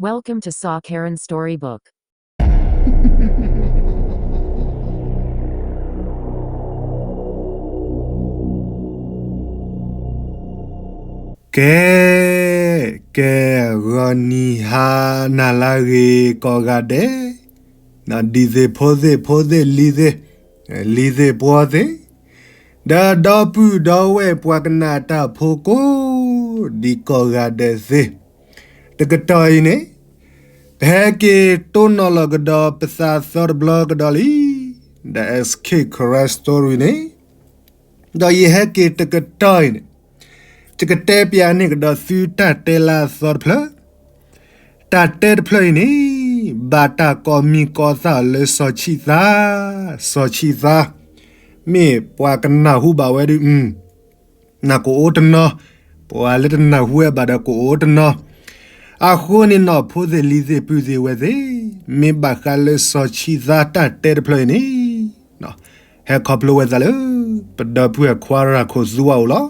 Welcome to Saw Karen Storybook. ကဲ, ကဲ, ဂီၤနံၤဟါနၤလၢအဂ့ၤကိးဂၤဒဲး, ဒံသ့ၣ်ဖိသ့ၣ် ဖိသ့ၣ်လံၤသ့ၣ်, လံၤသ့ၣ်ပှီၤသ့ၣ်, ဒီးဒီပုၢ်ဒီဝဲၢ်ပှၤကနၣ်တၢ်ဖိကိးဒံကိးဂၤဒဲးသ့ၣ်, တကတီၢ်အံၤန့ၣ် ပဟဲက့ၤတိၢ်နီၣ်လီၤကဒီးပသးသီတဘျီကဒီးလံ, ဒီး S K Karen Story န့ၣ်, ဒီးယဟဲက့ၤတကတီၢ်အံၤန့ၣ်, ယကတဲပျးန့ၢ်ကဒီးသုတၢ်တဲလၢအသီတဖျၢၣ်, တၢ်တဲတဖျၢၣ်အံၤန့ၣ် ဘၣ်တၢ်ကိးမံၤကိးသၣ်အီၤလၢစီၤဆံးသါ, စီၤဆံးသါ, မ့ၢ်ပှၤကနၢ်ဟူဘၣ်ဝဲဒုး နကအိၣ်တနီၤ, ပှၤလၢတနၢ်ဟူဝဲဘၣ်ဒီးကအိၣ်တနီၤ, အဃိန့ၣ်နီၢ်ဖိသ့ၣ်လံၤသ့ၣ်ပုၢ်သ့ၣ်ဝဲၢ်သ့ၣ်, မ့ၢ်ဘၣ်ဃးလၢစီၤဆံးသါတၢ်တဲတဖျၢၣ်အံၤန့ၣ် ဟဲခီဖျိဝဲသးလၢ ပဒီပုၢ်ဝဲၢ်ခွါရၤခိၣ်သူအအိၣ်လီၤ.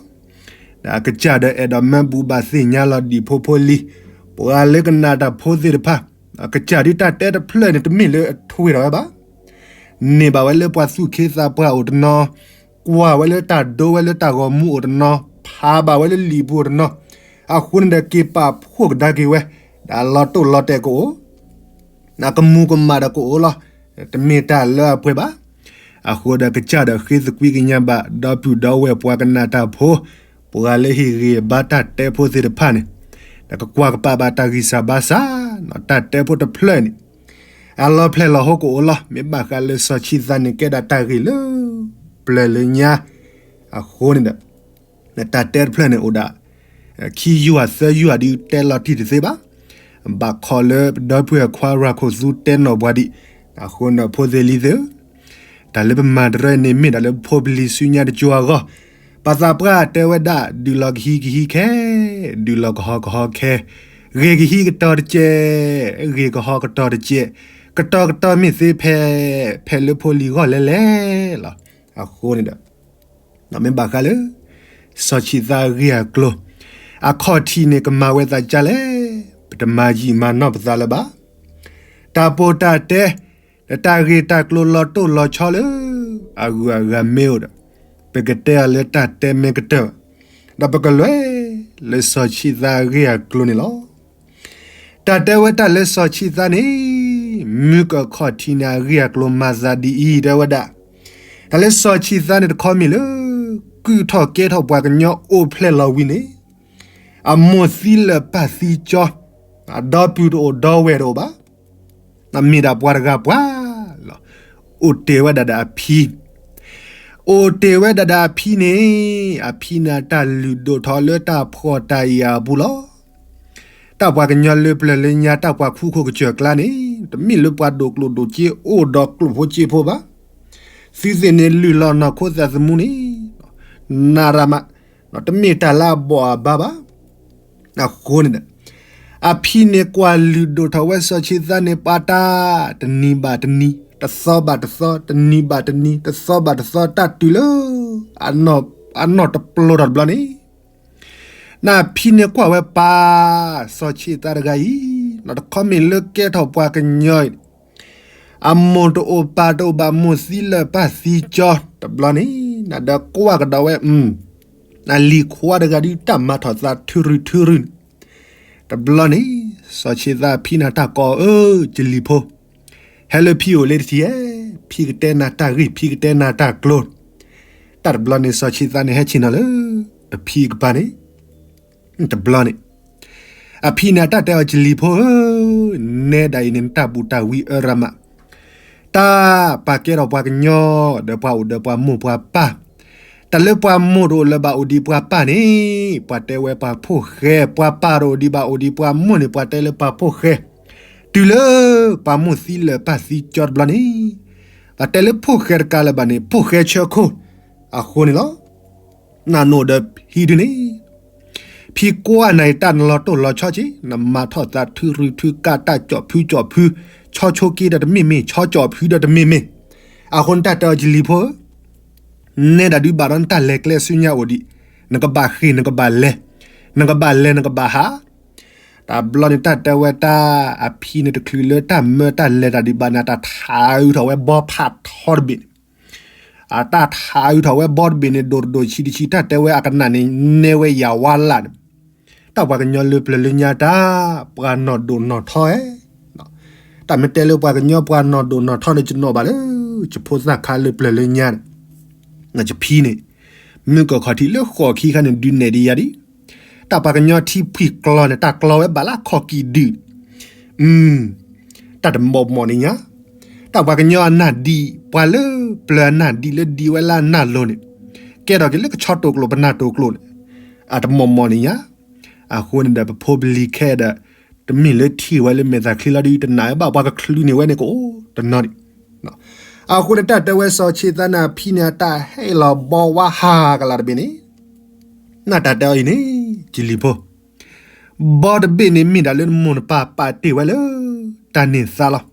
ဒီးအကစၢ်ဒီးအဲၣ်ဒိးမၢဘူးဘၣ်သ့ၣ်ညါလီၤဒံၣ်ဖိဖိလံၤ, ပှၤလၢကနၣ်တၢ်ဖိသ့ၣ်တဖၣ်, အကစၢ်ဒုးတၢ်တဲတဖျၢၣ်န့ၣ် တမ့ၢ်လၢအထွဲထီၣ်ဝဲဘၣ်, န့ၢ်ဘၣ်ဝဲလၢပှၤသူၣ်က့သးပှၢ်အိၣ်တနီၤ, ကွၢ်ဝဲလၢတၢ်ဒိဝဲလၢတၢ်ဂီၤမူအိၣ်တနီၤ, ဖးဘၣ်ဝဲလၢလံာ်ပူၤအိၣ်တနီၤ, အဃိန့ၣ်ဒီးက့ၤပာ်ဖှိၣ်ကဒါက့ၤဝဲ, ဒီးလီၤတိၢ်လီၤတဲာ်ကအိၣ် အကမူၤကမၣ်ဒီးကအိၣ်လီၤ. တမ့ၢ်တၢ်လၢအပှဲၤဘၣ်. အဃိဒီးကစၢ်ဒီးဃ့သကွံာ်ကညးဘၣ် ဒီပုၢ်ဒီဝဲၢ်ပှၤကနၣ်တၢ်ဖိ, ပှၤလၢဟ့ၣ်ဂံၢ်ဘါတၢ်တဲဖိသ့ၣ်တဖၣ်န့ၣ်, ဒီးကကွၢ်ကပာ်ဘၣ်တၢ်ဂံၢ်စၢ်ဘါစၢ်, တၢ်တဲဖိတဖျၢၣ်န့ၣ် အလီၤဖျဲၣ်လီၤဟိကအိၣ်လီၤ. မ့ၢ်ဘၣ်ဃးလၢစီၤဆံးသါန့ၣ် ကဲဒၣ်တၢ်ဂ့ၢ်လၢပျၢၤလၢညါ, အဃိန့ၣ်ဒီး တၢ်တဲတဖျၢၣ်န့ၣ်အိၣ်ဒၣ် ခံယုၢ်သၢယုၢ်ဒုးတဲလီၤတံၢ်တသ့ဘၣ်. ဘၣ်ခီလၢပဒီပုၢ်ဝဲၢ်ခွါရၤခိၣ်သူတဲနီၣ်ပှၤဒံး, အဃိန့ၣ်ဖိသ့ၣ်လံၤသ့ၣ်ဧၢ, တၢ်လၢပမၤတရၢန့ၣ်မ့ၢ်ဒၣ်လၢပဖိပလံၤဆူညါတကၠိအဂီၢ်, ပှၤသးပှၢ်တဲဝဲဒၣ် ဒုးလီၤကဟံးကဟံးခဲ, ဒုးလီၤကဟီကဟီခဲ, ဂ့ၤကဟံးကတီၤတကဲး, ဂ့ၤကဟီကတီၤတကဲး, ကတီၤကတီၤမ့ၢ်သ့ဖဲ, ဖဲလၢဖိလံၤဂီၢ်လဲၣ်လဲၣ်လီၤ. အဃိန့ၣ်ဒီး မ့ၢ်ဘၣ်ဃးလၢ စီၤဆံးသါအဂ့ၢ်အကျိၤ, အခီၣ်ထံးန့ၣ်ကမၤဝဲသးဒ်လဲၣ်, ပတမၤယံာ်မၤနီၢ်ပသးလၢၤဘၣ်. တၢ်ပိာ်တၢ်တဲ, ဒီးတၢ်ဂ့ၢ်တၢ်ကျိၤလီၤတိၢ်လီၤဆီလၢ အဂုၤအဂၤမ့ၢ်အိၣ်ဒီး, ပကတဲအီၤလၢတၢ်တဲမ့ၢ်ကတၢၢ်, ဒီးပကလဲၤလၢစီၤဆံးသါအဂ့ၢ်အကျိၤန့ၣ်လီၤ. တၢ်တဲဝဲတၢ်လၢစီၤဆံးသါန့ၣ်, မုၢ်ကခီၣ်ထံးန့ၣ်အဂ့ၢ်အကျိၤမၤသးဒ်အံၤ တဲဝဲဒၣ်, တၢ်လၢစီၤဆံးသါန့ၣ်တခီမ့ၢ်လၢ ကုၢ်ထီၣ်ကဲထီၣ်ပှၤကညီအိၣ်ဖျဲၣ်လီၤဝံၤန့ၣ်, အမိၢ်သံလၢာ်ပၢ်သံကၠီ, အဒီပုၢ်တအိၣ်ဒီဝဲၢ်တအိၣ်ဘၣ်. အမ့ၢ်ဒၣ်ပှၤတဂၤပှၤလီၤ. အိၣ်တ့ၢ်ဝဲဒၣ်ဒီးအဖံ, အိၣ်တ့ၢ်ဝဲဒၣ်ဒီးအဖံန့ၣ်, အဖံန့ၣ်အတၢ်လုၢ်ဒိၣ်ထီၣ်လၢတၢ်ဖှီၣ်တၢ်ယာ်အပူၤလီၤ. တၢ်ပှၤကညီလၢပျၢၤလၢညါ တၢ်ပှၤခူခိၣ်ကစၢၢ်ကျါန့ၣ်, တမ့ၢ်လၢပှၤဒိၣ်ကျိၣ်ဒိၣ်စ့အိၣ်ဒီးကျိၣ်ဖိစ့ဖိဘၣ်. သုသ့ၣ်န့ၣ်လုၢ်လီၤနီၢ်ခိသးသမူန့ၣ်, နၢ်ရၣ်မး, တမ့ၢ်တၢ်လၢအဘီၣ်အဘါဘၣ်. အဃိန့ၣ်ဒီး အဖံန့ၣ်ကွၢ်လုၢ်ဒိၣ်ထီၣ်ဝဲစီၤဆံးသါန့ၣ် ပှၤတၢ်တနံၤဘၣ်တနံၤ, တသီဘၣ်တသီ, တနံၤဘၣ်တနံၤ, တသီဘၣ်တသီ, တၢ်တုၤလၢ အနီၢ်တပျိထီၣ်တဘျီန့ၣ်, နဖံန့ၣ်ကွၢ်ဝဲပၢ် စီၤဆံးသါတဂၤအံၤ, နီၢ်တခီမ့ၢ်လၢကဲထီၣ်ပှၤကညီအံၤ, အမိၢ်တအိၣ်ပၢ်တအိၣ်ဘၣ်မိၢ်သံလၢာ်ပၢ်သံကၠီတဘျီန့ၣ်, နဒီးကွၢ်ကဒီးဝဲ အလံၤခွါတဂၤဒုးတၢ်မၤထီၣ်သးထုရုထုရုန့ၣ်, တဘျီန့ၣ် စီၤဆံးသါဖံန့ၣ်တၢ်ကိးအၢ ကလံၤဖိ, ဟဲလၢဖံအိၣ်လၢတထံၣ်ဧဲ, ဖံကတဲနၤတၢ်ဂ့ၢ် ဖံကတဲနၤတၢ်ကျိၤ, တၢ်တဘျီန့ၣ် စီၤဆံးသါန့ၣ်ဟဲဆ့ၣ်နီၤလၢ အဖံကပၤန့ၣ်, တဘျီန့ၣ် အဖံန့ၣ်အတၢ်တဲအီၤ ကလံၤဖိဧၢ, နဲဒၣ်အံၤန့ၣ် နတၢ်ဘူးတၢ်ဝံအၢရၣ်မး, တၢ်ပာ်ကဲထီၣ်ပှၤကညီ ဒီးပှၤအိၣ်ဒီးပှၤမိၢ်ပှၤပၢ်, တၢ်လၢပှၤမိၢ်တအိၣ်လၢၤဘၣ်အိၣ်ဒံးပှၤပၢ်န့ၣ် ပှၤတဲဝဲပှၤဖိၣ်ဃဲ, ပှၤပၢ်တအိၣ်ဒံးဘၣ်အိၣ်ဒံးပှၤမိၢ်န့ၣ် ပှၤတဲလၢပှၤဖိၣ်ဃဲ, တုၤလၢပှၤမိၢ်သံလၢာ်ပၢ်သံကၠီတဘျီန့ၣ်, ပှၤတဲလၢဖိၣ်ဃဲတကးလၢၤဘၣ်န့ၣ် ဖိၣ်ဃဲဆၢခိၣ်, အဃိန့ၣ်လီၤ. နနိၣ်ဒီးဟံးဒုန့ၣ်, ဖံကွၢ်နၤအံၤတၢ်နလီၤတိၢ်လီၤဆီက့ၤ, နမၤထီၣ်သးထုရုထုကၢ်တၢ်ကၠီၣ်ဖုကၠီၣ်ဖု, ဆီဆိက့ၤဒီးတမ့ၢ်မ့ၢ်, ဆီကၠီၣ်ဖုဒီးတမ့ၢ်မ့ၢ်, အဃိနတၢ်တဲအီၤ ကလံၤဖိဧၢ, နဲဒၣ်ဒုးဘၣ်ဒီးနတၢ်လဲၤကျဲဆူညါအိၣ်ဒံး, နကဘၣ်ဃ့ၢ်နကဘၣ်လဲၤ, နကဘၣ်လဲၤနကဘၣ်ဟး, တဘျီန့ၣ် တၢ်တဲဝဲတၢ်အဖံန့ၣ် တချုးလၢတၢ်မၢတၢ်လဲၤတၢ်ဒံးဘၣ်န့ၣ် တၢ်ထးအုးထီၣ်ဝဲဘီဖးထီတဘ့ၣ်န့ၣ်, အတၢ်ထးအုးထီၣ်ဝဲဘီတဘ့ၣ်န့ၣ် ဒိၣ်တဒိၣ်ဆံးတဆံး တၢ်တဲဝဲအကနၣ်န့ၣ် နဲဝဲယၤဝါလၢ်န့ၣ်, တၢ်ပှၤကညီလၢပျၢၤလၢညါတၢ် ပှၤနီၢ်ဒိၣ်နီၢ်ထီဧါ, တၢ်မ့ၢ်တဲလၢပှၤကညီပှၤနီၢ်ဒိၣ်နီၢ်ထီန့ၣ် ယနီၣ်ဘၣ်လၢ ယဖိသၣ်ခါလၢပျၢၤလၢညါန့ၣ်, ယဖံန့ၣ် မုၢ်ကီၢ်ခီၣ်ထံးလၢဃိးခံခါန့ၣ် ဒုးနဲၣ်ဒံးယၤဒံး, တၢ်ပှၤကညီထံဖှံၣ်ကျီန့ၣ် တၢ်ကျီဝဲဘၣ်လၢခီၣ်ကံၣ်ဒုၣ်, တၢ်တမီၢ်မီၢ်န့ၣ်ညါ, တၢ်ပှၤကညီအနၢ်ဒံး ပှၤလၢပျၢၤအနၢ်ဒံးလၢဒံးဝဲလၢအနၢ်လိၤန့ၣ်, ကဲထီၣ်က့ၤလၢကဆီတိာ်ကျိာ်ပနၢ်တိာ်ကျိာ်န့ၣ်, အတမီၢ်မီၢ်န့ၣ်ညါ, အဃိန့ၣ်ဒီး ပဖိပလံၤခဲဒီး တမ့ၢ်လၢထံၣ်ဝဲလၢမဲာ်သးချံလီၤဒုး တနာ်ဝဲဘၣ် ပှၤကချုးန့ၢ်ဝဲန့ၣ်ကအိၣ်တနီၤဒံး, အဃိန့ၣ် တၢ်တဲဝဲစီၤဆ့သၣ်န့ၣ် အဖံန့ၣ် အတၢ်ဟဲလီၤဘီဝါဟးကလၤတဘ့ၣ်န့ၣ်, နတၢ်တဲအီၤအံၤန့ၣ် ကလံၤဖိ ဘီတဘ့ၣ်န့ၣ် မ့ၢ်ဒၣ်လၢနမိၢ်နပၢ်ပာ်တ့ၢ်ဝဲလၢ တၢ်န့ၢ်သါလီၤ.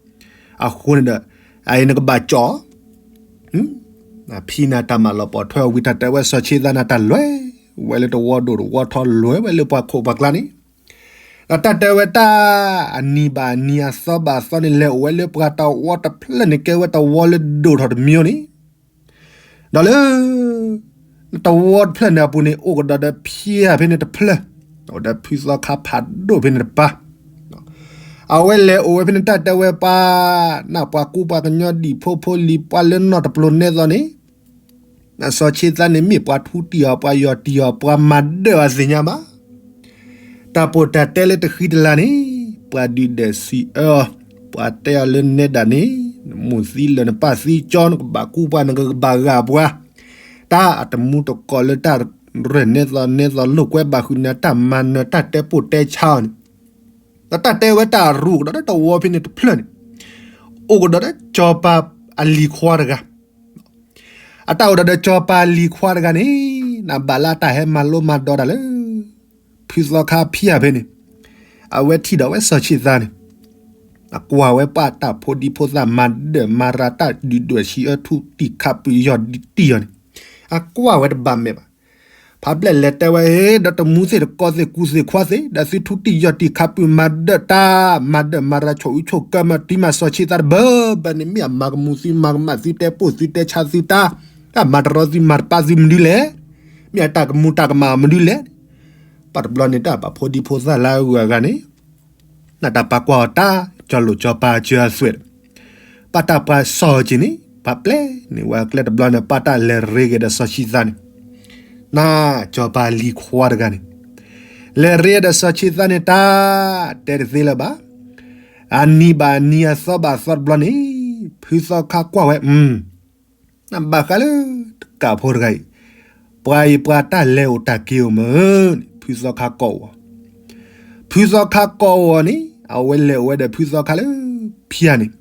အဃိန့ၣ်ဒီး အအံၤနကဘၣ်ကၠီၣ်, ဖံန့ၣ်တၢ်မၤလီၤပှီၢ်ထွဲအီၤဝံၤ တၢ်တဲဝဲစီၤဆ့သၣ်န့ၣ် တၢ်လဲၤဝဲလၢတဝီဒိၣ်တဝီထီ လဲၤဝဲလၢပှၤခိၣ်ပှၤကျါန့ၣ်, ဒီးတၢ်တဲဝဲတၢ်အနံၤဘၣ်အနံၤအသီဘၣ်အသီန့ၣ် လဲၤအိၣ်ဝဲလၢပှၤတဝီတဖျၢၣ်န့ၣ် ကဲဝဲတဝီလၢဒိၣ်ထီၣ်တမံၤန့ၣ် ဒီးလၢ တဝီတဖျၢၣ်န့ၣ်အပူၤန့ၣ် အိၣ်ကဒီးဒီးဖံဖဲန့ၣ်တဖျၢၣ်, အိၣ်ဒီးဖုသီခါဖးဒိၣ်ဖဲန့ၣ်တပၤ, အဝဲလဲၤအိၣ်ဝဲဖဲန့ၣ် တၢ်တဲဝဲပှၤ နၢ်ပှၤကူပှၤကညီဒံၣ်ဖိဖိလံၤပှၤလၢနီၢ်တပျိၤနဲသိးန့ၣ်, စီၤဆ့သၣ်န့ၣ်မ့ၢ်ပှၤထူတံၢ်အီၤ ပှၤယီၢ်တံၢ်အီၤ ပှၤမၤဒၢၣ်အီၤသ့ၣ်ညါဘၣ် တၢ်ပိာ်တၢ်တဲလၢတဃံတလၤန့ၣ်, ပှၤဒုၣ်ဒွဲၣ်စံးအၢအီၤ, ပှၤတဲအီၤလၢနဲဒၣ်န့ၣ်, နမိၢ်သံလၢာ်နပၢ်သံကၠီ နကဘၣ်ကူပှၤ နကဘၣ်ဂာ်ပှၤ, တၢ်အတမူတကိးလၢတၢ်ရဲၣ်နဲသိးနဲသိးလိာ်ကွဲဘၣ်ဃုာ်န့ၣ် တၢ်မၤနၢၤတၢ်တဲပိာ်တဲဆါအီၤန့ၣ်, ဒီးတၢ်တဲဝဲတၢ်ရူးကဒီးလၢတဝီဖဲန့ၣ်တဖျၢၣ်န့ၣ်, အိၣ်ကဒီးလၢစီၤပၤအလံၤခွါတဂၤ အတၢ်အိၣ်ဒီးဒီးစီၤပၤလံၤခွါတဂၤန့ၣ်, နဘၣ်လၢအတၢ်ဟဲမၤလိမၤဒိးတၢ်လၢ ဖုသီခါဖံအဖဲန့ၣ်, အဝဲထံၣ်ဒီးဝဲစီၤဆ့သၣ်န့ၣ်, အကွၢ်ဝဲပှၤတၢ်ဖိဒံဖိသၣ်မၤဒၢၣ်မၤရၤတၢ်ဒုၣ်ဒွဲၣ်ဆံးအၢထူတံၢ်ခးပူၤယီၢ်တံၢ်အီၤန့ၣ်, အကွၢ်ဝဲတဘၣ်မဲာ်ဘၣ်. ဖးဘျဲၣ်လဲၤတဲဝဲ ဒီးတမူသ့ၣ်တကိးသ့ၣ်ကူသ့ၣ်ခွါသ့ၣ် ဒီးသုထူတံၢ်ယီၢ်တံၢ်ခးပူၤမၤဒၢၣ်တၢ်, မၤဒၢၣ်မၤရၤဆိၣ်အူဆိၣ်ကၢမၤတံၤမၤစီၤဆ့သၣ်တဘၢဘၢန့ၣ် မ့ၢ်အမၤကမူၤသုမၤကမၣ်သုတဲပိာ်သုတဲဆါသုတၢ်, တၢ်မၤတရီသုမၤတပၢ်သုမနုၤလဲၣ်, မ့ၢ်အတၢ်ကမူၤတၢ်ကမၣ်မနုၤလဲၣ်, ပှၤတဘျီန့ၣ်တၢ်ပာ်ဖိဒံဖိသၣ်လၢအဂုၤအဂၤန့ၣ် နတၢ်ပာ်ကွၢ်အီၤတၢ် ကၠီလိာ်ကၠီပၤစၢၤအသွဲၣ်, ပာ်တၢ်ပှၤစီၢ်က့ၤန့ၣ် ပှၤပျဲန့ၣ်ဝဲအကျဲတဘျီန့ၣ် ပာ်တၢ်လဲၤရ့က့ၤဒီးစီၤဆံသးန့ၣ်, နၢ်ကၠီပၤလံၤခွါတဂၤန့ၣ်, လဲၤရ့ဒီးစီၤဆံသးန့ၣ်တၢ် တဲတသ့လၢၤဘၣ်, အနံၤဘၣ်အနံၤအသီဘၣ်အသီတဘျီန့ၣ်, ဖုသီခါကွၢ်ဝဲ နဘၣ်ဃးလၢတကးဖိတဂၤအံၤ, ပှၤအံၤပှၤတၢ်လဲၤအိၣ်တၢ်က့ၤအိၣ်မ့ၢ်န့ၣ် ဖုသီခါကိးအီၤ, ဖုသီခါကိးအီၤန့ၣ် အဝဲလဲၤအိၣ်ဝဲဒီးဖုသီခါလၢဖံဧါန့ၣ်,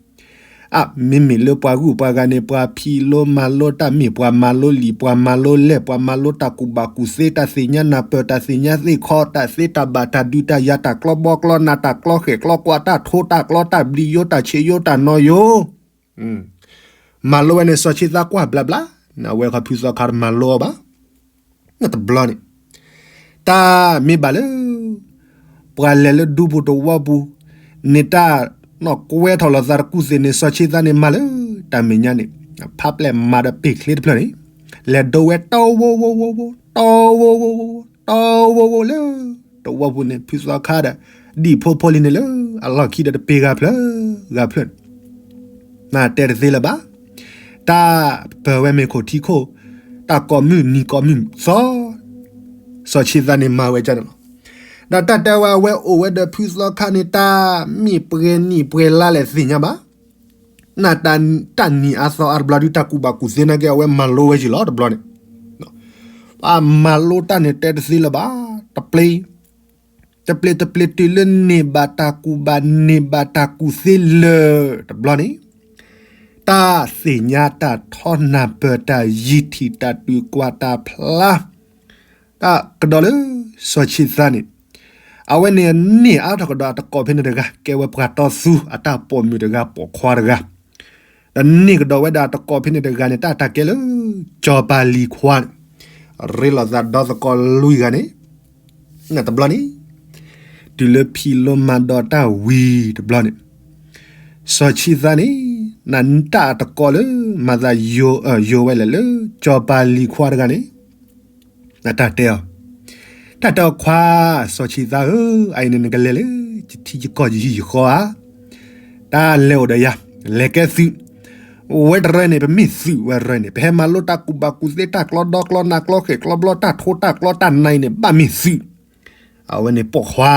အ မ့မ့ၢ်လၢပှၤဂုၤပှၤဂၤန့ၣ် ပှၤဖံးလိမၤလိတၢ်မ့ၢ် ပှၤမၤလိလံာ် ပှၤမၤလိလဲၢ် ပှၤမၤလိတၢ်ကူၣ်ဘၣ်ကူၣ်သ့ တၢ်သ့ၣ်ညါနၢ်ပၢၢ် တၢ်သ့ၣ်ညါသ့ၣ်ခီ တၢ်သ့တၢ်ဘၣ် တၢ်ဒုးတၢ်ယၤ တၢ်ကျီဘီကျီနၢ် တၢ်ကျီဃဲၣ်ကျီကွာ် တၢ်ထိတၢ်ကျီ တၢ်ဘျံးယိ တၢ်ဆ့ယိ တၢ်နီၤယိ မၤလိဝဲန့ၣ် စီၤဆံသးကွၢ်ဘျးဘျး, နဝဲခီဖုသီခါတမၤလိအီၤဘၣ်, တဘျီန့ၣ်, တၢ်မ့ၢ်ဘၣ်လၢ ပှၤလဲၤလၢဒူပူၤတဝီပူၤန့ၣ် တၢ်နီၣ်ကွဲထီၣ်လိာ်သးတကူၣ်သ့ၣ်န့ၣ် စီၤဆံသးန့ၣ်မၤလၢ တၢ်မဲာ်ညါန့ၣ် ဖးပျဲၢ်မၤဒီးပ့ၤချ့တဖျၢၣ်န့ၣ် လဲၤဒိဝဲတီဝိဝိဝိဝိ တီဝိဝိဝိဝိ တီဝိဝိလၢ တဝီပူၤန့ၣ် ဖုသီခါဒီး ဒံၣ်ဖိဖိလံၤန့ၣ်လၢ အလီၢ်ခံဒီးတပ့ၤဂၤဖျၢၣ် ဂၤဖျၢၣ်န့ၣ် နတဲတသ့လၢၤဘၣ်, တၢ်ပၢၢ်ဝဲမ့ၢ်ခိၣ်ထံခိၣ်, တၢ်ကိးမုၢ်နံၤကိးမုၢ်သီ, စီၤဆံသးန့ၣ်မၤဝဲဒ်န့ၣ်လီၤ. ဒီးတၢ်တဲဝဲအဝဲအိၣ်ဝဲဒီးဖုသီခါန့ၣ် တၢ်မ့ၢ်ပှဲၤနံၣ်ပှဲၤလါလဲၣ်သ့ၣ်ညါဘၣ်, နတၢ်နံၤအါသီအါတဘျီဒုး တၢ်ကူၣ်ဘၣ်ကူၣ်သ့နာ်က့ အဝဲမၤလိဝဲယံၤလီၤတဘျီန့ၣ်, ပှၤမၤလိတၢ်န့ၣ်တဲတသ့လၢၤဘၣ်, တပျ့ၤ တပျ့ၤတပျ့ၤတုၤလၢန့ၢ်ဘၣ်တၢ်ကူၣ်ဘၣ်န့ၢ်ဘၣ်တၢ်ကူၣ်သ့လၢာ်တဘျီန့ၣ်, တၢ်သ့ၣ်ညါတၢ်ထီနၢ်ပၢၢ်တၢ်ယံၤထံၣ်တၢ်တုၤကွၢ်တၢ်ဖျါ, တၢ်ကဒီးလၢစီၤဆံသးန့ၣ်, အဝဲန့ၣ်န့ၢ်အါထီၣ်ကဒီးအတကိးဖဲန့ၣ်တဂၤ ကဲဝဲပှၤတီသူ အတၢ်ပိာ်မုၣ်တဂၤပိာ်ခွါတဂၤ ဒီးန့ၢ်ကဒီးဝဲဒၣ်တကိးဖဲန့ၣ်တဂၤန့ၣ် တၢ်တၢ်ကဲလၢ ကၠီၤပၤလံၤခွါန့ၣ်, ရ့လိာ်သးဒီသကိးလွံၢ်ဂၤန့ၣ်, တဘျီန့ၣ်, တုၤလၢဖံးလိမၤဒီးတၢ်ဝံၤတဘျီန့ၣ်, စီၤဆံသါန့ၣ် နၢ်တၢ်အတကိးလၢ မၤသးယိၤဝဲလဲၣ်လၢ စီၤပၤလံၤခွါတဂၤန့ၣ် နတၢ်တဲအီၤ, တၢ်တဲအီၤခွါ, စီၤဆံသါဧၢ, အအံၤန့ၣ်နကလဲၤလၢ ယထံယကီၢ်ယဟံၣ်ယဃီဧါ, တၢ်လဲၤအိၣ်ဒီးယၤ, လဲၤကဲသုး, ဝဲတရၢန့ၣ် ပမ့ၢ်သုးဝဲတရၢန့ၣ် ပဟဲမၤလိတၢ်ကူၣ်ဘၣ်ကူၣ်သ့ တၢ်ကျီဒီကျီနးကျီဃဲၣ်ကျီဘျီ တၢ်ထိတၢ်ကျီတၢ်နါအံၤန့ၣ် ဘၣ်မ့ၢ်သုး, အဝဲန့ၣ်ပိာ်ခွါ,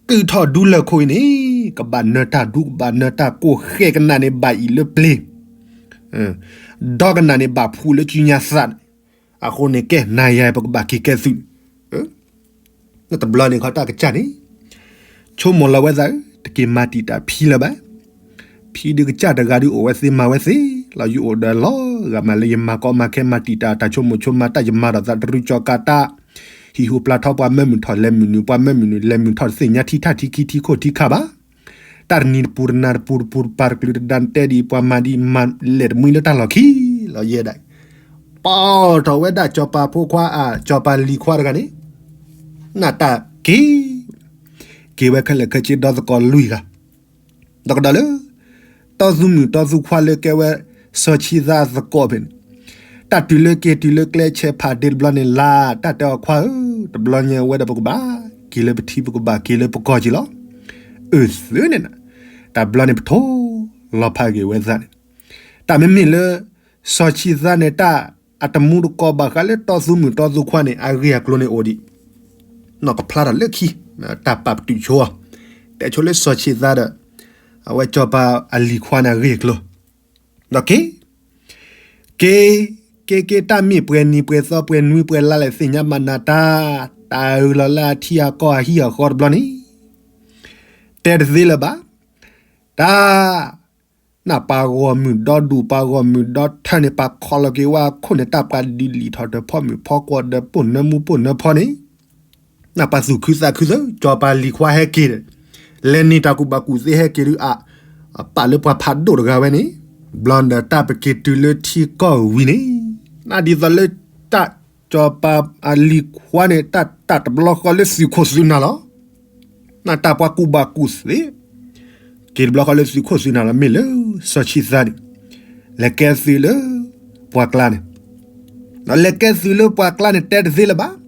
ကုၢ်ထီၣ်ဒူလၢၢ်ခိၣ်အံၤန့ၣ် ကဘၣ်နၢၤတၢ်ဒူ ကဘၣ်နၢၤတၢ်ကိၢ် ဃဲၣ်ကနၣ်န့ၣ်ဘၣ်အံၣ်လၢပျ့ၤ ဒီကနၣ်န့ၣ်ဘၣ်ဖှူလၢကၠူညါသး, အဃိန့ၣ်ကဲ နၤယၤပကဘၣ်က့ၤကဲသုး, တဘျီန့ၣ်ခီတၢ်ကစၢ်န့ၣ် ဆိကမိၣ်လီၤဝဲသးဧၢ, တက့ၤမၤတံာ်တာ်ဖံလၢၤဘၣ်, ဖံဒုးကစၢ်တဂၤဒုးအိၣ်ဝဲသ့မၤဝဲသ့လီၤ, ယအိၣ်ဒီးလီၤဂာ်မးလၢယမၤကီမၤခဲမၤတံာ်တာ်တၢ်ဆိကမိၣ်ဆိကမးတၢ်ယမၤဒီးသးတရုကၠီၤကးတၢ်, ဟံၣ်ဟူးပျၢ်ထီၣ်ပှၤမၢမုာ်ထီၣ်လဲၤမုာ်နုာ် ပှၤမၢမုာ်နုာ်လဲၤမုာ်ထီၣ်တသ့ၣ်ညါထံထၣ်ထံခံထံခိၣ်ထံခါဘၣ်, တၢ်တနံၤတပူၤတနၤတပူၤတပူၤတပၤတကလုာ်တဒါနတဲဒ်အံၤ ပှၤမၤဒ်မၤလဲၣ်တမှံလၢတၢ်လီၢ်ခံလီၤယဲဒၣ်, ပိာ်ထီၣ်ဝဲဒၣ်စီၤပၤဖိခွါအါ စီၤပၤလံၤခွါတဂၤန့ၣ်, နၢ်တၢ်က့ၤ, က့ၤဝဲခဲလၢာ်ခဲဆ့ဒီသကိးလွံၢ်ဂၤ, ဒီးကဒီးလၢ တီသူမုၣ်တီသူခွါလၢကဲဝဲ စီၤဆံသါသကိးဖဲန့ၣ်, တၢ်တုၤလၢက့ၤတုၤလၢကျဲဆဲးဖးဒ့တဘျီန့ၣ်လၢ တၢ်တဲအီၤခွါဧၢ, တဘျီညါဝဲဒီးပကဘၣ်က့ၤလၢပထံ ပကဘၣ်က့ၤလၢပကီၢ်က့ၤလီၤ, အၢ သုန့ၣ်, တဘျီန့ၣ်ပထိလီၤဖးက့ၤဝဲသးန့ၣ်, တၢ်မ့မ့ၢ်လၢ စီၤဆံသါန့ၣ် တၢ်အတမူတကိးဘၣ်ဃးလၢတီသူမုၣ်တီသူခွါန့ၣ် အဂ့ၢ်အကျိၤန့ၣ်အိၣ်ဒံး, နီၢ်ကဖျါထီၣ်လၢခံ, တၢ်ပာ်ပတုာ်ဆိအီၤ, တဲဆိလၢစီၤဆံသါဒီး အဝဲစီၤပၤအလံၤခွါန့ၣ်အဂ့ၢ်အကျိၤ, ဒီးက့ၤ က့ၤ က့ၤက့ၤတၢ်မ့ၢ်ပှဲၤနံၤပှဲၤသီပှဲၤနွံပှဲၤလါလဲၣ်သ့ၣ်ညါဘၣ်နၤတၢ်, တၢ်အုးလီၤလၢအထံအကီၢ်အဟံၣ်အဃီတဘျီန့ၣ်, တဲတသ့လၢၤဘၣ်, တၢ် နၢ်ပှၤဂီၢ်မုၢ်ဒီဒူၣ်ပှၤဂီၢ်မုၢ်ဒီထၢန့ၣ် ပှၤခီလီၤက့ၤဝဲအခိၣ်န့ၣ် တၢ်ပှၤဒုးလံာ်ထီၣ်ဒီးဖီမုၢ်ဖီကီၢ်ဒီးပိာ်နၢမူပိာ်နၢဖီန့ၣ်, နၢ်ပှၤသူၣ်ခုသးခုသၢ စီၤပၤလံၤခွါဟဲက့ၤဒီး လဲၤန့ၢ်တၢ်ကူၣ်ဘၣ်ကူၣ်သ့ဟဲက့ၤဒုးအ ပာ်လၢပှၤဖးဒိၣ်တဂၤဝဲန့ၣ်, ဘျီဒီးတၢ်ပက့ၤတုၤလၢထံကီၢ်ဝံၤန့ၣ်, နဒ်သိးလၢတၢ် စီၤပၤအလံၤခွါန့ၣ် တၢ်တဘျီဃီလၢသုးခိၣ်သုးနၢ်လီၤ. နၢ်တၢ်ပှၤကူၣ်ဘၣ်ကူၣ်သ့ က့ၤတဘျီဃီလၢသုးခိၣ်သုးနၢ်လီၤ မ့ၢ်လၢစီၤဆံသါန့ၣ် လဲၤကဲသုးလၢပှၤကျါန့ၣ်, ဒီးလဲၤကဲသုးလၢပှၤကျါန့ၣ် တဲတသ့လၢၤဘၣ်.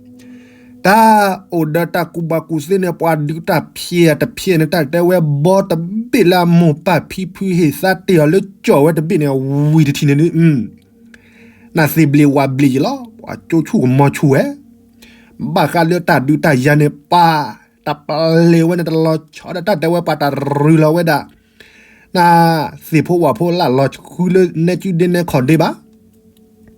တၢ်အိၣ်ဒီးတၢ်ကူၣ်ဘၣ်ကူၣ်သ့န့ၣ် ပှၤဒုးတၢ်ဖျဲးတဖျဲးန့ၣ် တၢ်တဲဝဲဘီတဘ့ၣ်လၢအမိၢ်ပၢ်ဖံဖုဟ့ၣ်သါတ့ၢ်အီၤလၢကၠီၣ်ဝဲတဘ့ၣ်န့ၣ် ဝံၤတထံၣ်န့ၣ်ဒုး နၢ်သ့ၣ်ဘျ့ဝးဘျ့ယံၤလီၤ. ပှၤကၠိဆူၣ်ကမီၤဆူၣ်ဝဲ ဘၣ်ဃးလၢတၢ်ဒုးတၢ်ယၤန့ၣ် ပာ် တၢ်ပျဲဝဲန့ၣ် တလီၤဆီဒီးတၢ်တဲဝဲ ပှၤတၢ်ရူၤလီၤဝဲဒၣ် နၢ်သ့ၣ်ဖိဝၣ်ဖိလၢလီၤဆှုလၢနဲကုဒ့နဲခီၣ်ဒ့ဘၣ်.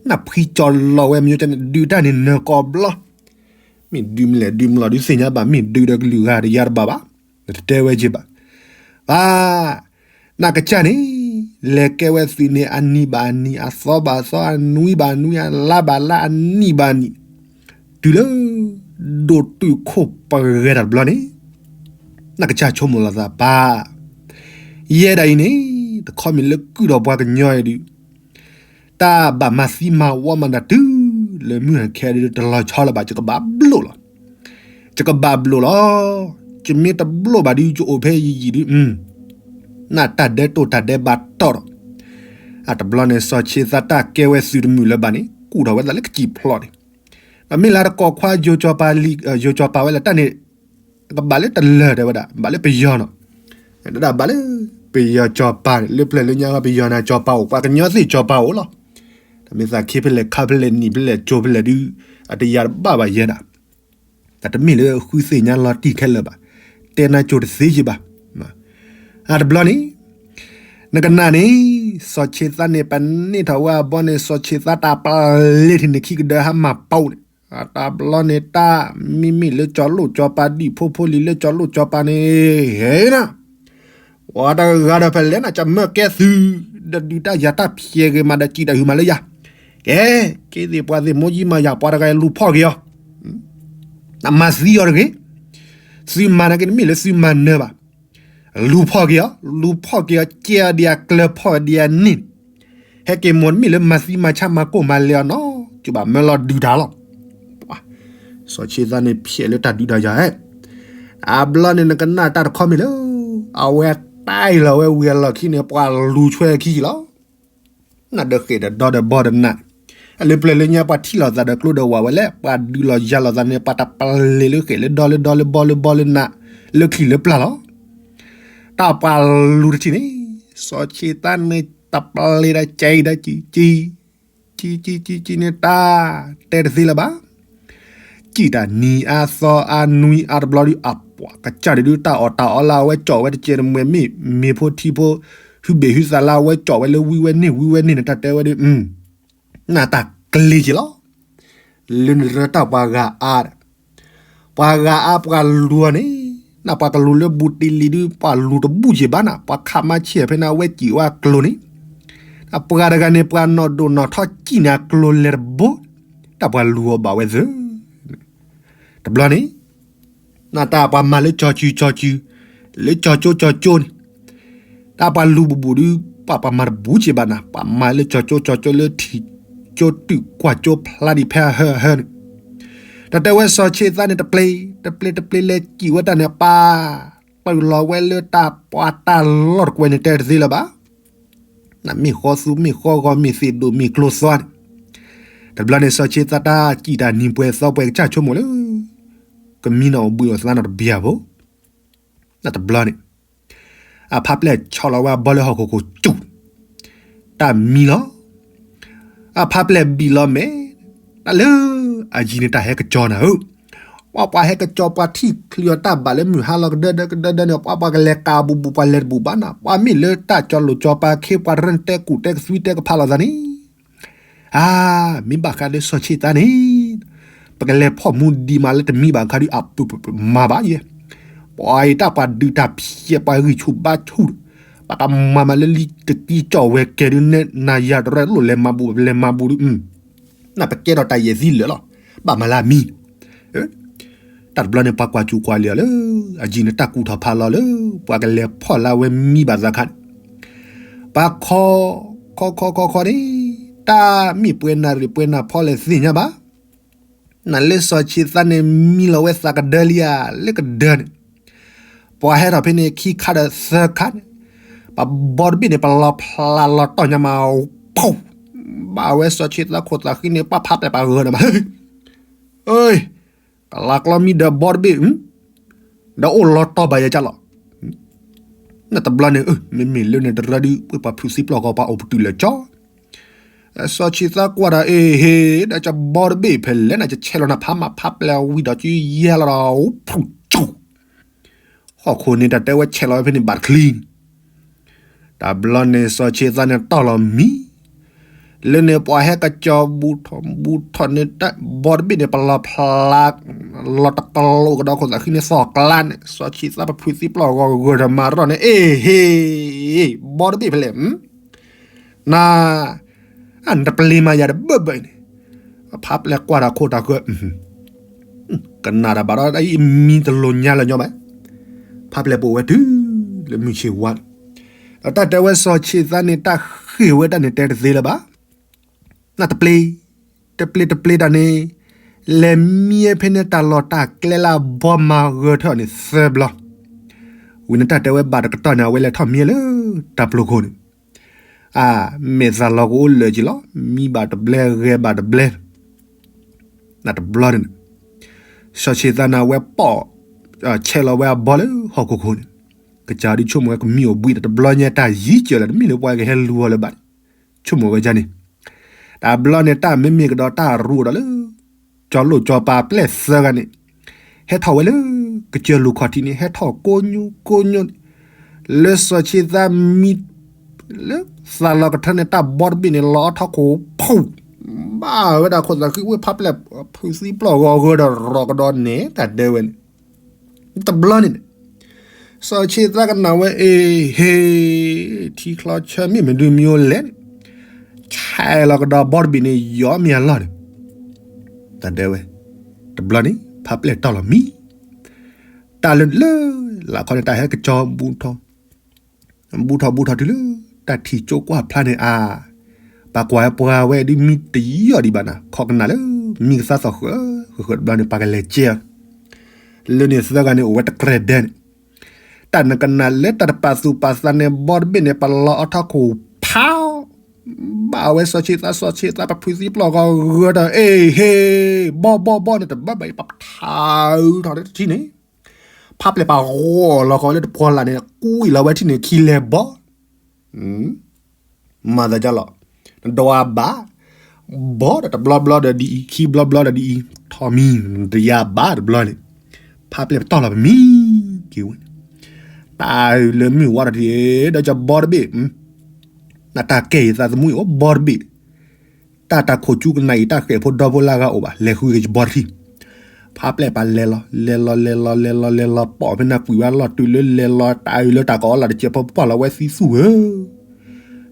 နၢ်ဖှံကၠီၤလီၤဝဲမ့ၢ်ကန့ၣ် ဒုးတၢ်န့ၣ်နၢၤကီးဘျီ မ့ၢ်ဒုးမလဲၣ်ဒုးမလီၤဒုးသ့ၣ်ညါဘၣ် မ့ၢ်ဒုးဒီးကလုာ်ဂၤတယါတဘၣ်ဘၣ် နတတဲဝဲက့ၤဘၣ်. ဘၣ် နၢ်ကစၢ်န့ၣ် လဲၤကဲဝဲသုးန့ၣ် အနံၤဘၣ်အနံၤ အသီဘၣ်အသီ အနွံဘၣ်အနွံ အလါဘၣ်လါ အနံၣ်ဘၣ်နံၣ် တုၤလၢ ဒိၣ်တုာ်ခိၣ်ပဂဲၤတၢ်တဘျီန့ၣ် နၢ်ကစၢ်ဆိကမိၣ်လီၤသးပၢ် ယဲဒၣ်အံၤန့ၣ် တခီမ့ၢ်လၢကုၢ်ဒီးပှၤကညီအံၤဒုး တၢ်ဘၣ်မၤသံမၤဝီမၤတၢ်တုၤ လၢမုၢ်အခဲဒုးတလီၤဆီလၢၤဘၣ် ယကဘၣ်ဘျိၣ်လီၤ. ယကဘၣ်ဘျိၣ်လီၤ. ယမ့ၢ်တဘျိၣ်ဘၣ်ဒုး ယအိၣ်ဖဲယံာ်ယံာ်ဒုး နၢ်တၢ်ဒဲးတိၢ်တၢ်ဒဲးဘးတီၢ်ဒီး အတဘျီန့ၣ် စီၤဆ့သးတၢ်ကဲဝဲသုးတမုာ်လၢၤဘၣ်န့ၣ် ကူၣ်ထီၣ်ဝဲသးလၢကစံၣ်ဖျိးန့ၣ် ဒီးမ့ၢ်လၢတကိးခွါယိၤစီၤပၤလံ ယိၤစီၤပၤဝဲလၢတၢ်န့ၣ် ကဘၣ်လၢတလၢာ်တဲဝဲဒၣ် ဘၣ်လၢပယီၤနီၤ တဒၣ်ဘၣ်လၢ ပယီၤစီၤပၤန့ၣ် လၢပျၢၤလၢညါပယီၤန့ၣ် စီၤပၤအိၣ် ပှၤကညီသ့ၣ်စီၤပၤအိၣ်လီၤ. တၢ်မ့ၢ်သးခ့ဖဲလဲၣ်ခါဖဲလဲၣ်နံၣ်ဖဲလဲၣ် ကၠိဖဲလဲၣ်ဒုး အတယၤတဘၣ်ဘၣ်ယဲဒၣ် တၢ်တမ့ၢ်လၢဃုသ့ၣ်ညါလီၤတံၢ်ခဲလၢာ်ဘၣ် တဲနၢ်ကၠိတသ့ယံၤဘၣ် အတဘျီန့ၣ် နကနၣ်န့ၣ် စီၤဆ့သးန့ၣ် ပန့ၢ်ထီၣ်ဝဲအဘီန့ၣ် စီၤဆ့သးတၢ်ပျဲထံၣ်န့ၣ်ခံကဒၢဟးမၤပာ်အိၣ်န့ၣ် အတဘျီန့ၣ် တၢ်မ့မ့ၢ်လၢကၠီၤလိၣ်ကၠီၤပၤဒံၣ်ဖိဖိလံၤလၢကၠီၤလိၣ်ကၠီၤပၤန့ၣ် ဟဲနၤ ပှၤတဂၤဒီးဖဲလဲၣ်နၤ ကမၢကဲသုး ဒီးဒုးတၢ်ယၤတၢ်ဖျဲးဂ့ၤမးဒီးစံးတၢ်ဟုၣ်မးလၢယၤ ကဲ က့ၤသ့ၣ်ပှၤသ့ၣ်မိၢ်ယံမၤယၤ ပှၤတဂၤအံၤလူၤဖီၣ်က့ၤအီၤ တၢ်မၤသံအီၤတဂ့ၤ သုမၤနာ်က့တမ့ၢ်လၢသုမၤနၢၤဘၣ် လူၤဖီၣ်က့ၤအီၤ လူၤဖီၣ်က့ၤအီၤ ကဲအီၤဒ်အကျၢၤဖီၣ်ဒ်အနံၣ် ဟဲက့ၤမိၢ်တမ့ၢ်လၢမၤသံမၤဆါမၤကိၢ်မၤလဲအီၤနီၤ ကဘၣ်မၢလီၤဒုးတၢ်လီၤ စီၤဆ့သးန့ၣ်ဖျဲးလၢတၢ်ဒုးတၢ်ယၤဧၢ အဘျီန့ၣ်နကနၣ်တၢ်တခီမ့ၢ်လၢ အဝဲတၢ်အံၤလီၤဝဲဝံၤအလီၢ်ခံန့ၣ် ပှၤလူၤဆွဲခံလီၤ. နဒီးဃဲးဒီးဒီဒီးဘီဒီးနး, အလၢပျၢၤလၢညါပှၤထံၣ်လိာ်သးဒီးကျိဒီးဝးဝဲလဲၣ်, ပှၤဒုးလိာ်ယၤလိာ်သးန့ၣ် ပှၤတပလ့ၤလၢဃဲးလၢဒီလၢဒီလၢဘီလၢဘီလၢနး, လၢချံလၢပျၢၤလီၤ. တၢ်ပှၤလူၤတထံၣ်န့ၣ်, စီၤဆ့သၣ်န့ၣ်တပလ့ၤဒီးကံဒီးကံ, ကံ, ကံ, ကံ, ကံန့ၣ်တၢ်တဲတသ့လၢၤဘၣ်. ကံၣ်တၢ်နံၤအါသီအါနွံအါတဘျီဒုး အပှၤကစၢ်ဒုးတၢ်အီၣ်တၢ်အီလၢအဝဲကၠီၣ်ဝဲတကဲးတမှဲၤမ့ၢ် မ့ၤဖိထံဖိ ဟုဘ့ၣ်ဟုသးလၢအဝဲကၠီၣ်ဝဲလၢဝံဝဲန့ၢ်ဝံဝဲန့ၢ်န့ၣ် တၢ်တဲဝဲဒုး နၢ်တၢ်ကျ့က့ၤလီၤ. လၢနရၢတၢ်ပှၤဂၤအါဒီး ပှၤဂၤအါပှၤလူၤအီၤန့ၣ်, နပှၤကလူၤလၢဘူးတ့လံဒုး ပှၤလူၤတဘူးက့ၤဘၣ်နၤ, ပှၤခးမါဆံၣ်ဖဲန့ၣ်အဝဲကံၣ်ဝဲအကျိၤန့ၣ်, ပှၤတဂၤန့ၣ် ပှၤနီၢ်ဒိၣ်နီၢ်ထီၣ်ကံၣ်န့ၣ်အကျိၤလဲၤတဘိ, တၢ်ပှၤလူၤအီၤဘၣ်ဝဲသၢ တဘျီန့ၣ်, နတၢ်ပှၤမၤလၢကၠီၤစုကၠီၤစု, လၢကၠီၤကၠိကၠီၤကၠိန့ၣ်, တၢ်ပှၤလူၤဘူးဘူးဒုး ပှၤပှၤမၤတဘူးက့ၤဘၣ်နၤ, ပှၤမၤလၢကၠီၤကၠိကၠီၤကၠိလၢထံး ကၠိတုာ်ကွၢ်ကၠိဖျါဒံးဖဲအဟၢအဟၢန့ၣ်, တၢ်တဲဝဲစီၤဆ့သၣ်န့ၣ် တပျ့ၤ တပျ့ၤတပျ့ၤလဲၤကံၣ်ဝဲတၢ်န့ၣ် ပၢ် ပာ်လီၤဝဲလၢတၢ်ပှၤတၢ်လီၢ်တကွဲးန့ၣ် တဲတသ့လၢၤဘၣ်. နမ့ၢ်ဃီသူမ့ၢ်ဃီဂီၤမ့ၢ်သ့ၣ်ဒိၣ်မ့ၢ်ကျိသွါန့ၣ်, တဘျီန့ၣ် စီၤဆ့သၣ်တၢ်ကံၣ်တၢ်နံၤပှဲၤသီပှဲၤကစၢ်ဆိကမိၣ်လၢ ကမံနီၣ်ဘှံးအီၤသးနီၣ်တဘျီဘိ, တဘျီန့ၣ်, အဖးပျဲၢ်ဆီလီၤဝဲအဘီလၢဟီၣ်ခိၣ်ခိၣ်စူၢ်, တၢ်မံလီၤ. အဖးပျဲၢ်ဘံၣ်လီၤမဲာ်, တၢ်လၢ အယံၤန့ၣ်တၢ်ဟဲကစီၤနၤဧၢ, ပှၤပှၤဟဲကစီၤပှၤထံၣ်ချံအီၤတၢ်ဘၣ်လၢမုၢ်ဟါလီၤကဒၢဒၢကဒၢဒၢန့ၣ် ပှၤပှၤကလဲၤကးဘူးဘူးပှၤလဲၤတဘူးဘၣ်နၤ, ပှၤမ့ၢ်လၢတၢ်ကၠီၤလိာ်ကၠီၤပၤခ့ပှၤတရၢၢ်န့ၣ် တဲကူၣ်တဲကသွံတဲကဖးလိာ်သးန့ၣ် အါ, မ့ၢ်ဘၣ်ဃးလၢစီၤဆ့သၣ်န့ၣ်, ပကလဲၤဖီၣ်မူဒံးမးလၢတမံဘၣ်ခါဒုး အပမၤဘၣ်ယဲ, ပှၤအံၤတၢ်ပှၤဒုးတၢ်ဖျဲးပှၤဂံၢ်ဆူၣ်ဘါဆူၣ်ဒီး, ပကမၤမးလၢလံတကံကၠီၣ်ဝဲကဲဒုးနဲၣ်နၤယၤတရၢၢ်လိၣ်လဲၤမၤဘူးလဲၤမၤဘူးဒုး, နပကဲထီၣ်တၢ်ယဲၢ်သံလၢာ်လီၤ, ဘၣ်မၤလၢအမံ တၢ်တဘျီန့ၣ် ပှၤကွၢ်စူၣ်ကွၢ်လံအီၤလၢ အယံၤန့ၣ်တၢ်ကူၣ်ထီၣ်ဖးလီၤလၢ ပှၤကလဲၤဖီၣ်လၢအဝဲမံဘၣ်သးခါန့ၣ်, ပှၤခီ, ခီခီခီခီန့ၣ်, တၢ်မ့ၢ်ပှဲၤနၣ်ရံၣ်ပှဲၤနၣ်ဖီလဲၣ်သ့ၣ်ညါဘၣ်, နလၢစီၤဆ့သၣ်န့ၣ် မံလီၤဝဲသးကဒၢလံဧါ လၢကဒၢန့ၣ်, ပှၤဟဲထီၣ်ဖဲန့ၣ် ခံခါဒီးသၢခါန့ၣ်, ပဘီတဘ့ၣ်န့ၣ် ပလီၤဖျါလီၤတီၢ်ညါမး, ဖီၣ်, ဘၣ်ဝဲစီၤဆ့သၣ်ခိၣ်သးဃံန့ၣ် ပှၤဖးပျဲၢ်ပှၤဂၢၤဒီးမး, အၢ, ကလၤကျီမံဒီးဘီတဘ့ၣ်, ဒီးအိၣ်လီၤတီၢ်ဘၣ်ယဲကၢ်လီၤ, နတဘျီန့ၣ် မ့မ့ၢ်လၢန့ၣ်တရၢဒုး ပှၤဖုးသံပျီၢ်ဂီၤပှၤအိၣ်ပတုာ်လၢာ်ကၠီ, စီၤဆ့သၣ်ကွၢ်ဒီး အ့ဟ့, ဒီးကဘီတဘ့ၣ်ဖဲလဲၣ်နၤ ကဆဲးလီၤနၤဖးမးဖးပျဲၢ်ဝံၤဒီးကယဲၢ်လီၤဒီး ဖုးကၠူၣ် ဟီၣ်ခိၣ်န့ၣ်တၢ်တဲဝဲဆဲးလီၤဝဲဖဲန့ၣ်ဘၣ်တချံန့ၣ်, တဘျီန့ၣ် စီၤဆ့သၣ်န့ၣ်တီၢ်လီၤမံ, လၢန့ၣ်ပှၤဟဲကစီၤဘူးထီၣ်ဘူးထီၣ်န့ၣ် ဘီတဘ့ၣ်န့ၣ် ပလီၤဖျါ, လီၤတကလိာ်ကဒီးခိၣ်သးဃံန့ၣ်သီၣ်ကျါန့ၣ် စီၤဆ့သၣ်ပဖုးသံပျီၢ်ဂီၤဂၢၤဒီးမၤရီၣ်န့ၣ် အ့ဟ့, ဘီတဘ့ၣ်ဖဲလဲၣ် နၤ, အနတပျ့ၤမၤယၤတဘၢဘၢအံၤန့ၣ်, ဖးပျဲၢ်ကွၢ်တၢ်ခိၣ်တၢ်ဃၢၤ, ကနၣ်တၢ်ဘၣ်ဒီးအံၤမံတလိၤညါလၢၤညီဘၣ်, ဖးပျဲၢ်ပိာ်ဝဲတုၤလၢမုၢ်ဆ့ၣ်ဝါ, ဒီးတၢ်တဲဝဲစီၤဆ့သၣ်န့ၣ် တၢ်ဃ့ၢ်ဝဲဒၣ်န့ၣ်တဲတသ့လၢၤဘၣ်, နတပျ့ၤ, တပျ့ၤတပျ့ၤတၢ်န့ၣ်, လဲၤမံဖဲန့ၣ်တၢ်လီၢ်တၢ်ကျဲလၢအဘီမၤဂၢၤထၢၣ်န့ၣ်သၢဘျီ, ဝံၤန့ၣ်တၢ်တဲဝဲဘၣ်တကတီၢ်န့ၣ် အဝဲလဲၤထီၣ်မံလၢတၢ်ပျီခိၣ်န့ၣ်, အါ, မဲာ်သးလီၤကအိၣ်လၢာ်က့ၤလီၤ, မံဘၣ်တဘျဲဂဲၤဘၣ်တဘျဲ, နတဘျီန့ၣ်, စီၤဆ့သၣ်န့ၣ် အဝဲပိာ်, ဆဲးလီၤဝဲအဘီလၢဟီၣ်ခိၣ်ခိၣ်န့ၣ်, ကစၢ်ဒုးဆိကမိၣ်ဝဲကမံအိၣ်ဘှံးဒီးတဘျီညါတၢ်ယံၤစၢၤလၢၤ တမ့ၢ်လၢပှၤကဟဲလူၤအီၤလၢၤဘၣ်န့ၣ်, ဆိကမိၣ်ဝဲဒ်န့ၣ်, တဘျီန့ၣ်တၢ်မ့မ့ၢ်ကဒီးတၢ်ရူးဒီးလၢ ကၠီၤလိၣ်ကၠီၤပၤပျဲၢ်သၢဂၤန့ၣ်, ဟဲထီၣ်ဝဲလၢ ကစၢၢ်လူၢ်ခီၣ်ထံးန့ၣ် ဟဲထီၣ်ကိညိကိညိန့ၣ်, လၢစီၤဆ့သၣ်မံ လၢသးလီၤကထၢန့ၣ် တၢ်ဘီတဘ့ၣ်န့ၣ် လီၤအထီၣ်ခိၣ်ဖူၣ်, ဘၣ်ဝဲဒၣ်ခိၣ်သးဃံဝ့ၢ်ဖးပျဲၢ် ဖုးသံပျီၢ်ဂီၤဂၢၤဒီးရီၤကဒီးန့ၣ် တၢ်ဒဲဝဲန့ၣ်, တဘျီန့ၣ်န့ၣ် စီၤဆ့သၣ်ကနၣ်ဝဲအ့ဟ့, ထံချီဆၢမ့ၢ်မဒုမံအိၣ်လဲၣ်န့ၣ်, ဆဲးလီၤကဒီးဘီတဘ့ၣ်န့ၣ် ယီၤမ့ၢ်အလီၢ်န့ၣ်, တၢ်ဒဲဝဲ, တဘျီန့ၣ် ဖးပျဲၢ်တီၢ်လီၤမံ, တၢ်လၢလၢ လၢခီန့ၣ် တၢ်ဟဲကစီၤဘူးထီၣ် ဘူးထီၣ်ဘူးထီၣ်တုၤလၢ တၢ်ထံၣ်ကၠိကွၢ်ဖျါန့ၣ်အါ, ပှၤကွၢ်ဝဲပှၤဝဲဒုးမံတယီၢ်ဒံးဘၣ်နၤ ခိးကနၣ်လၢ မံကသါသီၣ်ဃၢၤဃၢၤဃၢၤတဘျီန့ၣ် ပှၤကလဲၤကဲအီၤ, လၢန့ၣ်သၢဂၤန့ၣ်အိၣ်ဝဲတကြဲၤဒဲးန့ၣ်, တၢ်နကနၣ်လၢတၢ်တပာ်သူၣ်ပာ်သးန့ၣ် ဘီတဘ့ၣ်န့ၣ် ပလီၤအီထီခိၣ်ဖး ဘၣ်ဝဲစီၤဆ့သး စီၤဆ့သး ပဖုးသံပျီၢ်ဂီၤဂၢၢ်တၢ် အ့ၣ်ဟ့ၣ် ဘီဘီဘီန့ၣ် တဘၣ်ဘၣ်အံၤ ပထးထီၣ်လၢတထံၣ်န့ၣ်, ဖးပျဲၢ်ပဂီၢ်လီၤဃီလၢတပှီၤလၢ်န့ၣ် ကွံာ်လီၤဝဲထံၣ်န့ၣ်ခံလဲၤဘီ မၤသးဒ်လီၤ, နဒွးဘၣ်, ဘီဒီးတဘျီဘျီဒီးဒ်အံၤ ခံဘျီဘျီဒီးဒ်အံၤ ထီၣ်မံၤ နတယၤဘၣ်တဘျီန့ၣ်, ဖးပျဲၢ်ပတီၢ်လီၤပမံၤက့ၤဝဲ, တၢ်လၢမုၢ်ဝါထီၣ်ထံၣ် ဒီးကဘီတဘ့ၣ်, နတၢ်ကဲအံၤသးသမူအံၤအိၣ်ဘီတဘ့ၣ်, တၢ်တၢ်ခိၣ်ကၠူကနၣ်အံၤ တၢ်ဃဲၣ်ဖိဒီဖိလၢအဂၤအိၣ်ဘၣ် လဲၤဃုက့ၤကဘီတထံၣ်, ဖးပျဲၢ်ပလဲၤလီၤ လဲၤလီၤ လဲၤလီၤ လဲၤလီၤ လဲၤလီၤ ပိာ်ဖဲန့ၣ်ကွံာ်ဝဲလီၢ်တုၤလၢလဲၤလီၤ တၢ်အုးလၢတၢ်ကအီလၢ်တစဲးဖိပှၢ်လီၤဝဲသံသူဧၢ,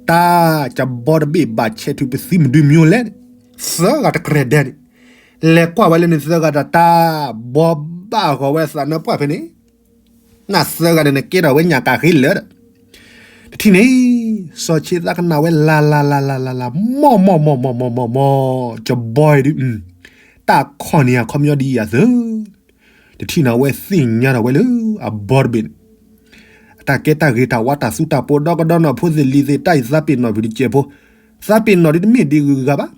တၢ်ကဘီတဘ့ၣ်ဘၣ်ဆဲးထုးပသံမဒုမံၤလဲၣ်, သၢဂၤတကြဲၤဒဲးန့ၣ်, လဲၤကွၢ်ဝဲလၢန့ၣ်သၢဂၤဒီး တၢ်ဘီဘၣ်ဂီၤဝဲသးနၢပှၢ်ဖဲန့ၣ် နသၢဂၤန့ၣ် နကဲထီၣ်ဝဲညၣ်ကးဃ့လၢာ်ဒီး, တထံၣ်န့ၣ်, စီၤဆ့သးကနၣ်ဝဲလၢ်လၢ်လၢ်လၢ်လၢ်လၢ်လၢ် မီၢ်မီၢ်မီၢ်မီၢ်မီၢ်မီၢ် ကဘီအံၤဒုး, တၢ်ခီၣ်န့ၢ်အခီပညီဒ်အံၤအသိး, တထံၣ်န့ၣ်အဝဲသ့ၣ်ညါထီၣ်ဝဲလၢအဘီတဘ့ၣ်န့ၣ်, အတၢ်ကဲတၢ်ဂ့ၤတၢ်ဝါတၢ်သူတၢ်ပိ ဒီကဒီနီၢ်ဖိသ့ၣ်လံၤသ့ၣ် တၢ်အံၤသးပ့ၤနီၣ်ဖုတစဲးဖိ, သးပ့ၤနီၣ်ဒ်တမ့ၢ်ဒ်ဂုၤဂၤဘၣ်,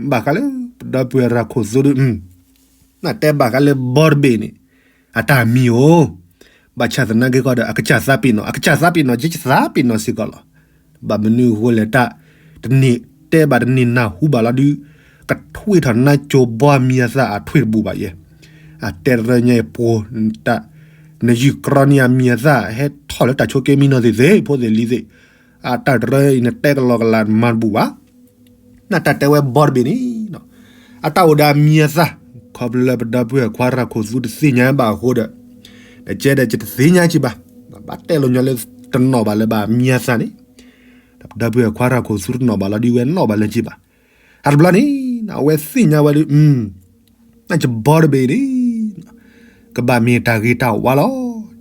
ဘၣ်ဃးလၢ ပဒီပုၢ်ဝဲၢ်ရၤခိၣ်သူဒုး နတဲဘၣ်ဃးလၢဘီတဘ့ၣ်န့ၣ်, အတၢ်မံၤအိၣ်, ဘၣ်ဆၣ်သနာ်က့ဃီဒီး အကစၢ်သးပ့ၤနီၣ် အကစၢ်သးပ့ၤနီၣ် ယသးပ့ၤနီၣ်စ့ၢ်ကီးလီၤ. ဘၣ်မနုၤအဃိလဲၣ် တၢ်တန့ၢ်တဲဘၣ်တန့ၢ်နၢ်ဟူဘၣ်လီၤဒုး, ကထွ့ထီၣ်နါစိၤဘီအမံၤအသၣ်အထွ့တဘူးဘၣ်ယဲ, အတဲတရၢညါအပှိၤ, နယုၢ်ကြီန့ၢ်အမံၤအသၣ် ဟဲထီၣ်လၢတၢ်ဆိးက့မံနီၤသ့ၣ်သ့ၣ် ဖိသ့ၣ်လံၤသ့ၣ်, အတၢ်တရၢအံၤနတဲကလီကလးမၤတဘူးဘၣ် နတၢ်တဲဝဲဘီတဘ့ၣ်န့ၣ်, အတၢ်အိၣ်ဒီးအမံၤအသၣ်, ခီဖျိလၢပဒီပုၢ်ဝဲၢ်ခွါရၤခိၣ်သူတသ့ၣ်ညါဘၣ်အဃိဒီး, နကဲဒီးယတသ့ၣ်ညါက့ဘၣ်, ဘၣ်တဲလိာ်ညီလၢတနီၣ်ဘၣ်လၢၤဘၣ်မံၤအသၣ်န့ၣ်, ပဒီပုၢ်ဝဲၢ်ခွါရၤခိၣ်သူတနီၣ်ဘၣ်လီၤဒုးဝဲနီၣ်ဘၣ်လၢၤက့ဘၣ်, အတဘျီန့ၣ်, အဝဲသ့ၣ်ညါဝဲဒုး နကဘီတဘ့ၣ်န့ၣ်, ကဘၣ်မ့ၢ်တၢ်ဂ့ၤတၢ်ဝါလီၤ,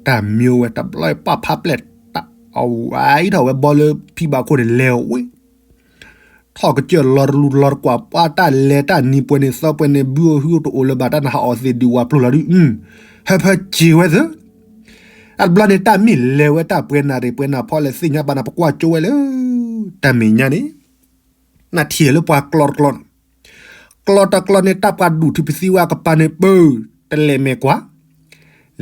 တၢ်မံၤဝဲတဘျီပာ်ဖးပျဲၢ်တၢ်, အဝဲအံၤထီၣ်ဝဲဘီလၢဖံဘၣ်ခိၣ်န့ၣ်လဲၤဝဲ ထီၣ်ကစၢၢ်လီၤတလူၤလီၤတကွၢ် ပှၤတၢ်လဲၤတၢ်နံၤပှဲၤန့ၣ် သီပှဲၤန့ၣ် ဘုအိၣ်ဟုအိၣ်တအိၣ်လၢၤဘၣ် တၢ်နဟးအီၣ်သ့ၣ်ဒုးဝၤပျိၢ်လီၤဒုး, ဟၢဖၢစ့ၤဝဲသၢ, အတဘျီန့ၣ် တၢ်မ့ၢ်လဲၤဝဲတၢ်ပှဲၤနၢ်ရ့ၣ်ပှဲၤနၢ်ဖီလဲၣ်သ့ၣ်ညါဘၣ်နၤ ပကွၢ်ကၠိဝဲလၢ တၢ်မဲာ်ညါန့ၣ်, နထံၣ်လၢပှၤကျီတကျီန့ၣ်, ကျီတကျီန့ၣ် တၢ်ပှၤဒူၣ်ထံပသံဝဲအကပၤန့ၣ် ပၢၢ်, တလဲၤမဲာ်ကွၢ်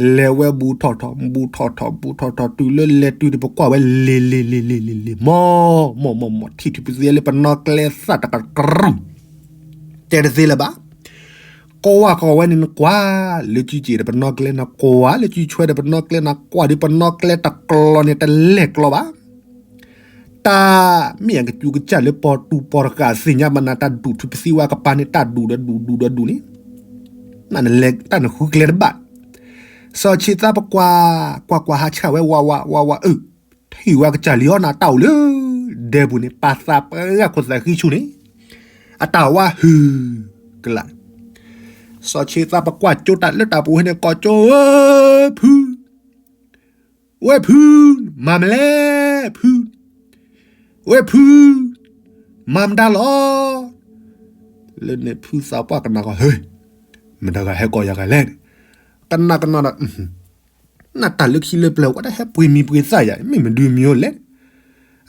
လဲၤဝဲဘူးထီၣ်ထီၣ် ဘူးထီၣ်ထီၣ် ဘူးထီၣ်ထီၣ် တုၤလၢလဲၤတုၤန့ၣ် ပကွၢ်ဝဲလ့ၤလ့ၤလ့ၤလ့ၤလ့ၤလ့ၤ မီၢ်မီၢ်မီၢ်မီၢ် ထံၣ်ထံပသံလၢပနီၣ်ကျဲသၣ်တကတြူၢ်, တဲတသ့လၢၤဘၣ်, ကိးဝဲကိးဝဲန့ၣ် နကွၢ်လၢကံက့ၤဒီး ပနီၣ်ကျဲနၤ ကွၢ်လၢကံဆွဲဒီး ပနီၣ်ကျဲနၤ ကွၢ်ဒီး ပနီၣ်ကျဲတကျီန့ၣ် တလဲၤကျီဘၣ် တၢ်မ့ၢ်အကစူးကစၢ်လၢပီၤတူၤပီၤတဃာ်သ့ၣ်ညါဘၣ်နၤ တၢ်ဒူၣ်ထံပသံဝဲအကပၤန့ၣ် တၢ်ဒူၣ်ဒီးဒူၣ် ဒူၣ်ဒီးဒူၣ်န့ၣ်, နလဲၤတၢ်နဃုကျဲတဘၣ်, စီၤဆ့သးပကွၢ်, ကွၢ်ကွၢ်ဟးဆၣ်ဝဲဝးဝး ဝးဝးအၢ, ထံၣ်ဝဲကစၢ်လံအီၤနၤတၢ်အိၣ်လၢ ဒဲပူၤန့ၣ် ပာ်သးပှၢ်ခိၣ်သးဃံဆူၣ်န့ၣ်, အတၢ်ဝါဟုၣ်ကလာ် စီၤဆ့သးပကွၢ်ကၠိတၢ်လၢတၢ်ပူၤဟဲန့ၣ် ကိးကၠိဧၢ, ဖု ဝဲဖု, မၤမလဲၣ်, ဖု, ဝဲဖု, မၤမတၤလီၤ. လၢန့ၣ်ဖုသးပှၢ်ကနၣ်ကီး ဟ့, မတၤဂၤဟဲကိးယၤဂၤလဲၣ်န့ၣ်, ကနၣ်ကနၣ်ဒီး နတၢ်လၢခံလၢပျၢၤ ဝဲဒၣ်ဟဲပှ့ၤမံၤပှ့ၤသၣ်ယၤ မ့ၢ်မဒုမံၤလဲၣ်.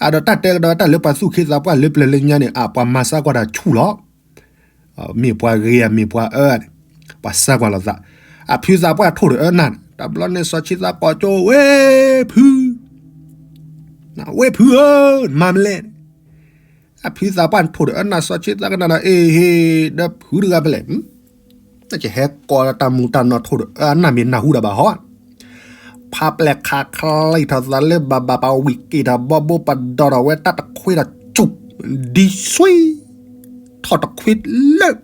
အဒီးတၢ်တဲကဒီးတၢ်လၢပှၤသူၣ်ခ့သးပှၢ်လၢပျၢၤလၢညါန့ၣ် အပှၤမၤစၢ်ကွၢ်တၢ်ဆူၣ်လီၤ. မ့ၢ်ပှၤဂ့ၤဧါ မ့ၢ်ပှၤအၢန့ၣ်, ပှၤစၢ်ကွၢ်လိာ်သး, အဖုသးပှၢ်ထိၣ်ဒီးအၢနၢ်န့ၣ်, တဘျီန့ၣ်စီၤဆ့သးကိးကၠိ ဝဲဖု, ဝဲဖုဧၢ, မၤမလဲၣ်န့ၣ်, အဖုသးပှၢ်ထိၣ်ဒီးအၢနၢ် စီၤဆ့သးကနၣ်ဒီး အ့ဟ့, ဒီးဖုတဂၤဖဲလဲၣ် နကဟဲကိးတၢ်မူးတၢ်နီၢ်ထိၣ်ဒီးအၢနၢ်မ့ၢ်နၢ်ဟူဒၣ်ဘၣ်ဟီဧါ. ဖးပျဲၢ်ခးချံးထီၣ်သးလၢဘၣ်ဘၣ် ပဝံၣ်က့ၤထီၣ်ဘီဘိပဒီးထီၣ်ဝဲတၢ်တခွ့ထီၣ်ကၠူၣ်, ဒံဆွံ, ထီၣ်တခွ့လၢ,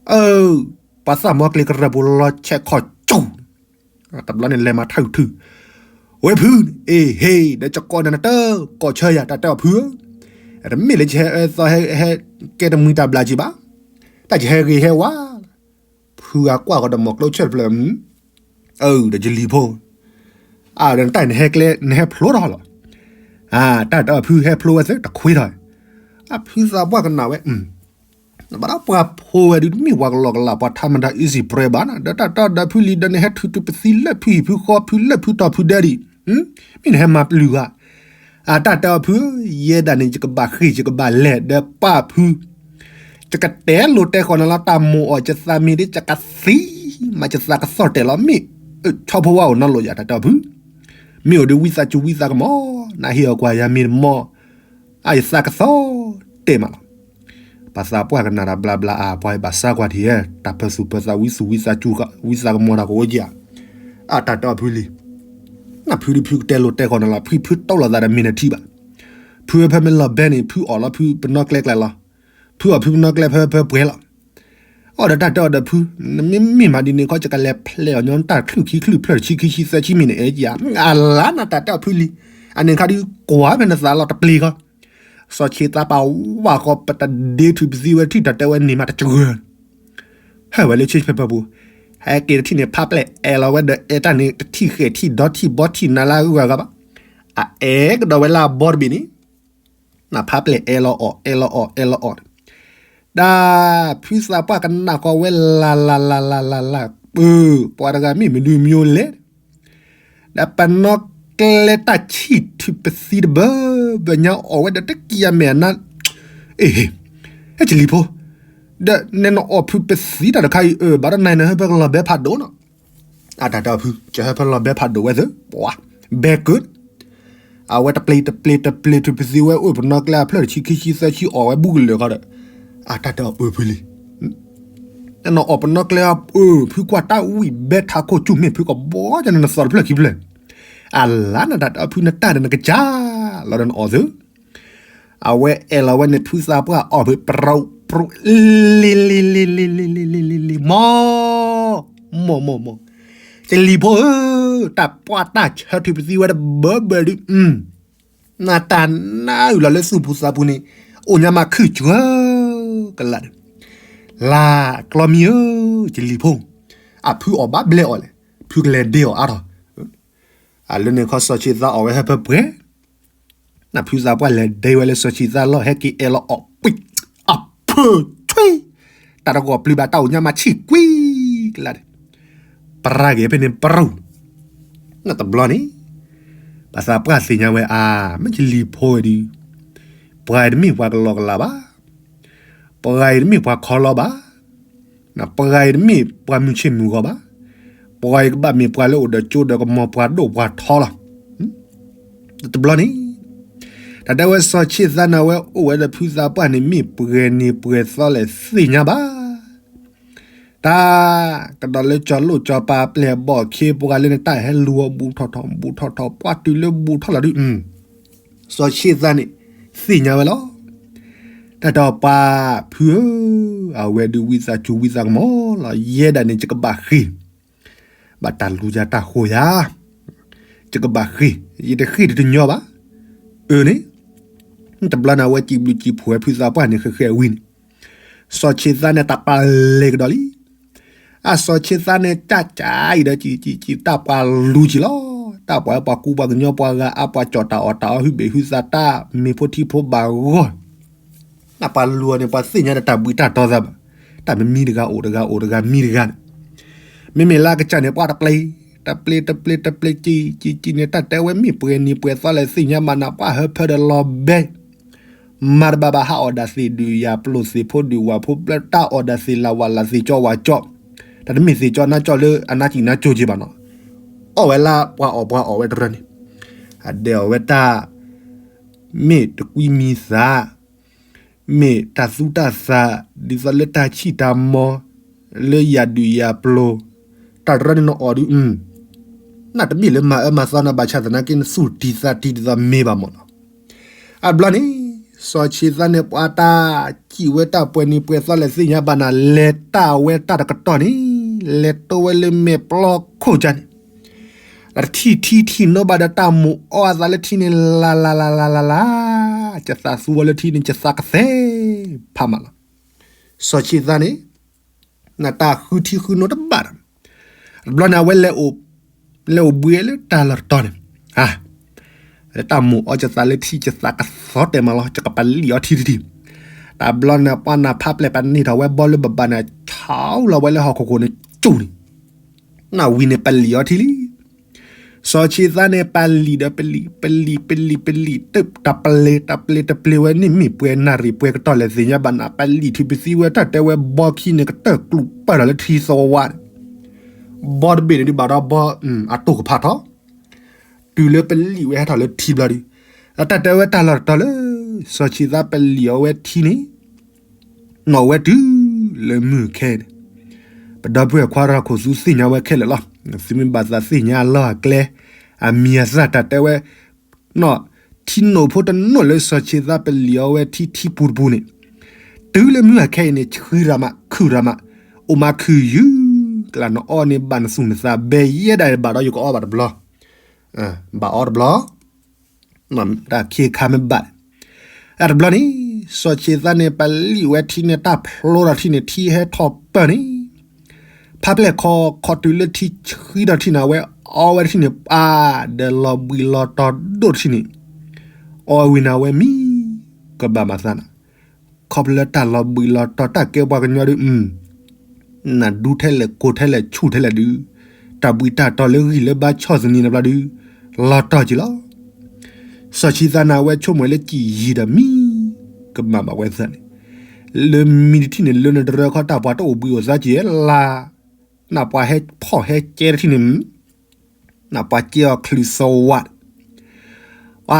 အၢ, ပှၤသၣ်မီကျ့ၤကရၢၢ်ပူၤလီၤဆဲးခီၣ်ကၠူၣ်, တဘျီန့ၣ်လဲၤမၤထၢၣ်ထု, ဝဲဖု, အ့ဟ့, ဒီးကကိးနၤနတၢ်ကိးဆၢယၤ တၢ်တဲအီၤဖုဧၢ, တမ့ၢ်လၢယဟဲအၢသီဟဲ ဟဲကဲတမှံၤတၢ်ဘျးက့ၤဘၣ်, တၢ်ယဟဲဂ့ၤဟဲဝါ ဖုဂၤကွၢ်ဃီဒီးမီၤကျိဆၢၣ်တဖျၢၣ်, အၢ ဒီးယလံၤဖိ, အၢ ဒီးနတၢ်နဟဲကျဲ နဟဲဖျိထီၣ်လီၤ, အၢ တၢ်တၢ်ဖုဟဲဖျိဝဲသ့တခွ့ထီၣ်, အဖုသးပှၢ်ကနၣ်ဝဲ, ဘၣ်ဒီးပှၤဖိဝဲဒုး တမ့ၢ်ပှၤကလီကလး ပှၤထါမတၤ easy prey ဘၣ်နီၤ, ဒီးတၢ်တီဒီးဖုလံၤဒီး နဟဲထုးတုၤပသံလၢဖုဟံၣ်ဖုဃီ ဖုလၢဖုတီၤဖုဒၢဒံး, မ့ၢ်နဟဲမၤပျုၤဧါ. အတၢ်တဲအီၤဖု, ယဲဒၣ်န့ၣ် ယကဘၣ်ဃ့ၢ် ယကဘၣ်လဲၤဒီးပၢ်ဖု, ယကတဲလိာ်တဲဃီၤနၤလီၤ တၢ်မိၣ်အီၤ ယသးမံၤဒ် ယကသံမး ယသးကသီၣ်တဲာ်လီၤ မ့ၢ်, ဆီဖိဝါအိၣ်နီတလီၤယၤ တၢ်တဲအီၤဖု, မ့ၢ်အိၣ်ဒီးဝံသးစူၤဝံသးကမီၤ, နဟ့ၣ်အီၤကွၢ်ယၤမ့ၢ်တမီၤ, အယသးကသီၣ်တဲာ်မးလီၤ. ပှၤသးပှၢ်ကနၣ်တၢ်ဘျါဘျါ အါ ပှၤဘၣ်ဆါကွၢ်ထံၣ်ဧါ, တၢ်ပၢၤသူၣ်ပၢၤသး ဝံသူၣ်ဝံသးစူၤ ဝံသးကမီၤတၢ်ကအိၣ်ဧါ. အတၢ်တဲအီၤဖုလံၤ, နဖုဒုးဖုကတဲလိာ်တဲဃီၤနၤလီၤ, ဖုဖုတီလိာ်သးဒီးမ့ၢ်နထံၣ်ဘၣ်. ဖုဖဲမ့ၢ်လီၤဘဲန့ၣ် ဖုအီၣ်လီၤဖုပနီၣ်ကျဲကျဲလီၤ, ဖုအီၣ်ဖုပနီၣ်ကျဲဖဲဖဲပှဲၤလီၤ. အီၣ်ဒီးတၢ်တဲအီၤဒီးဖု, နမ့မ့ၢ်မၤဒ်န့ၣ်ခီ ယကလဲၤဖျဲးအီၤညီနတၢ်ချုၣ်ခံချုၣ်ဖျၢၣ်တဆံခံဆံသၢဆံမ့ၢ်နအဲၣ်ဧါ. အလါနတၢ်တဲအီၤဖုလံၤ, အန့ၣ်ခါဒုးကွၢ်ဖဲနသးလီၤတပျ့ၤဃီ စီၤဆ့သးပာ်ဝးဃီ ပတဒ့ထုးပသံဝဲထံၣ်တၢ်တဲဝဲန့ၣ်မးတစှၤ, ဟဲဝဲလၢဆ့ဖဲပူၤ, ဟဲက့ၤတထံၣ်န့ၣ် ဖးပျဲၢ်အဲၣ်လီၤဝဲဒီး အဲၣ်တၢ်န့ၣ် တထံၣ်ဃဲၣ်ထံၣ်ဒီထံၣ်ဘီထံၣ်နၤလၢအဂုၤအဂၤဘၣ်, အအဲၣ်ကဒီးဝဲလၢအဘီတဘ့ၣ်န့ၣ်, နဖးပျဲၢ်အဲၣ်လီၤအီၣ် အဲၣ်လီၤအီၣ် အဲၣ်လီၤအီၣ်, တၢ်ဖုသးပှၢ်ကနၣ်ဃီဝဲလၢ်လၢ်လၢ်လၢ်လၢ်လၢ်, ပၢ်, ပှၤတဂၤမ့ၢ်မနုၤမံၤလဲၣ် ဒီးပနီၣ်ကျဲတၢ်ဆံၣ်ထုးပသံတဘၢဘၢညါအီၣ်ဝဲဒီးတကံၢ်အမဲာ်အနါ, အ့ၣ်, ဟဲကလံၤဖိ, ဒီးနဲနအီၣ်ဖုပသံတၢ်တခါအံၤ အၢ ဘၣ်ဒီးနၤနဟဲဖဲကလီၤဘဲဖးဒိၣ်နီၤ, အတၢ်တဲအီၤဖု ကဟဲဖဲလီၤဘဲဖးဒိၣ်ဝဲသ့ၣ်, ပှၤ, ဘဲကုၢ် အဝဲတပျ့ၤတပျ့ၤတပျ့ၤထုးပသံဝဲအိၣ်ပနီၣ်ကျဲအဖျၢၣ်တဆံခံဆံသၢဆံအီၣ်ဝဲဘူးကလၢာ်ဃီဒီး, အတၢ်တဲအီၤအၢဖုလံၤ နအီၣ်ပနီၣ်ကျဲအီၤ အၢ ဖုကွၢ်တၢ်ဝံၣ်ဘဲထးခိၣ်ဆူၣ်မ့ၢ်ဖုကဘီကနနသီတဖျၢၣ်ခံဖျၢၣ်, အလါနတၢ်တဲအီၤဖုနတၢ်ဒီးနကစၢ်လီၤဒီးနအီၣ်သု, အဝဲအဲၣ်လီၤဝဲန့ၣ် ဖုသးပှၢ်အီၣ်ဖု ပြူးပြူး လံၤလံၤလံၤလံၤလံၤလံၤလံၤလံၤလံၤ မီၢ်, မီၢ်မီၢ်မီၢ်, ကလံၤဖိဧၢ, တၢ်ပှၢ်တၢ်ဆၢထုးပသံဝဲတဘၢဘၢဒုး နတၢ်နါအုၣ်လီၤလၢသူၣ်ပူၤသးပူၤန့ၣ် အိၣ်ညါမးခုၣ်စှၢကလးဒီး, လၢကျီမံၤဧၢ, ကလံၤဖိ, အဖုအီၣ်ဘၣ်ဘျဲးအီၤလဲၣ်, ဖုကလဲၤဒ့အီၤအါထီၣ်, အလၢန့ၣ်ခီစီၤဆံးသါအီၣ်ဝဲဟဲဖၢပှဲၤ နဖုသးပှၢ်လဲၤဒ့ဝဲလၢစီၤဆံးသါလီၢ် ဟဲက့ၤအဲၣ်လီၤအီၣ်ကွံာ် အဖၢထွံ, တၢ်တဂီၤပျုၤဘၣ်တၢ်အိၣ်ညါမးဆံၣ်ကွံာ်ကလးဒီး, ပရၢ်ဂ့ၤဖဲန့ၣ်ပရူၢ်, နတဘျီန့ၣ်, ပှၤသးပှၢ်သ့ၣ်ညါဝဲအါ, မ့ၢ်ကလံၤဖိဝဲဒီး, ပှၤအံၤတမ့ၢ်ပှၤကလီကလးဘၣ် ပှၤအံၤတမ့ၢ်ပှၤခီလီဘၣ်, ပှၤအံၤတမ့ၢ်ပှၤမုၢ်ဆ့ၣ်မုၢ်ဂီၤဘၣ်, ပှၤအံၤကဘၣ်မ့ၢ်ပှၤလၢအိၣ်ဒီးကၠိဒီးကမီၤပှၤဒိၣ်ပှၤထီလီၤ. တဘျီန့ၣ်, တၢ်တဲဝဲစီၤဆံးသါန့ၣ် အဝဲအိၣ်ဝဲဒီးဖုသးပှၢ်န့ၣ် မ့ၢ်ပှဲၤန့ၣ်ပှဲၤသီလဲၣ်သ့ၣ်ညါဘၣ် တၢ်ကဒီးလၢကၠီလိၣ်ကၠီပၤပျဲၢ်ဘီၣ်ခ့ ပှၤလၢန့ၣ် တၢ်ဟဲလူၤအီၤဘူးထီၣ်ထီၣ်ဘူးထီၣ်ထီၣ် ပှၤတုၤလၢဘူးထီၣ်လီၤဒုး, စီၤဆံးသါန့ၣ် သ့ၣ်ညါဝဲလီၤ. တၢ်တဲအီၤပှၤဖုဧၢ, အဝဲဒုးဝံသးစူၤဝံသးကမီၤလီၤ. ယဲဒၣ်န့ၣ် ယကဘၣ်ဃ့ၢ်, ဘၣ်တၢ်လူၤယၤတၢ်ဃိၤယၤ, ယကဘၣ်ဃ့ၢ်, ယတဃ့ၢ်တညီဘၣ်. အၢန့ၣ်, တဘျီန့ၣ် အဝဲစံးဘျုးစံးဖှိၣ်ဝဲဖုသးပှၢ်န့ၣ် ဃဲးဃဲးဝံၤန့ၣ် စီၤဆံးသါန့ၣ် တၢ်ပာ်လဲၤကဒီးလံ. အစီၤဆံးသါန့ၣ် တၢ်ကၢအံၤဒီး တၢ်ပှၤလူၤကံလီၤ. တၢ်ပှၤပှၤကူပှၤကညီ ပှၤဂၤအါ ပှၤကၠီၣ်တၢ်အီၣ်တၢ်အီ ဟုဘ့ၣ်ဟုသး တၢ်မ့ၢ်ဖိထံဖိဘၣ်ဂီၢ်, တၢ်ပှၤလူၤအီၤန့ၣ် ပှၤသ့ၣ်ညါဒီးတၢ်ဘှံးတၢ်တီသးဘၣ်. တၢ်မံမံတဂၤအိၣ်တဂၤအိၣ်တဂၤမံတဂၤန့ၣ်, မ့မ့ၢ်လၢအကစၢ်န့ၣ် ပှၤတပျ့ၤ, တပျ့ၤတပျ့ၤတပျ့ၤ ကံကံကံန့ၣ် တၢ်တဲဝဲမ့ၢ်ပှဲၤနံၤပှဲၤသီလဲၣ်သ့ၣ်ညါဘၣ်နၤ ပှၤဟၢဖၢဒီးလီၤဘဲ မၤတဘၣ်ဘၣ် ဟးအီၣ်ဒၣ်သ့ၣ်ဒုးယၤပျိၢ် သ့ၣ်ဖိဒုးဝၣ်ဖိဘျၢ တၢ်အီၣ်ဒၣ်သ့ၣ်လၢ်ဝၣ်လၢ် သ့ၣ်ကၠီဝၣ်ကၠီ, တၢ်တမ့ၢ်သ့ၣ်ကၠီနါကၠီလၢအနါစံၣ်နါကၠိက့ဘၣ်နီၤ. အီၣ်ဝဲလၢပှၤအီၣ်ပှၤအီၣ်ဝဲတရၢန့ၣ်, အဒဲအီၣ်ဝဲတၢ် မ့ၢ်တကွံမံၤသး, မ့ၢ်တၢ်သူတၢ်သး, ဒ်သိးလၢတၢ်ဆံၣ်တၢ်မီၤ, လၢယၤဒုးယၤပျိၢ်, တၢ်တရၢန့ၣ်နအီၣ်ဒုး, နတမ့ၢ်လၢမၤအၢမၤသီနၤ ဘၣ်ဆၣ်သနာ်က့ နသူၣ်တံၢ်သးတံၢ်ဒ်သိးမ့ၢ်ဘၣ်မ့ၢ်နီၤ. အဘျီန့ၣ်, စီၤဆံးသါန့ၣ် ပှၤတၢ်စံၣ်ဝဲတၢ်ပှဲၤနံၤပှဲၤသီလဲၣ်သ့ၣ်ညါဘၣ်နၤ လဲၤတၢ်ဝဲတၢ်တကတီၢ်န့ၣ်, လဲၤတိဝဲလၢမဲာ်ပျီခိၣ်ကၢန့ၣ် တထံၣ်ထံထံၣ်နီၤဘၣ်ဒီးတၢ်မိၣ်အီၣ်အသးလၢထံန့ၣ် လၢ်လၢ်လၢ်လၢ်လၢ်လၢ်, ယသးသူဝဲလၢထံန့ၣ် ယသးကသဲဖးမးလီၤ. စီၤဆံးသါန့ၣ် နတၢ်ဃုထံဃုနိတဘၣ်ဒီး, တဘျီန့ၣ် အဝဲလဲၤအိၣ်ဘှံးလၢတၢ်လီၢ်တတီၤန့ၣ်, လၢတၢ်မိၣ်အီၣ်ယသးလၢထံ ယသးကသီတဲာ်မးလီၤ ယကပာ်လံၣ်အီထံတထံၣ်, တဘျီန့ၣ် ပှၤနၢ်ဖးပျဲၢ်ပာ်န့ၢ်ထီၣ်ဝဲဘီလၢဘၣ်ဘၣ်န့ၣ် ဆါလီၤဝဲလၢဟီၣ်ခိၣ်ခိၣ်န့ၣ် ကၠူၣ်န့ၣ် နၢ်ဝံၤန့ၣ် ပလံာ်အီထံလံ. စီၤဆံးသါန့ၣ် ပလံာ်ဒီးပလံာ် ပလံာ် ပလံာ် ပလံာ် တပျ့ၤ တပျ့ၤ တပျ့ၤဝဲန့ၣ် မ့ၢ်ပှဲၤနၣ်ရံၣ်ပှဲၤကတီၢ်လဲၣ်သ့ၣ်ညါဘၣ်နၤ ပလံာ်ထံးပသံဝဲ တၢ်တဲဝဲဘီခံန့ၣ် ကတၢၢ်ကျူးပၢၢ်ထီၣ်လၢထံသဝးန့ၣ် ဘီတဘ့ၣ်န့ၣ်ဒုးဘၣ်ဒီးဘီ အတိၢ်ကဖးထီၣ် တုၤလၢပလံာ်ဝဲဟဲထီၣ်လၢထံဘျီဒုး အတၢ်တဲဝဲတၢ်လီၢ်တတီၤလၢ စီၤဆံးသါပလံာ်အီဝဲထံန့ၣ် နီၣ်ဝဲတုၤလၢမုၢ်ခဲအံၤန့ၣ် ပဒီပုၢ်ဝဲၢ်ခွါရၤခိၣ် သုသ့ၣ်ညါဝဲခဲလၢာ်လီၤ. သုမ့ၢ်ဘၣ်သးသ့ၣ်ညါအလီၢ်အကျဲ အမံၤအသၣ်တၢ်တဲဝဲ နီၣ် ထံနိၣ်ဖိတနိၣ်လၢစီၤဆံးသါပလံာ်အီဝဲထံထံပူၤတပူၤန့ၣ် တုၤလၢမုၢ်ဟါခဲအံၤန့ၣ် ဆှံရၤမး ခုၣ်ရၤမး အိၣ်မးခုၣ်ယုၢ် ကလၢ်နအီန့ၣ်ဘၣ်နသူၣ်နသးဘဲယဲဒၣ်ဘၣ်ဒီးယကအီဘၣ်တဘျီ ဘၣ်အီတဘျီ တၢ်ခံခါမ့ၢ်ဘၣ် အတဘျီန့ၣ် စီၤဆံးသါန့ၣ် ပလံာ်ဝဲထံန့ၣ် တၢ်ဖျိဒီးထံန့ၣ် ထံဟဲထီၣ်ပၢၢ်န့ၣ် ဖးပျဲၢ်ခီခီတုၤလၢထံဆှံဒီးထံန့ၣ် အဝဲအီဝဲထံန့ၣ် ပၢ်ဒီးလီၤဘှံးလီၤတီၤဒိၣ်ထံန့ၣ် အီဝံၤန့ၣ် အဝဲမံ ကဘၣ်မၤသးနၤ ခီဖျိလၢတၢ်လီၤဘှံးလီၤတီၤ တၢ်ကဲပှၤကညီဒုး အ နၢ်ဒူထဲလဲၣ်ကိၢ်ထဲလဲၣ်ဆူၣ်ထဲလဲၣ်ဒုး တၢ်ဘှံးတၢ်တီၤလၢဂံၢ်လၢဘါဆီၣ်သနံးန့ၣ်ဘျီဒုး လီၤတီၤက့ၤလီၤ. စီၤဆံးသါန့ၣ် အဝဲဆိကမိၣ်လၢကံၣ်ယံၤဒီးမံ ကမၣ်ဘၣ်ဝဲသးန့ၣ် လၢမံတထံၣ်န့ၣ် လၢနတရၢခီ တၢ်ပှၤတအိၣ်ဘှံးအိၣ်သါက့ၤလၢ် နၢ်ပှၤဟဲဖီၣ်ဟဲကဲတထံၣ်န့ၣ် နၢ်ပှၤကဲအီၤချုးသဝး အ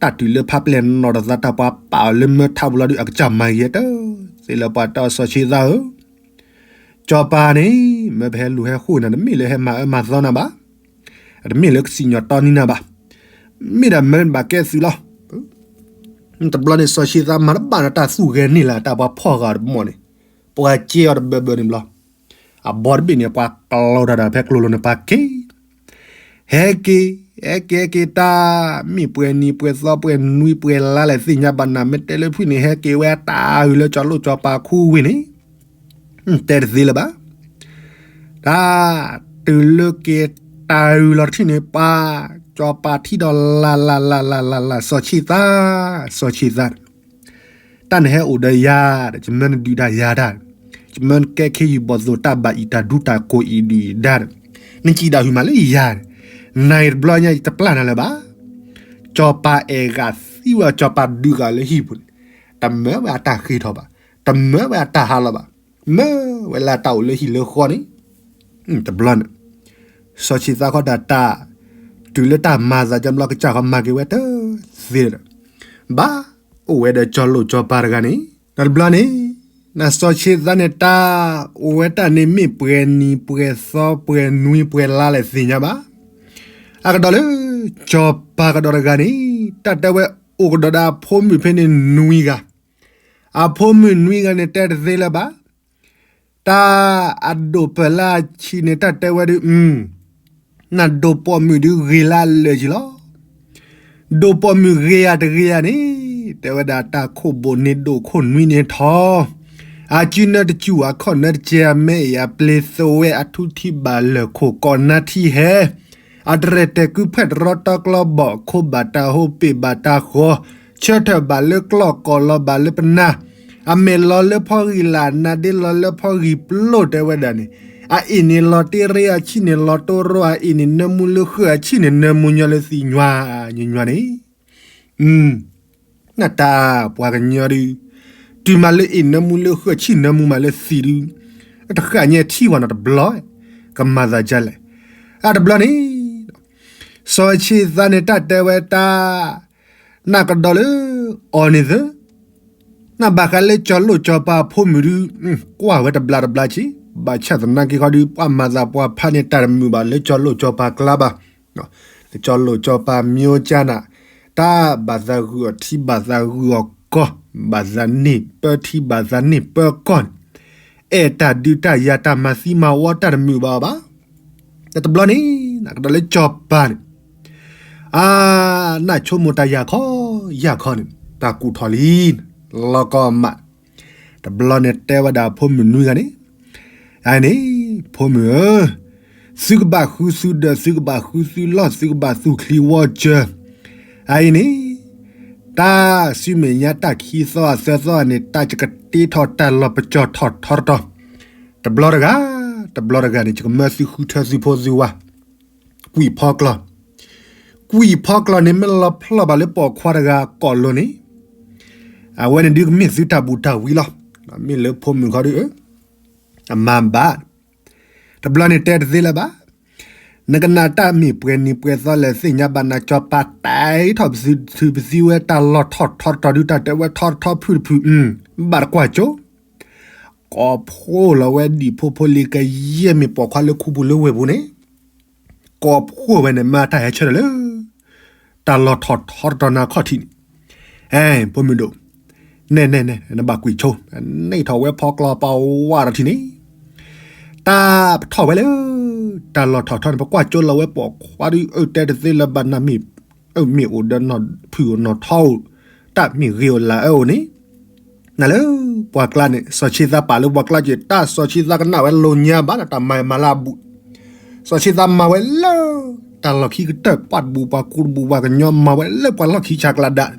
တၢ်တုၤလၢဖးပျဲၢ်နီၣ်တသး တၢ်ပှၤပာ်အီၤလၢမၢထးပူၤလီၤဒုး အကစၢ်မၤဂ့ၤတသ့လၢၤ ပှၤတဲအီၤ စီၤဆံးသါဧၢ, ကၠီၤပၤန့ၣ် မၢပဟဲလူၤဟဲဃိၣ်နၤ တမ့ၢ်လၢဟဲမၤအၢမၤသီနၤဘၣ်, တမ့ၢ်လၢကစံၣ်ညီၣ်တီနံၤနၤဘၣ်, မ့ၢ်ဒၣ်မၢနဘၣ်ကဲသုးလီၤ. တဘျီန့ၣ် စီၤဆံးသါမၤတဘၣ်နတၢ်သူၣ်ဂဲၤန့ၢ်လၢၤ တၢ်ပှၤဖီၣ်ဂာ်တဘီန့ၣ်, ပှၤကဲအီၤတဘၢဘၢန့ၣ်ဘျီ အဘီတဘ့ၣ်န့ၣ် ပှၤကျီတၢ်ဒီးဖဲကျိလိၤန့ၣ် ပှၤက့ၤ ဟဲက့ၤ ဟဲက့ၤ ဟဲက့ၤတၢ်, မ့ၢ်ပှဲၤနံၤပှဲၤသီပှဲၤနွံပှဲၤလါလဲၣ်သ့ၣ်ညါဘၣ်နၤ မ့ၢ်တဲလၢဖုၣ်န့ၣ် ဟဲက့ၤဝဲတၢ်အုးလၢကၠီၤလိၣ်ကၠီၤပၤခူဝ့ၢ်န့ၣ်, တဲတသ့လၢၤဘၣ်. တၢ် တုၤလၢက့ၤတၢ်အုးလီၤတထံၣ်န့ၣ် ပှၤ ကၠီၤပၤထံၣ်ဒီးလၢ်လၢ်လၢ်လၢ်လၢ်လၢ် စီၤဆံးသါ, စီၤဆံးသါ တၢ်နဟဲအိၣ်ဒီးယၤဒီး ယမၢနဒုးတၢ်ယၤတၢ်, ယမၢနကဲခ့ယုၢ်ဘီၣ်သိၣ်တၢ်ဘၣ်အံၤတၢ်ဒူတၢ်ကိၢ်အံၤဒုးအံၤဒါဒီး, နစံးဒၣ်ဟုၣ်မးလၢယၤ, နၤအံၤတဘျီညါယတပျၢ်နၤလၢၤဘၣ်. ကၠီၤပၤအဲၣ်ဂၤသံဝဲ ကၠီၤပၤဒုးဂၤလၢဟံၣ်ပူၤန့ၣ်, တမၢဝဲအတၢ်ဃ့ထီၣ်ဘၣ်, တမၢဝဲအတၢ်ဟးလီၤဘၣ်, မၢဝဲလၢအတၢ်အိၣ်လၢဟံၣ်လၢဃီန့ၣ် တဘျီန့ၣ်, စီၤဆံးသါခီဒၣ်တၢ်, တုၤလၢတၢ်မၤသးကဘျီ ကစၢ်ဃီမၤက့ၤဝဲတသ့ဒီး, ဘၣ်အိၣ်ဝဲဒီးကၠီၤလိၣ်ကၠီၤပၤတဂၤန့ၣ်, ဒီးတဘျီန့ၣ်, နစီၤဆံးသါန့ၣ်တၢ်, အိၣ်ဝဲတၢ်န့ၣ်မ့ၢ်ပှဲၤနံၤပှဲၤသီပှဲၤနွံပှဲၤလါလဲၣ်သ့ၣ်ညါဘၣ်. အကဒီးလၢ, ကၠီၤပၤကဒီးတဂၤန့ၣ်, တၢ်တဲဝဲအိၣ်ကဒီးဒီးအဖိမုၣ်ဖဲန့ၣ်နွံဂၤ အဖိမုၣ်နွံဂၤန့ၣ်တဲတသ့လၢၤဘၣ်. တၢ်အဒိၣ်ပၢၢ်လၢအဆံးန့ၣ် တၢ်တဲဝဲဒုး, နဒိၣ်ပိာ်မုၣ်ဒုးဂ့ၤလၢအလၢာ်က့ၤလီၤ. ဒိၣ်ပိာ်မုၣ်ဂ့ၤဧါတဂ့ၤဧါန့ၣ်, တဲဝဲဒၣ်တၢ်ခိၣ်ဘိၣ်န့ၣ်ဒိၣ်ခိၣ်နွံန့ၣ်ထီၣ်, အစုနၢတစူၢ် အခီၣ်နၢတစဲး အမဲအံၤအပျ့ၤသဝဲ အထူထံဘၣ်လၢာ်ခိၣ်ကီးနါထံဟဲ အတရဲၣ်တဲာ်ကုဖှဲၣ်တရီတီကျီဘီၣ် ခိဘၣ်တၢ်ဟိပ့ၣ်ဘၣ်တၢ်ဃီ, ဆၢထၢၣ်ဘၣ်လၢကျီၢ်ကီၢ်လီၤဘၣ်လၢပနၢ်, အမဲာ်လီၤလၢဖီဂံၢ်လၢ် နါဒ့လီၤလၢဖီဂံၢ်ပျိၢ်တဲဝဲဒၣ်န့ၣ်, အအ့ၣ်န့ၣ်လီၤတ့ရ့ အဆံၣ်န့ၣ်လီၤတိရိ အအ့ၣ်န့ၣ်နၢမူလၢဃၢၣ် အဆံၣ်န့ၣ်နၢမူညီလၢသံၣ်ညွၤ, ညီညီန့ၣ် နတၢ်ပှၤကညီဒုး, တုၤမးလၢအ့ၣ်နၢမူလၢဃၢၣ် ဆံၣ်နၢမူမးလၢသံၣ်ဒုး, တဃၣ်ညါထံဝဲနီတဘျီ, ကမၤသးဒ်လဲၣ်. အတဘျီန့ၣ်, စီၤဆံးသါန့ၣ်တၢ်တဲဝဲတၢ်, နကဒီးလၢ, အီၤန့ၣ်သၢ နဘၣ်ဃးလၢကၠီၤလိၣ်ကၠီၤပၤအဖိမုၣ်ဒုး, ကွၢ်ဝဲတဘျါတဘျါဆံး, ဘၣ်ဆၣ်သနာ်က့ခီဒုး ပှၤမၤသးပှၤဖးန့ၢ်တၢ်တမုာ်ဘၣ်လၢကၠီၤလိၣ်ကၠီၤပၤကျါဘၣ်, လၢကၠီၤလိၣ်ကၠီၤပၤမၠိကၢ်နၤ, တၢ်ဘၣ်သးဂုာ်အီၤထံဘၣ်သးဂုာ်အီၤကီၢ်, ဘၣ်သးန့ၢ်ပၢထံဘၣ်သးန့ၢ်ပၢကီၢ်န့ၣ်, အဲၣ်တၢ်ဒုးတၢ်ယၤတၢ်မၤသံမၤဝီတၢ်တမုာ်ဘၣ်အီၤဘၣ်. တဘျီန့ၣ်, နကဒီးလၢကၠီၤပၤန့ၣ် အါ, နဆိကမိၣ်တၢ်ယၢ်ခီ, ယၢ်ခီန့ၣ်, တၢ်ကူၣ်ထီၣ်လံ, လီၤကီမး, တဘျီန့ၣ်တဲဝဲဒၣ်ဖိမုၣ်နွံဂၤန့ၣ်, အန့ၣ်, ဖိမုၣ်ဧၢ, သုကဘၣ်ဃုသုဒၢး သုကဘၣ်ဃုသုလီၢ် သုကဘၣ်သူၣ်ချံဝီစၢၤ, အအံၤန့ၣ်, တၢ်စုမဲာ်ညါတၢ်ခံသီအသၢသီန့ၣ် တၢ်ယကတ့ထီၣ်တၢ်လီၤပစီၤထီၣ်ထီတတီၤ, တဘျီတဂၤ, တဘျီတဂၤန့ၣ် ယကမၢသုဃုထၢသုဖိသုဝၤ, ကွံာ်ဖီကျီၢ်, ကွံာ်ဖီကျီၢ်န့ၣ် မ့ၢ်လီၤဖျီၣ်ဘၣ်လၢပိာ်ခွါတဂၤကိာ်လိၤန့ၣ်, အဝဲန့ၣ်ဒုးကမ့ၢ်သုတၢ်ဘူးတၢ်ဝံလီၤ. မ့ၢ်လၢဖိမုၣ်ခီဒုး အမၤဘၣ် တဘျီန့ၣ်တဲတသ့လၢၤဘၣ်. နကနၣ်တၢ်မ့ၢ်ပှဲၤနံၤပှဲၤသီလဲၣ်သ့ၣ်ညါဘၣ် နကၠီၤပၤတဲထီၣ်ပသံပသံဝဲတၢ်လီၢ်ထီၣ်ထီတတီၤဒုး တၢ်တဲဝဲထီတထီဖုၣ်တဖုၣ်, ဘၣ်တကွၢ်ကၠိ, ကိးဖှိၣ်လီၤဝဲဒံၣ်ဖိဖိလံၤကယဲၢ်မ့ၢ်ပိာ်ခွါလၢခူပူၤလၢဝ့ၢ်ပူၤန့ၣ်, ကိးဖှိၣ်ဝဲန့ၣ် မ့ၢ်တၢ်ဟဲဆၢထၢၣ်လၢ တၢ်လီၢ်ထီၣ်ထီတတီၤနၤခီၣ်ထံးန့ၣ်, အဲ ဖိမုၣ်ဒိၣ်, နဲၣ်နဲၣ်နဲၣ် နဘၣ်ကွံာ်ဆိ, န့ၢ်ထီၣ်ဝဲဖီကျီၢ်ပဝါဒီးထံၣ်န့ၣ်, တၢ်ပထီၣ်ဝဲလၢ တၢ်လီၢ်ထီၣ်ထီန့ၣ် ပကွၢ်ကၠိလီၤဝဲပိာ်ခွါဒုး အၢ တဲတသ့လၢၤဘၣ် နမ့ၢ်, အၢမ့ၢ်အိၣ်ဒီးနီၢ်ဖုၣ်အိၣ်နီၢ်ထီအိၣ်, တၢ်မ့ၢ်ဂ့ၤအိၣ်လၢအအိၣ်န့ၣ်, နၤလၢပှၤကျါန့ၣ် စီၤဆ့သးပာ်လၢပှၤကျါက့ၤ တၢ်စီၤဆ့သးကနၣ်ဝဲလိာ်ညါဘၣ်ဒီး တၢ်မၤမၤလၢအဘူး, စီၤဆ့သးမၤဝဲလၢ တၢ်လီၢ်ခံကတၢၢ် ပှၤတဘူးပှၤကူတဘူးပှၤကညီမၤဝဲလၢပှၤလီၢ်ခံဆးကျးဒၣ်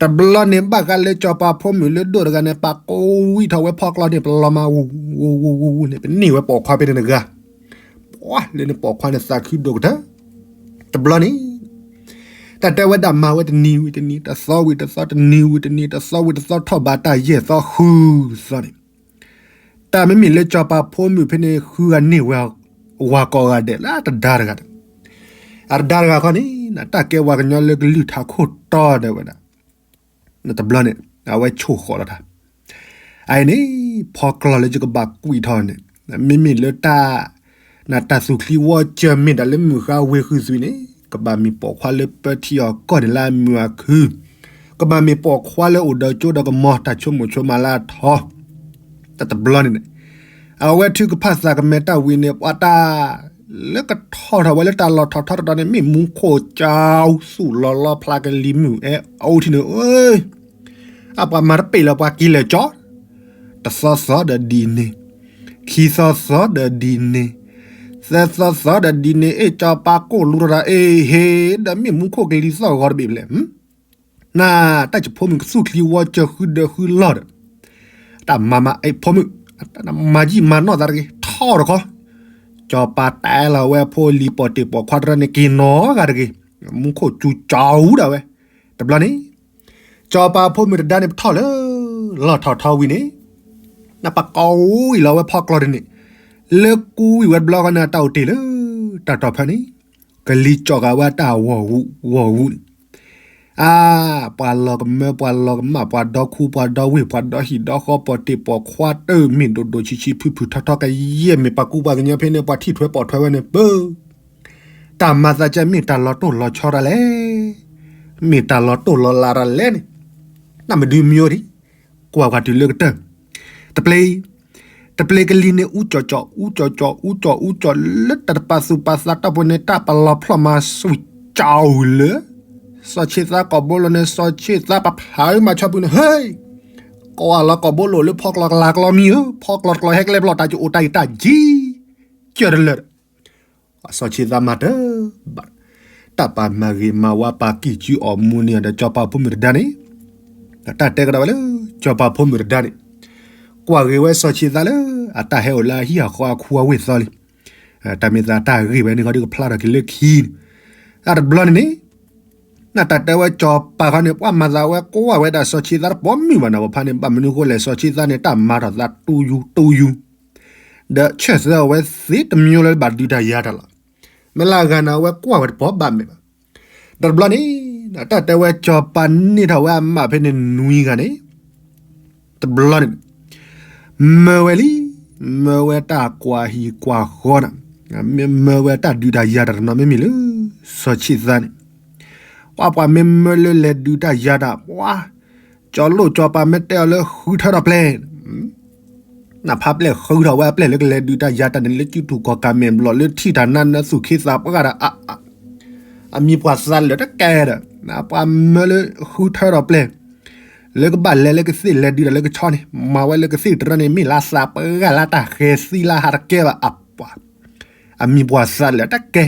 တဘျီန့ၣ် ဘၣ်ဃးလၢစီၤပၤဖိမုၣ်လၢဒိၣ်တဂၤန့ၣ် ပာ်ကိးဝံၣ်ထီၣ်ဝဲဖီကျီၢ်န့ၣ် ပလီၤမၢ်ဝူဝူဝူဝူန့ၣ် ပန့ၢ်ဝဲပိာ်ခွါဖဲန့ၣ်တဂၤ, ပှၤလၢန့ၣ်ပိာ်ခွါန့ၣ်သးခုဒိၣ်ကတၢၢ်, တဘျီန့ၣ် တၢ်တဲဝဲဒၣ်မၤဝဲတနံၤဝံၤတနံၤ တသီဝံၤတသီ တနံၤဝံၤတနံၤ တသီဝံၤတသီ ထီၣ်ဘးတၢ်ယဲၢ်သီဃုသီန့ၣ်, တၢ်မ့မ့ၢ်လၢစီၤပၤဖိမုၣ်ဖဲန့ၣ် ဃုဂၤန့ၢ်ဝဲ ဝၤကိးဂၤဒဲးလၢတဒါတဂၤ, အတဒါတဂၤခီန့ၣ် တၢ်ကဲဝၤကညီလၢကလုၢ်ထးခိၣ်တီတဲဝဲဒၣ် တဘျီန့ၣ် အဝဲဆိၣ်ဃီၤလီၤတၢ်, အအံၤန့ၣ် ဖီကျီၢ်လၢယကဘၣ်ကွံာ်ထီၣ်န့ၣ် မ့မ့ၢ်လၢတၢ်, နတၢ်သူၣ်ချံဝီစၢၤမ့ၢ်ဒၣ်လၢမုၢ်ဃါဝ့ၤဃုာ်သွံန့ၣ် ကဘၣ်မ့ၢ်ပိာ်ခွါလၢပၢထံအီၤကီၢ်န့ၣ်လၢအမုာ်အခု, ကဘၣ်မ့ၢ်ပိာ်ခွါလၢအိၣ်ဒီးကၠိဒီးကမီၤ တၢ်ဆိကမိၣ်ဆိကမးလၢအထီ, တဘျီန့ၣ်န့ၣ် အဝဲထုကဖၣ်သးကမဲာ်တၢ်ဝံၤန့ၣ် ပှၤတၢ် လၢကထီၣ်ထီၣ်ဝဲလၢတၢ်လီၢ်ထီၣ်ထီတတီၤန့ၣ် မ့ၢ်မူခိၣ်ကၠီသူၣ်လီၤလီဖျါကလံၤမုၢ်အဲၣ်အိၣ်ထံန့ၣ်ဧၢ, အပှၤမၤတပ့ၢ်လၢပှၤက့ၤလဲၤကၠီ, တသီသီဒီးဒ်န့ၣ်, ခံသီသီဒီးဒ်န့ၣ်, သၢသီသီဒီးဒ်န့ၣ် အ့ၣ်ကၠီပၤကိၢ်လူၤထီၣ်တၢ်အ့ၣ်ဟ့ၣ် ဒီးမ့ၢ်မူခိၣ်ကလံၤသီၣ်ဂီၤတဘ့ၣ်ဖဲလဲၣ် နတၢ်ယဖိမုၣ်ကသူၣ်ချံဝီစၢၤဃုဒၢဃုလီၢ်ဒီး, တၢ်မၤမၤအဖိမုၣ်, မၤယံာ်မၤနီၢ်သးတဂ့ၤ ထီၣ်တခီ, ကၠီၤပၤတဲလီၤဝဲဖိလံၤပိာ်တ့ၢ်ပိာ်ခွါတရၢန့ၣ် က့ၤနီၢ်ဂၤတဂ့ၤ, မူခိၣ်စူၤကၠီဒၣ်ဝဲ, တဘျီန့ၣ်, ကၠီၤပၤဖိမုၣ်တဒါန့ၣ် ပထီၣ်လၢ လီၢ်ထီၣ်ထီဝံၤန့ၣ်, နပကိးဝံၣ်လီၤဝဲဖီကျီၢ်တန့ၣ်, လၢကူဝံၣ်ဝဲတဘျီဃီန့ၣ် တၢ်အိၣ်တ့ၢ်လၢ တၢ်တီၢ်ဖဲန့ၣ်, ကလံၤကၠီၣ်ဃာ်ဝဲတၢ်ဝီၤဝူၤဝီၤဝူၤန့ၣ် အါ, ပှၤလီၤကမၢ ပှၤလီၤကမၣ် ပှၤဒီခူပှၤဒီဝ့ၢ် ပှၤဒီဟံၣ်ဒီဃီ ပိာ်တ့ၢ်ပိာ်ခွါတၢ်မ့ၢ်ဒိၣ်ဒိၣ်ဆံးဆံး ဖုၣ်ဖုၣ်ထီထီကယဲၢ်မ့ၢ်ပှၤကူပှၤကညီဖဲန့ၣ် ပှၤထံၣ်ထွဲပိာ်ထွဲဝဲန့ၣ်ပၢ, တၢ်မၤသးကဲမ့ၢ်တၢ်လီၤတိၢ်လီၤဆီတၢ်လဲၣ်, မ့ၢ်တၢ်လီၤတိၢ်လီၤလးတၢ်လဲၣ်န့ၣ်, နမ့ၢ်ဒုးမံဒံး, ကွၢ်ကွၢ်တုၤလၢကတၢၢ်, တပျ့ၤ တပျ့ၤကလံၤန့ၣ် အူကၠီၣ်ကၠီၣ် အူကၠီၣ်ကၠီၣ် အူကၠီၣ်အူကၠီၣ် လၢတၢ်တပာ်သူၣ်ပာ်သးတၢ်ပူၤန့ၣ် တၢ်ပလီၤဖျီၣ်မၤစူၤကၠီလၢ စီၤဆ့သးကိာ်ဘိလိၤန့ၣ် စီၤဆ့သးပဖးမၤဆီပူၤန့ၣ် ဟ့ၣ်, ကိးလီၤကိာ်ဘိလိၤလၢဖီကျီၢ်ကလၤကျီမံၤဧၢ, ဖီကျီၢ်တကျီၢ်ဟဲကျဲပျီၢ် တၢ်ကအိၣ်တၢ်အံၤတၢ်ကံ, ကၢၢ်တလၢာ်ဒီး စီၤဆ့သးမၤတၢ်ဘၣ်, တၢ်ပာ်မၤဂ့ၤမၤဝါပာ်ကံၢ်စုအီၣ်မူန့ၢ်အီၤဒီး ကၠီၤပၤဖိမုၣ်တဒါန့ၣ်, တၢ်တဲကဒီးဝဲလၢ ကၠီၤပၤဖိမုၣ်တဒါန့ၣ်, ကွၢ်ဂ့ၤဝဲစီၤဆ့သးလၢ အတၢ်ဟဲအိၣ်လၢအဟံၣ်အဃီအခူအဝ့ၢ်သီလံ, တၢ်မ့ၢ်သးတၢ်ဂ့ၢ်ဝဲန့ၣ်ခီဒုးကဖျါထီၣ်က့ၤလၢခံန့ၣ်, အတဘျီန့ၣ်န့ၣ်, နတၢ်တဲဝဲကၠီၤပၤခီန့ၣ် ပှၤမၤသးဝဲကွၢ်ဝဲဒၣ်စီၤဆ့သးတပိာ်မုၣ်ဘၣ်နီၤ ပဖါန့ၣ် ဘၣ်မနုၤဃိလဲၣ် စီၤဆ့သးန့ၣ် တၢ်မၤထီၣ်သးတူယူတူယူ ဒီးဆၢၣ်သၢအဝဲသ့တမံၤလၢဘၣ်ဒုးတၢ်ယၤတၢ်လီၤ. မ့ၢ်လၢအဂၤန့ၣ် အဝဲကွၢ်ဝဲတပိာ်ဘၣ်မဲာ်ဘၣ်. ဒီးတဘျီန့ၣ် တၢ်တဲဝဲကၠီၤပၤန့ၢ်ထီၣ်ဝဲအမးဖဲန့ၣ်နွံဂၤန့ၣ်, တဘျီန့ၣ် မၢဝဲလံ, မၢဝဲတၢ်ကွၢ်ဟံၣ်ကွၢ်ဃီန့ၣ်, မၢဝဲတၢ်ဒုးတၢ်ယၤတၢ်တနီၤမ့မ့ၢ်လၢ စီၤဆ့သးန့ၣ်, ပှၤပှၤမ့ၢ်မၢလၢလဲၤဒုးတၢ်ယၤတၢ် ပှၤ ကၠီၤလိၣ်ကၠီၤပၤမ့ၢ်တဲအီၤလၢဃုထၢထီၣ်ပျဲၢ် နဖးပျဲၢ်ဃုထီၣ်ဝဲအပျဲၢ်လၢကလဲၤဒုးတၢ်ယၤတၢ်န့ၣ် လၢကၠူထူၣ်ကီၢ်ကးမဲာ်ဘျီၣ်လၢထံၣ်တၢ်နါနၢသူၣ်ခ့သးပှၢ်ဒီး အမံၤပှၤသးလၢာ်တကဲဒီး ပှၤမၢလၢဃုထၢထီၣ်ပျဲၢ် လၢကဘၣ်လဲၤလၢကသ့ၣ်လဲၤဒုးတၢ်လၢကဆီန့ၣ် မၤဝဲလၢကသ့ၣ်တရၢန့ၣ် မ့ၢ်လၢသးပှၢ်လၢတၢ်ဃဲၤသံလၢဟးတကဲဘၣ်အပှၤ အမံၤပှၤသးလၢာ်တကဲ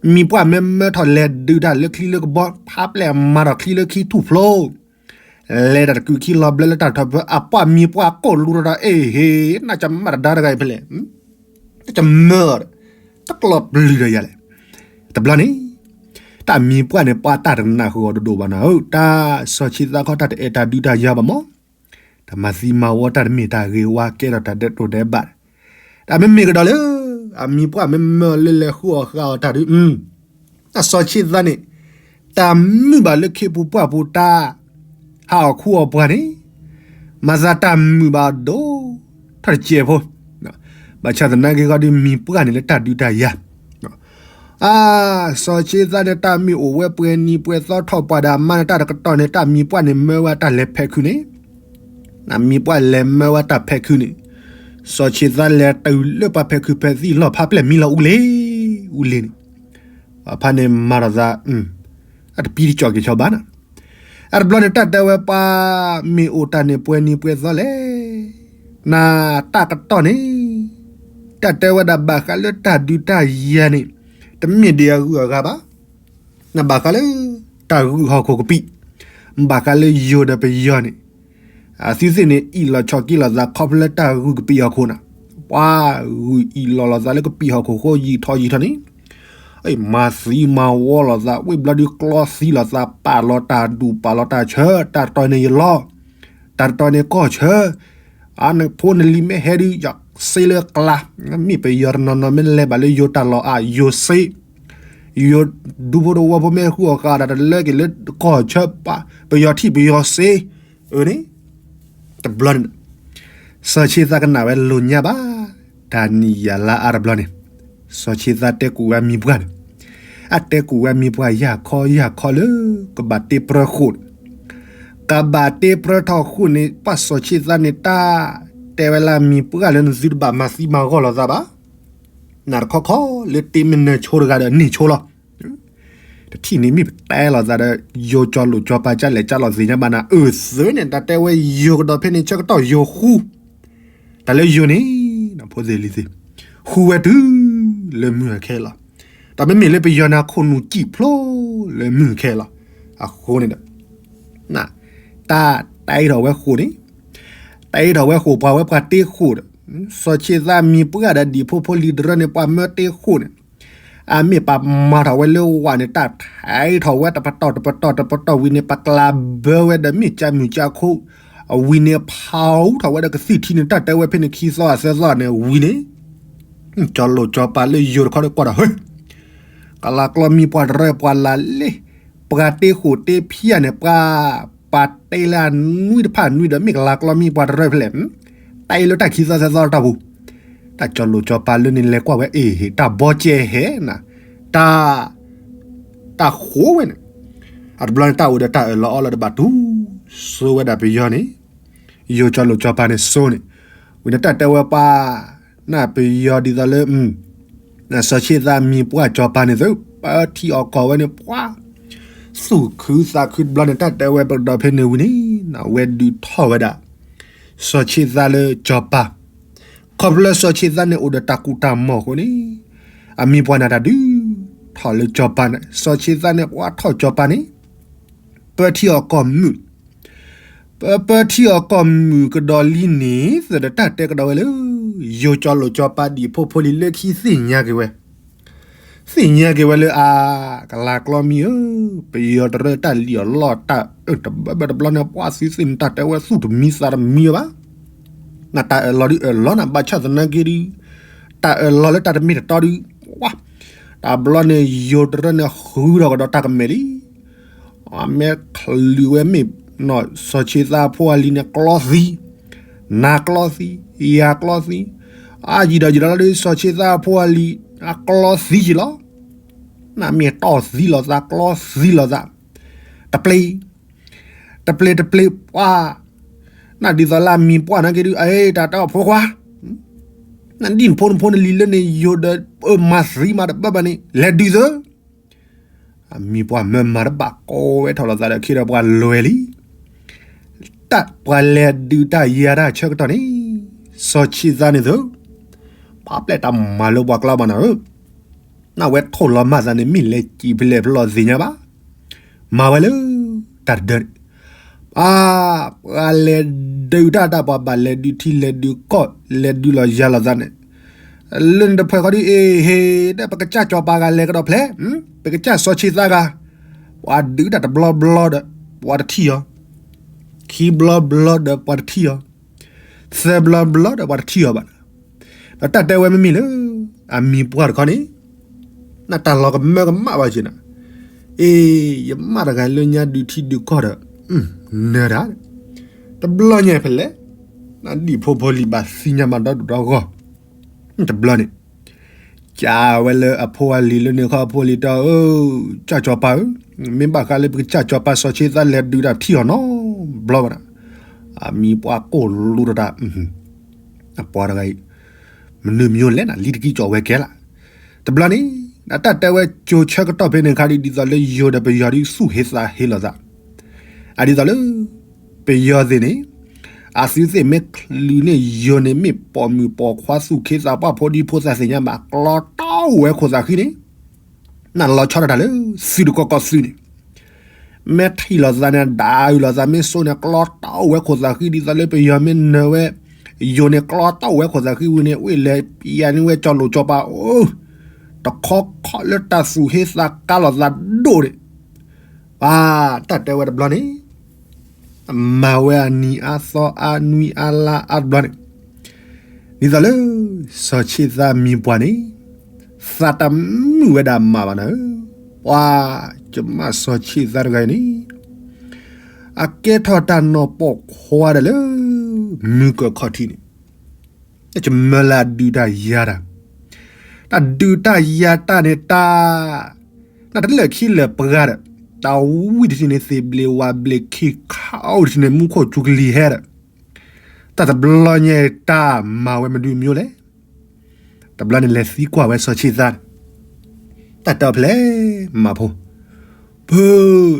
မံၤပှၢ်မ့ၢ်မၢထီၣ်လဲၤဒုးတၢ်လၢချံလၢကဘီ ဖးပျဲၢ်မၤထီၣ်ချံလၢခံထူၣ်ဖျိ လဲၤတၢ်တကုာ်ခံလီၤဘျၢလၢတၢ်ထီၣ်ပၢ အပှၢ်မံၤပှၢ်ကိၣ်လူၤထီၣ်ဒီး အ့ၣ်ဟ့ၣ် နကမၣ်တဒါတဂၤအံၤဖဲလဲၣ်, တကမၢအီၤဒီး တကျီၢ်ပျုၤဒီးယၤလဲၣ်. တဘျီန့ၣ် တၢ်မံၤပှၢ်န့ၣ် ပှၤတၢ်တနၢ်ဃုာ်အီၤဒိၣ်ဒိၣ်ဘၣ်နၤဧၢ, တၢ်စီၤဆ့သၣ်ခီတၢ်တအဲၣ်တၢ်ဒုးတၢ်ယၤဘၣ်မး, တၢ်မၤသံမၤဝီတၢ်တမ့ၢ်တၢ်ဂ့ၤဝါကဲထီၣ်တၢ်ဒဲးတိၢ်ဒဲးဘး, တၢ်မ့မ့ၢ်ကဒီးလၢ အမံၤပှၢ်မ့ၢ်မၢလၢလဲၤဃုအီၣ်ဃုအီတၢ်ဒုး တၢ်စီၤဆ့သၣ်န့ၣ် တၢ်မုာ်ဘၣ်လၢခ့ပူၤပှၢ်ပူၤတၢ် ဟးအီၣ်ခူအီၣ်ပှၤန့ၣ် မၤသးတၢ်မုာ်ဘၣ်ဒိၣ် ထီၣ်တစဲးဖိ, ဘၣ်ဆၣ်သနာ်က့ဃီဒီးမံၤပှၢ်န့ၣ်လၢတၢ်ဒုးတၢ်ယၤ အါ, စီၤဆ့သၣ်န့ၣ် တၢ်မ့ၢ်အိၣ်ဝဲပှဲၤနံၤပှဲၤသီထီၣ်ပှၤဒီးအမါန့ၣ် တၢ်တကတီၢ်န့ၣ် တၢ်မံၤပှၢ်န့ၣ်မၢဝဲတၢ်လဲၤဖဲးခုန့ၣ်, မံၤပှၢ်လဲၤမၢဝဲတၢ်ဖဲးခုန့ၣ်, စီၤဆ့သၣ်လဲၤတုၤလၢပှၤဖဲးခုဖဲးသံၣ်လီၢ်ဖးပျဲၢ်မံလီၤအူလ့, အူလ့န့ၣ်, ပှၤဖးန့ၣ်မၤထီၣ်သး အတပံတကၠီၣ်က့ၤဆီဘၣ်နၤ, အတဘျီန့ၣ် တၢ်တဲဝဲပှၤမ့ၢ်အိၣ်တၢ်န့ၣ်ပှဲၤနံၤပှဲၤသီလဲၣ်, နတၢ်ကတီၢ်န့ၣ်, တၢ်တဲဝဲဒၣ်ဘၣ်ဃးလၢတၢ်ဒုးတၢ်ယၤန့ၣ်, တမ့ၢ်ဒ်အဂုၤအဂၤဘၣ်, နဘၣ်ဃးလၢ တၢ်ဂုာ်ဟီၣ်ခိၣ်ကပံာ်, ဘၣ်ဃးလၢယိၤဒီးပယီၤန့ၣ်, အသုသ့ၣ်န့ၣ် အ့ၣ်လိာ်ဆိးက့လိာ်သးခီဖျိလၢတၢ်ဂုာ်ကပံာ်ဟီၣ်ခိၣ်နၤ, ပှၤဂုာ်အ့ၣ်လိာ်လိာ်သးလၢကပံာ်ဟီၣ်ခိၣ်ဃိယံာ်ထီၣ်ယံာ်ထီၣ်န့ၣ် မၤသံမၤဝီလိာ်သး ဝ့ၢ်ဘျီဒုးကျီသံလိာ်သး ပာ်လီၤတၢ်ဒူၣ်ပာ်လီၤတၢ်ဆၢ တၢ်တတီၤန့ၣ်ယလီၤ, တၢ်တတီၤန့ၣ်ကီၢ်ဆၢ, အနဖိနလံၤမ့ၢ်ဟဲဒုး ယစ့လၢကျါ, မ့ၢ်ပယီၤတနီၤနီၤမ့ၢ်လဲၤဘၣ်လၢယိၤတၢ်လီၢ်အါ ယိၤစ့, ယိၤဒူဖိတဝီဖိမ့ၢ်ဟူအီၤဃာ်ဒီးတလၢက့ၤလၢကီၢ်ဆၢ ပယီၤထံၣ်ပယီၤစ့, အန့ၣ် တဘျီန့ၣ် စီၤဆ့သၣ်ကနၣ်ဝဲလိာ်ညါဘၣ်, တၢ်နံၣ်ယၤလါအါတဘျီန့ၣ်, စီၤဆ့သၣ်တဲကူၣ်ဝဲအမံၤပှၢ်န့ၣ်, အတဲကူၣ်ဝဲအမံၤပှၢ်ယၢ်ခီယၢ်ခီလၢ ကဘၣ်တ့ပြၢဃိာ်န့ၣ်, ကဘၣ်တ့ပြၢထီၣ်ဃိာ်န့ၣ် ပှၤစီၤဆ့သၣ်န့ၣ် တၢ်တဲဝဲလၢအမံၤပှၢ်လၢနသုတဘၣ်မၤသံမၤဂီၢ်လိာ်သးဘၣ်, နတခီခီလၢတ့မ့ၢ်နၢၤဆိတဂၤဒီးန့ၢ်ဆိလီၤ တထံၣ်န့ၣ်မ့ၢ်ပတဲလိာ်သးဒီး ယိၤကၠီလိာ်ကၠီပၤကလဲၣ်ကၠီလိာ်သ့ၣ်ညါဘၣ်နၤ အၢၣ်သၢန့ၣ် တၢ်တဲဝဲယိၤကဒီးဖဲန့ၣ် ဆၢကတီၢ်ယိၤဃူ, တၢ်လၢယိၤန့ၣ် ဖိသ့ၣ်လံၤသ့ၣ်, ဃူဝဲတုၤလၢမုၢ်အခဲလီၤ, ဒီးမ့မ့ၢ်လၢပယီၤန့ၣ် ခိၣ်နူာ်စံၣ်ဖျိလၢမုၢ်အခဲလီၤ, အဃိန့ၣ်ဒီး တၢ်တ့ထီၣ်ဝဲဃိာ်န့ၣ်, တ့ထီၣ်ဝဲဃိာ်ပှၤဝဲပှၤတ့ဃိာ်ဒီး, စီၤဆ့သၣ်မံၤပှၢ်ဒီးဒံၣ်ဖိဖိလံၤတရၢန့ၣ် ပှၤမၢတ့ဃိာ်န့ၣ် အမ့ၢ်ပမၤထီၣ်ဝဲလၢဝၣ်န့ၣ် တၢ်ထဲးထီၣ်ဝဲတပတီၢ်တပတီၢ်တပတီၢ်ဝံၤန့ၣ် ပကျးဘၢဝဲဒီးမ့ၢ်ကၠါမုၢ်ကၠါခိၣ်, အဝံၤန့ၣ် ဖးထီၣ်ဝဲဒီးကသံၣ်ထံန့ၣ် တၢ်တဲဝဲဖဲန့ၣ်ခံသီအသၢသီန့ၣ်ဝံၤန့ၣ်, ကၠီလိာ်ကၠီပၤလၢယိၤတခီဒီးကွၢ်ဒီး ဟ့, ကလၤကျီမံပှၤတရၢပှၤလၢ်လ့, ပှၤတ့ဃိာ်တ့ဖၠၣ်န့ၣ် ပှၤ ပှၤတ့လၢအနွံတဖၣ်နွံဒီး မ့ၢ်ကလၤကျီမံပှၤတရၢဖဲလဲၣ်, တၢ်အ့ၣ်လၢတၢ်ခံသီသၢသီတၢ်ပူၤ, တၢ်ကၠီလိာ်ကၠီပၤလၢန့ၣ်လဲၤကွၢ်ဝဲအ့ၣ် တၢ်ဘီကဲဟဲနၤ, တၢ် တၢ်ဃိဝဲန့ၣ်, အတဘျီန့ၣ် တၢ်အိၣ်ဒီးတၢ်အၢၣ်လီၤအီလီၤတဘၣ်တူၢ်, စိဝဲဒၣ်ပယီၤန့ၣ်, ယိၤကၠီလိာ်ကၠီပၤန့ၣ်စိန့ၣ်, ဝံၤန့ၣ်တၢ်တဲဝဲပှၤ, နပယီၤဒ်သိးလၢ စီၤဆ့သၣ်မံၤပှၢ်ကၠီၤပၤန့ၣ်သု ပၢထံအီၣ်ကီၢ်ဝဲန့ၣ် ပှၤသူၣ်ခုသးခုတဘျီန့ၣ် တၢ်တဲဝဲပကဒီးဖဲန့ၣ်ဝံၤန့ၣ် ဝဲဒုးထီၣ်ဝဲဒၣ် စီၤဆ့သၣ်လၢကၠီၤပၤ, ခီဖျိလၢစီၤဆ့သၣ်န့ၣ်အိၣ်ဒီးတၢ်ကူၣ်တၢ်မီၢ်အဃိန့ၣ် အမံၤပှၢ်န့ၣ်တၢ်ဒုးထီၣ်လၢကၠီၤပၤန့ၣ် စီၤဆ့သၣ်န့ၣ် ပှၤထီၣ်ကၠီၤပၤန့ၣ် ပၢထံအီၣ်ကီၢ်မုာ်, ပၢ ပၢထံအီၣ်ကီၢ်မုာ်ကဒီးလံန့ၣ် သတးတၢ်တဲကဒီးဝဲလၢ ယိၤကၠီလိာ်ကၠီၤပၤဒံၣ်ဖိဖိလံၤလၢခံသ့ၣ်ညါက့ၤဝဲ, သ့ၣ်ညါက့ၤဝဲလၢအါ, ကလၤကျီမံၤဧၢ, ပယီၤတရၢတၢ်လံၣ်အီၣ်လီအီၣ်တၢ်အၢၣ်တဘၣ်ဘၣ်တဘျီန့ၣ် ပှၤသုသ့ၣ်န့ၣ် တၢ်တဲဝဲသူၣ်တမံသးတမံဘၣ်, နတၢ်အၢၣ်လီၤဒုးအၢၣ်လီၤနၤ ဘၣ်ဆၣ်သနာ်က့ဒုး တၢ်အၢၣ်လီၤလၢတၢ်တမ့ၢ်တတီဒုး, ဝါ, တဘျီန့ၣ် ယိၤတရၢန့ၣ်ဃုထီၣ်ကဒီးတၢ်ကမဲာ်လံ အမ့ၢ်ချုးဝဲမ့ၢ် စီၤဆ့သၣ်ဖိအလံၤန့ၣ် ကျီသံ, နၤကျီသံ, ယၤကျီသံ, အယံာ်ဒီးယံာ်ဒီးလီၤဒုး စီၤဆ့သၣ်ဖိအလံၤ အကျီသံယံာ်လီၤ, နမ့ၢ်တီၢ်သံလိာ်သး ကျီသံလိာ်သး, တပျ့ၤ, တပျ့ၤတပျ့ၤပှၤ, နဒ်သိးလၢအမံၤပှၢ်နာ်က့ဒုး အတၢ်တဲအီၤဖိခွါ နဒ်နဖိနဖိနလံၤလၢန့ၣ် ယိၤဒီးအၢမၤသံမၤတဘၣ်ဘၣ်န့ၣ် လဲၤဒုးသၢ အမံၤပှၢ်မၢမၤတဘၣ်ကိးဝဲထီၣ်လိာ်သးဒီး ခ့ဒီးပှၤလွဲလံ, တၢ်ပှၤလဲၤဒုးတၢ်ယၤတၢ်ဆၢကတီၢ်န့ၣ် စီၤဆ့သၣ်န့ၣ်သု, ဖးပျဲၢ်တၢ်မၤလၢပှၤကျါဘၣ်နၤဧၢ, နဝဲထိၣ်လီၤမၢ်သးန့ၣ် မ့ၢ်လဲၤစံးဖဲလဲၣ်ဖဲလဲၣ်သ့ၣ်ညါဘၣ်. မၤဝဲလၢ တၢ်တဒၢန့ၣ်, ပှၤ ပှၤလဲၤဒုးတၢ်တၢ် ပှၤဘၣ်လဲၤဒုးထံလဲၤဒုးကီၢ် လဲၤဒုးလီၤယၤလိာ်သးန့ၣ်, လၢန့ၣ်တဖှဲးဃီဒ်အ့ၣ်ဟ့ၣ်ဒီး ပကစၢ်စီၤပၤဂၤလဲၤကဒီးဖျဲး, ပကစၢ်စီၤဆ့ၣ်သးဂၤ, ပှၤဒုးတၢ်တဘျီဘျီဒီး ပှၤတထံၣ်အီၤ, ခံဘျီဘျီဒီးပှၤတထံၣ်အီၤ, သၢဘျီဘျီဒီးပှၤတထံၣ်အီၤဘၣ်. ဒီးတၢ်တဲဝဲမ့မ့ၢ်လၢ အမံၤပှၢ်တခီန့ၣ်, နတၢ်လီၤကမၢကမၣ်ဘၣ်က့ၤနၤ, အ့ ယမၣ်တဂၤလၢညါဒုးထံဒုးကီၢ်ဒီး, နၢၤတၢ်, တဘျီညါဖဲလဲၣ်, နဒံၣ်ဖိဖိလံၤဘၣ်သ့ၣ်ညါမးဒီဒူၣ်ဒီဂီၢ်, တဘျီန့ၣ် ကးဝဲလၢအဖိအလံၤလၢန့ၣ်ခီ အဖိအလံၤတဲအီၤ, ကၢ်စီၤပၤဧၢ, မ့ၢ်ဘၣ်ဃးလၢပကစၢ်စီၤပၤစီၤဆ့ၣ်သးလဲၤဒုးတၢ်ထံၣ်အီၤနီတဘျီဘၣ်နၤ, အမံၤပှၢ်ကိၢ်လူတၢ်, အပှၤတဂၤအံၤ, မနုၤမံၤလဲၣ်နၤ လံတကံကၠီၣ်ဝဲကဲလၢ်, တဘျီန့ၣ်, အတၢ်တဲဝဲကၠိဆၢကတီၢ်ဖဲန့ၣ်ခါဒ် ဒ်သိးလၢယိၤဒီးပယီၤဒ်သူၣ်ဟ့သးဟ့လိာ်သး အဒ်သိးလၢ ပယီၤသ့ၣ်န့ၣ်, အသုသ့ၣ်မ့ၢ်ချုးန့ၢ်ယိၤန့ၣ် မ့ၢ်ပိာ်မုၣ်ပိာ်ခွါသူၣ်ခ့သးပှၢ်ဖိဒံဖိသၣ်သ့ၣ်ညါဘၣ် ကျီတီဝဲခိၣ်သးဃံန့ၣ်, နလီၤဆီဒၣ်တၢ်လၢ သုးတကီကီသုးန့ၣ်, မ့ၢ်ထံၣ်လိာ်သးန့ၣ် ဒၣ်အုးလိာ်သး မ့ၢ်စိန့ၣ် ကျီတီဝဲခိၣ်သးဃံ ဒ်သိးလၢပယီၤမ့ၢ်နၢၤဝဲ ယိၤန့ၣ် ကျီတီဝဲခိၣ်သးဃံဝံၤန့ၣ် ဝ့ၢ်လဲၤပယၤန့ၣ်ဝဲကၠီလိာ်ကၠီပၤအိၣ်, တခီခီလၢတၢ်သူၣ်ဟ့သးကါလိာ်သးဒိၣ်န့ၣ်, ပှၤ တၢ်တဲဝဲတဘျီန့ၣ်, အမၤဝဲအနံၤအါသီအါနွံအါလါအါတဘျီန့ၣ်, ဒ်သိးလၢ စီၤဆ့ၣ်သးမံၤပှၢ်န့ၣ်, သးတမုာ်ဝဲဒၣ်မးဘၣ်နၤဧၢ, ပှၤ ကမၣ်စီၤဆ့ၣ်သးတဂၤအံၤန့ၣ်, အကဲထီၣ်တၢ်နီၢ်ပိာ်ခွါဒီးလၢ မုၢ်ကၢၢ်ခီၣ်ထံးန့ၣ်, ကမၢလၢအဒုးတၢ်ယၤတၢ်, တၢ်ဒုးတၢ်ယၤတၢ်န့ၣ်တၢ်, နတလၢာ်ခံလၢာ်ပှၤဒီး, တၢ်ဝံတထံၣ်န့ၣ် သ့ၣ်ဘျ့ဝါဘျ့ခံခါအိၣ်တထံၣ်န့ၣ် မူခိၣ်စူၤကလံၤဟဲဒီး, တၢ်တဘျီညါအံၤတၢ်မၤဝဲမနုၤမံၤလဲၣ်, တဘျီန့ၣ်လဲၤသံကွၢ်ဝဲစီၤဆ့ၣ်သးန့ၣ်, တၢ်တဲအီၤဖဲလဲၣ်မးဖိ, ဖု,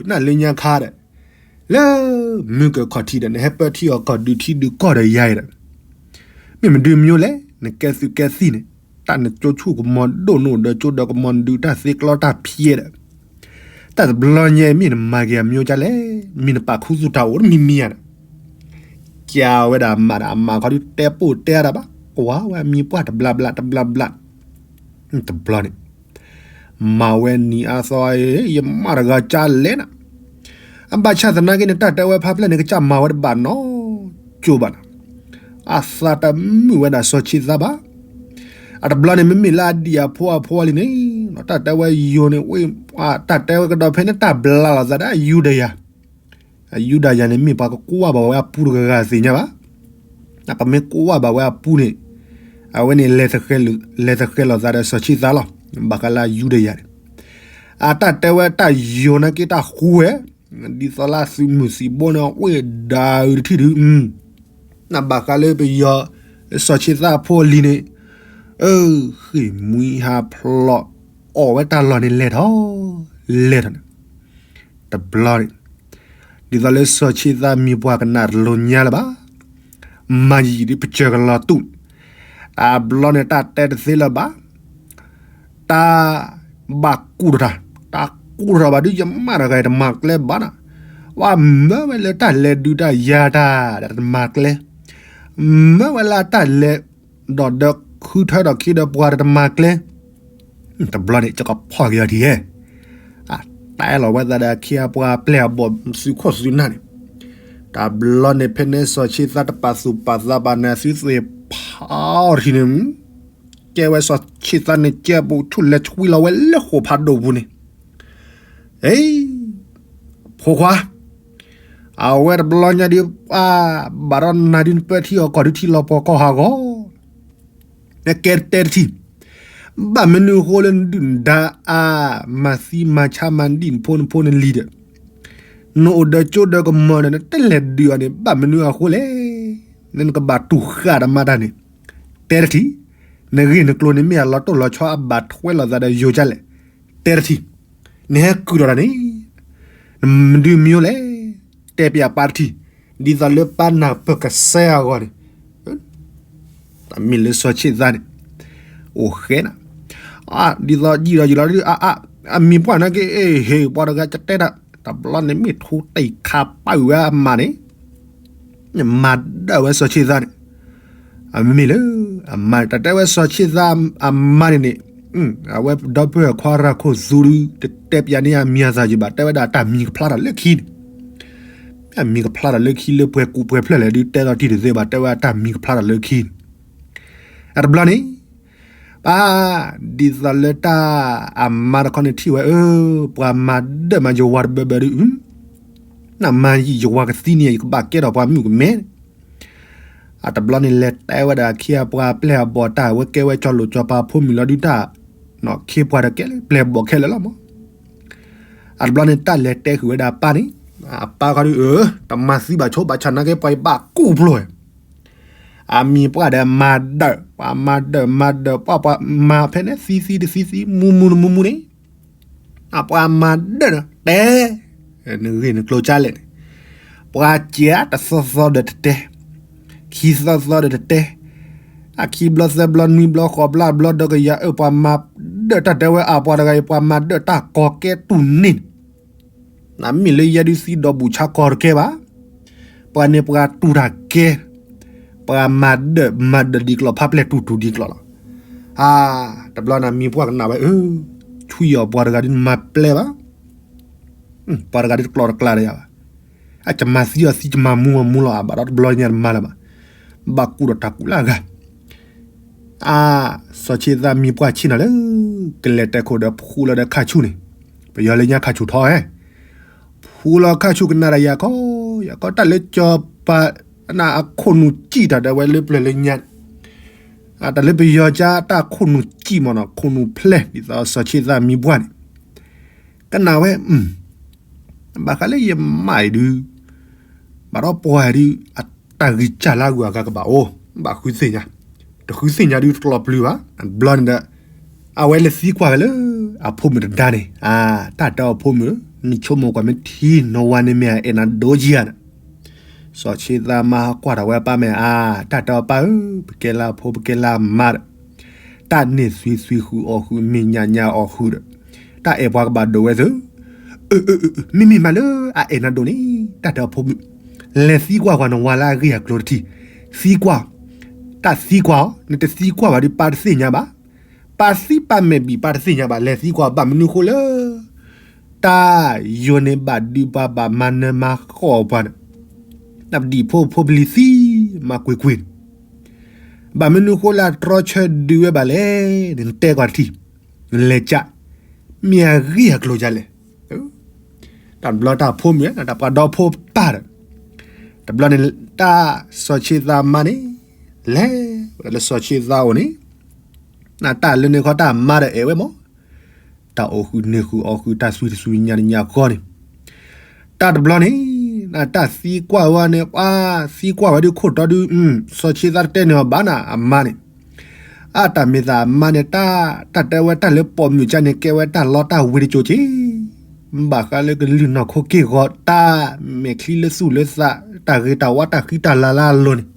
နလၢညါခါဒီး, လၢ မုၢ်ကၢၢ်ခီၣ်ထံးဒီး နဟဲပၢထံအီၤကီၢ်ဒုးထံဒုးကီၢ်ဒီးယၤအံၤဒီး, မ့ၢ်မဒုးမံၤလဲၣ် နကဲသုးကဲသံၣ်န့ၣ်, တၢ်နကၠိဆူၣ်ကမီၤဒိၣ် နအိၣ်ဒီးကၠိဒီးကမီၤဒုးတၢ်သ့ကျီတၢ်ဖျဲးဒီး, တၢ်တဘျီညါအံၤမ့ၢ်နမၤက့ၤအမံၤဒ်လဲၣ်, မ့ၢ်နပာ်ခူသူၣ်တၢ်အိၣ်တမံၤမံၤဧါဒီး, ကးဝဲဒၣ်မးဒီး အမၤခီဒုးတဲပိၢ်တဲတၢ်ဘၣ် ကွၢ်ဝဲအမံၤပှၢ်တဘျါဘျါတဘျါဘျါ, တဘျီန့ၣ် မၤဝဲနံၤအါသီအံၤ ယမၣ်တဂၤကၢ်လဲၣ်နၤ, အဘၣ်ဆၣ်သနာ်က့န့ၣ် တၢ်တဲဝဲဖါဖျဲၣ်န့ၣ် ကစၢ်မၤဝဲတဘၣ်နီတကၠိဘၣ်နၤ, အသးတမုာ်ဝဲဒၣ်စီၤဆ့ၣ်သးဘၣ်, အတဘျီန့ၣ် မ့မ့ၢ်လၢအဒံၣ်အဖိအဖိလံန့ၣ်, တၢ်တဲဝဲယိၤန့ၣ် ဝ့ၢ် တၢ်တဲဝဲကဒီးဖဲန့ၣ် တၢ်ဘျါလိာ်သးဒီးယူဒၤယၤ ယူဒၤယၤန့ၣ် မ့ၢ်ပှၤကကွၢ်ဘၣ်ဝဲအပူတဂၤဂၤသ့ၣ်ညါဘၣ်, ပမ့ၢ်ကွၢ်ဘၣ်ဝဲအပူန့ၣ်, အဝဲန့ၣ် လဲၤသဃဲၤလိာ်သးဒီးစီၤဆ့ၣ်သးလီၤ, ဘၣ်ဃးလၢယူဒၤယၤန့ၣ်, အတၢ်တဲဝဲတၢ်ယိၤနာ်က့တၢ်ဃူဝဲ, ဒ်သိးလၢသုးမုၢ်သံၣ်ဘိန့ၣ် ဝ့ၢ်ဒၣ်အုးတထံၣ်ဒုး, နဘၣ်ဃးလၢပယီၤ, စီၤဆ့ၣ်သးဖိအလံၤန့ၣ်, အၢ ဃ့ၢ်မှံဟးဖျိး, အီၣ်ဝဲတၢ်လီၢ်န့ၣ်လဲၤထီၣ်, လဲၤထီၣ်န့ၣ်, တဘျီန့ၣ်, ဒ်သိးလၢစီၤဆ့ၣ်သးမံၤပှၢ်ကနၣ်တလိၤညါလၢၤဘၣ်, မၤယံာ်ဒ်ပစၢၤကလီၤတူာ်, တဘျီန့ၣ်တၢ်တဲတသ့လၢၤဘၣ်, တၢ်ဘၣ်ကူၣ်ထီၣ်တၢ်, တၢ်ကူၣ်ထီၣ်ဘၣ်ဒုးယမၣ်တဂၤတမၤကျဲဘၣ်နၤ, ပှၤမၢဝဲလၢတၢ်လဲၤဒုးတၢ်ယၤတၢ်ဒီးတမၤကျဲ, မၢဝဲလၢတၢ်လဲၤဒီးဒီးခုထၢဒီးခံဒီးပှၤဒီးတမၤကျဲ, တဘျီန့ၣ် ကကဖီၣ်က့ၤအီၤထံၣ်ဟဲ, အတဲလီၤဝဲသးဒီးအခ့အပှၤအပျဲၢ်အဘီၣ်သုးခိၣ်သုးနၢ်န့ၣ်, တဘျီန့ၣ်ဖဲန့ၣ်စီၤဆ့ၣ်သးတပာ်သူၣ်ပာ်သးဘၣ်န့ၣ် အသုသ့ၣ်ဖးအီၤထံၣ်န့ၣ်, ကဲဝဲစီၤဆ့ၣ်သးန့ၣ် ကဲပူၤဆူၣ်လဲၤဆွံလီၤဝဲလၢဃိာ်ဖးဒိၣ်ပူၤန့ၣ်, အ့ ဖိခွါ, အဝဲတဘျီညါဒ်ပှၤဘၣ်ဒီးနၤဒ်နပၢထံအီၤကီၢ်ဒုးထံလီၤပှီၢ်ကီၢ်ဟးဂီၤ, နကဲတဲတထံၣ်, ဘၣ်မနုၤအဃိလၢနဒုၣ်နဒါအါ, မၤသံမၤဆါမၤဒံၣ်နဖိနဖိနလံၤဒီး, နအိၣ်ဒီးကၠိဒီးကမီၤဒီး နတလဲၤဒုးအီၤန့ၣ် ဘၣ်မနုၤအဃိလဲၣ်, နကဘၣ်တူၢ်ဃာ်တမါတၢ်န့ၣ်, တဲတထံၣ်, နဂ့ၢ်နကျိၤန့ၣ်မ့ၢ်အလီၤတိၢ်လီၤဆီအဘၣ်ထွဲလိာ်သးဒီးယိၤကၢ်လဲၣ်, တဲတထံၣ်, နဟဲကုာ်ထီၣ်တၢ်န့ၣ်, နမနုၤမံၤလဲၣ်, တဲပယၣ်ပၢ်တထံၣ်, ဒ်သိးလၢပၢ်နၢ်ပၢၢ်ကစဲအဂီၢ်န့ၣ်, တၢ်မ့ၢ်လၢစီၤဆ့ၣ်သးန့ၣ်, အိၣ်ဃဲနၤ, ဒ်သိးယံာ်ဒီးယံာ်လီၤဒုး အ အ အမံၤပှၢ်နာ်က့ အ့ၣ် ဟ့ၣ်ပှၤတဂၤကတဲတၢ် တဘျီန့ၣ်မ့ၢ်ထူတံၢ်ခးပာ်ဝဲအမါန့ၣ် မၤဒၢၣ်ဝဲစီၤဆ့ၣ်သးန့ၣ် အမ့မ့ၢ်လၢ အမါန့ၣ် တၢ်တဲဝဲစီၤဆ့ၣ်သးအမါန့ၣ်န့ၣ် အဝဲဒီပုၢ်ဝဲၢ်ခွါရၤခိၣ်သူဒု တတဲပျးန့ၢ်အမံၤအသးယံၤဘၣ် တဲဝဲဒၣ်အတၢ်မံၤကဖျါထီၣ်လၢခံန့ၣ် မ့ၢ်အမံၤကဖျါထီၣ်လၢခံလၢပှဲၤကူးပှဲၤဖျၢၣ်လဲၣ်ဒုး တဲလီၤတံၢ်တသ့ဘၣ် တဲဝဲအတၢ်မံၤကဖျါထီၣ်လၢခံန့ၣ် အတဘျီန့ၣ် ပၢ် ဒ်သိးလၢတၢ်အမါတခီန့ၣ်ထံၣ်ဝဲ အၢ ပှၤမၤဒၢၣ်မးယဝၤတဘၢဘၢဒုး နမၤယံာ်ယဝၤကသံန့ၣ် ယကဘၣ်ကဲထီၣ်ပှၤမုၣ်ကမဲ အတဘျီန့ၣ်လဲၤတဲဝဲဒၣ်အခ့အပှၤပျဲၢ်အဘီၣ်တၢ် အဝဲကဲဝဲကၠီၤလိာ်ကၠီၤပၤဖိမုၣ်လီၤဒုးတၢ် ခ့ပှၤတကဲလၢပျဲၢ်ဘီၣ်ခဲလၢာ်လီၤမး အတဘျီန့ၣ်တၢ်လဲၤတဲဃုာ်ဝဲဒၣ်အပၢ်န့ၣ် အပၢ်ခီဒုး အၢ တမၤသံဘၣ်ဆိဘၣ်ဆၣ်နာ်က့ ပှၤဘၣ်ကူၣ်ဖျိ အမံၤပှၢ်ဒီးမၤဒၢး ပှၤမၤဒၢးမၤဒၢး ပှၤပှၤမၤဖဲန့ၣ်သံသံတသံသံ မူမူတမူမူန့ၣ် အပှၤမၤဒၢးဒီးတဲ နဂ့ၢ်နကျိၤကၢ်လဲၣ်န့ၣ် ပှၤစံးတသီသီဒီးတတဲ ခံသီသီဒီးတတဲ အခံဘျီသၢဘျီနွံဘျီဃိးဘျီဘျီဒီကယၤအၢ ပှၤမၤဒၢးတၢ်တဲဝဲအပှၤတဂၤအံၤ ပှၤမၤဒၢးတၢ်ကီကဲတူၢ်န့ၣ် နမ့ၢ်လၢယဲဒုးသံဒီးဘူၣ်ဆါကီတကဲဘၣ်. ပှၤန့ၣ်ပှၤတူၢ်တၢ်ကဲ, ပှၤမၤဒၢးမၤဒၢးဒ်ကျီၢ် ဖးပျဲၢ်တူၢ်တူၢ်ဒ်ကျီၢ်လီၤ. အါ, တဘျီန့ၣ်မံၤပှၢ်ကနၣ်ဝဲ, အၢ, ဆွံအီၤပှၤတဂၤဒုးနမၤပျဲၢ်ဘၣ်. ပှၤတဂၤဒုးတကျီၢ်တကျါဒီးယၤဘၣ်. အကမၤသံအီၤသံ ကမၤမူအီၤမူလီၤ. အဘၣ်ဒီးတဘျီညါတမၤလၢၤဘၣ်. ဘၣ်ကူၣ်ဒီးတၢ်ကူၣ်လၢအဂၤ အါ, စီၤဆ့သၣ်မံၤပှၢ်ဆ့ၣ်နီၤလၢ ကလဲၤတဲခိၣ်ဒီးဖူလီၤဒီးခါဆူၣ်န့ၣ်, ပယီၤလၢညါခါဆူၣ်ထီၣ်ဧဲ, ဖူလီၤခါဆူၣ်ကနၣ်ဒီးယၤခီ, ယၤခီတၢ်လၢစီၤပၤ အခိၣ်နူာ်စံၣ်တၢ်ဒၣ်ဝဲလၢပျၢၤလၢညါ, တၢ်လၢပယီၤကၢ်တၢ်ခိၣ်နူာ်စံၣ်မ့ၢ်နီၤ ခိၣ်နူာ်ဖျဲၣ် ဒ်သိးစီၤဆ့သၣ်မံၤပှၢ်န့ၣ်, ကနၣ်ဝဲ ဘၣ်ဃးလၢယမါအံၤဒုး, ဘၣ်ဒီးပှၤဒုး အတၢ်ဂံၢ်စၢ်လၢအဂုၤအဂၤကဘၣ်အိၣ်, ဘၣ်ဃုသ့ၣ်ညါ, တဃုသ့ၣ်ညါဒုးတကျီၢ်ပျုၤဘၣ်. ဘျီန့ၣ်ဒီး အဝဲလဲၤသံကွၢ်ဝဲလၢ အဖိမုၣ်တဒါန့ၣ်, တၢ်တဲအီၤဖိမုၣ်, နဆိကမိၣ်ကွၢ်မ့ၢ်ထံနီၤဝါန့ၣ်မ့ၢ်အအဲၣ်နၤဒိကံဧါန့ၣ်, စီၤဆ့သၣ်မါဟးကွၢ်ထီၣ်ဝဲအပၢ်မ့ၢ်ဧါ, တၢ်တဲအီၤပၢ်ဧၢ, ပကဲလၢအဖိပကဲလၢအမါဒီး တၢ်န့ၢ်သွံၣ်သွံၣ်ဃုာ်အီၣ်ဃုာ် မ့ၢ်ညါညါအီၣ်ဃုာ်ဒီး တၢ်အဲၣ်ပှၤကဘၣ်ဒိးဝဲသု, မ့မ့ၢ်မးလၢအအဲၣ်နၤဒိၣ်န့ၣ် တၢ်တဲအီၤဖိမုၣ်, လဲၤသံကွၢ်ကွၢ်နဝၤလၢအဂ့ၢ်အကျိၤတထံၣ်, သံကွၢ်, တၢ်သံကွၢ်အီၤ, နတသံကွၢ်ဘၣ်ဒုးပၢ်တသ့ၣ်ညါဘၣ်, ပၢ်သံပၢ်မဲာ်ဘံၣ်ပၢ်တသ့ၣ်ညါဘၣ်, လဲၤသံကွၢ်ဘၣ်မနုၤဃိလၢ တၢ်ယိၤန့ၣ်ဘၣ်ဒုးပှၤဘၣ်မၤနၢၤမၤဃီၣ်ပှၤန့ၣ်, နပဒံၣ်ဖိဖိပလံၤသံ မၤကွ့ၢ်ကွ့ၢ်န့ၣ်, ဘၣ်မနုၤဃိလၢအတြီဆၢဒုးဝဲဘၣ်လဲၣ်န့ၣ် နတဲကွၢ်တထံၣ်, နလဲၤကၢ်, မ့ၢ်အဂ့ၢ်အကျိၤဒ်လဲၣ်. တၢ်တဘျီတၢ်ဖိမုၣ် တၢ်ပှၤဒီဖိပၢ်ဒီး, တဘျီန့ၣ် တၢ်စီၤဆ့သၣ်မါန့ၣ် လဲၤဝဲဒၣ်လၢစီၤဆ့သၣ်အိၣ်န့ၣ်, နတၢ်လၢန့ၣ်ခီတၢ်မါဒီးအဲၣ်ဝဲမး တၢ်အိၣ်ဃုာ်န့ၢ်ဃုာ်အီၣ်ဃုာ် တၢ်သွံၣ်တသွံၣ်ညါတညါဃီန့ၣ်, တၢ်တဘျီန့ၣ် နတၢ်သံကွၢ်ဝဲန့ၣ် ပှၤသံကွၢ်ဝဲဒုးခိၣ်တီဒုး, စီၤဆ့သၣ်တတဲန့ၢ်အီၤဘၣ်နၤအမါန့ၣ်, အတၢ်မ့ၢ်သးအမါန့ၣ် တၢ် တၢ်တဲဝဲတၢ်လၢပိာ်မုၣ်ကၢ်န့ၣ် ကဲဝဲတၢ်လီတၢ်ဝ့ၤတကၠိၤက့ၤ, ဘၣ်ဃးလၢကလုၢ်နီၢ်ခိက့ၢ်ဂီၤ တၢ်မဲာ်ချံလၢသူၣ်လၢသး တၢ်ဂ့ၤတၢ်ဝါတၢ်ဃံတၢ်လၤလၢအလိၤန့ၣ်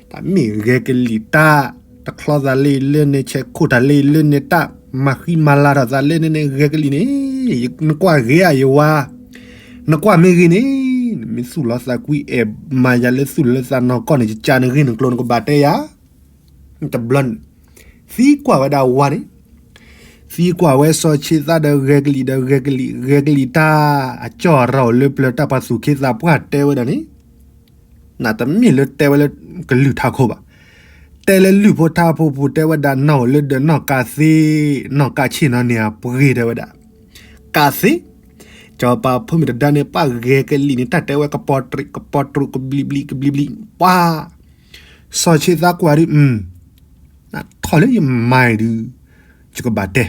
တၢ်မ့ၢ်ဂဲၤကလံၣ်တၢ်, တချီသးလၢအံၤလၢန့ၣ် ဆဲးခိၣ်တၢ်လၢအံၤလၢန့ၣ် တၢ်မၤဃံမၤလၤထီၣ်သးလၢန့ၣ်န့ၣ် ဂဲၤကလံၣ်န့ၣ်, နကွၢ်ဂ့ၤဧါယဝၤ, နကွၢ်မ့ၢ်ဂ့ၤန့ၣ်, နမ့ၢ်သူၣ်လီၤသးကွံအဲၣ်မၤယၤလၢသူၣ်လၢသးနီၢ်ကီၢ်န့ၣ် ယကၢ်နဂ့ၢ်နကျိၤနကဘၣ်တဲယၤ တဘျီန့ၣ် သံကွၢ်ဝဲဒၣ်ဝၤန့ၣ်, သံကွၢ်ဝဲစီၤဆ့သၣ်ဒီးဂဲၤကလံၣ်ဒီးဂဲၤကလံၣ် ဂဲၤကလံၣ်တၢ်အကၠီၢ်အရၤအိၣ်လၢပျၢၤ တၢ်ပှၤသူၣ်က့သးပှၢ်တဲဝဲဒၣ်န့ၣ်, နတမ့ၢ်လၢတဲဝဲလၢကလုၢ်ထးခိၣ်ဘၣ်, တဲလၢလုၢ်ဖိထါဖိပူၤတဲဝဲဒၣ် နီၢ်အိၣ်လၢဒၢးနီၢ်ကးသ့, နီၢ်ကးဆ့ၣ်နီၤန့ၣ်အပှ့ၤတဲဝဲဒၣ်, ကးသ့, စီၤပၤဖိမုၣ်တဒါန့ၣ် ပှၤဂဲၤကလံၣ်န့ၣ် တၢ်တဲဝဲကပီၤတရံး ကပီၤတရူး ကဘျံးဘျံး ကဘျံးဘျံး ပှၤ စီၤဆ့သၣ်ကွၢ်ဒုး, နထီၣ်လၢယမါအံၤဒုး, ယကဘၣ်တဲ,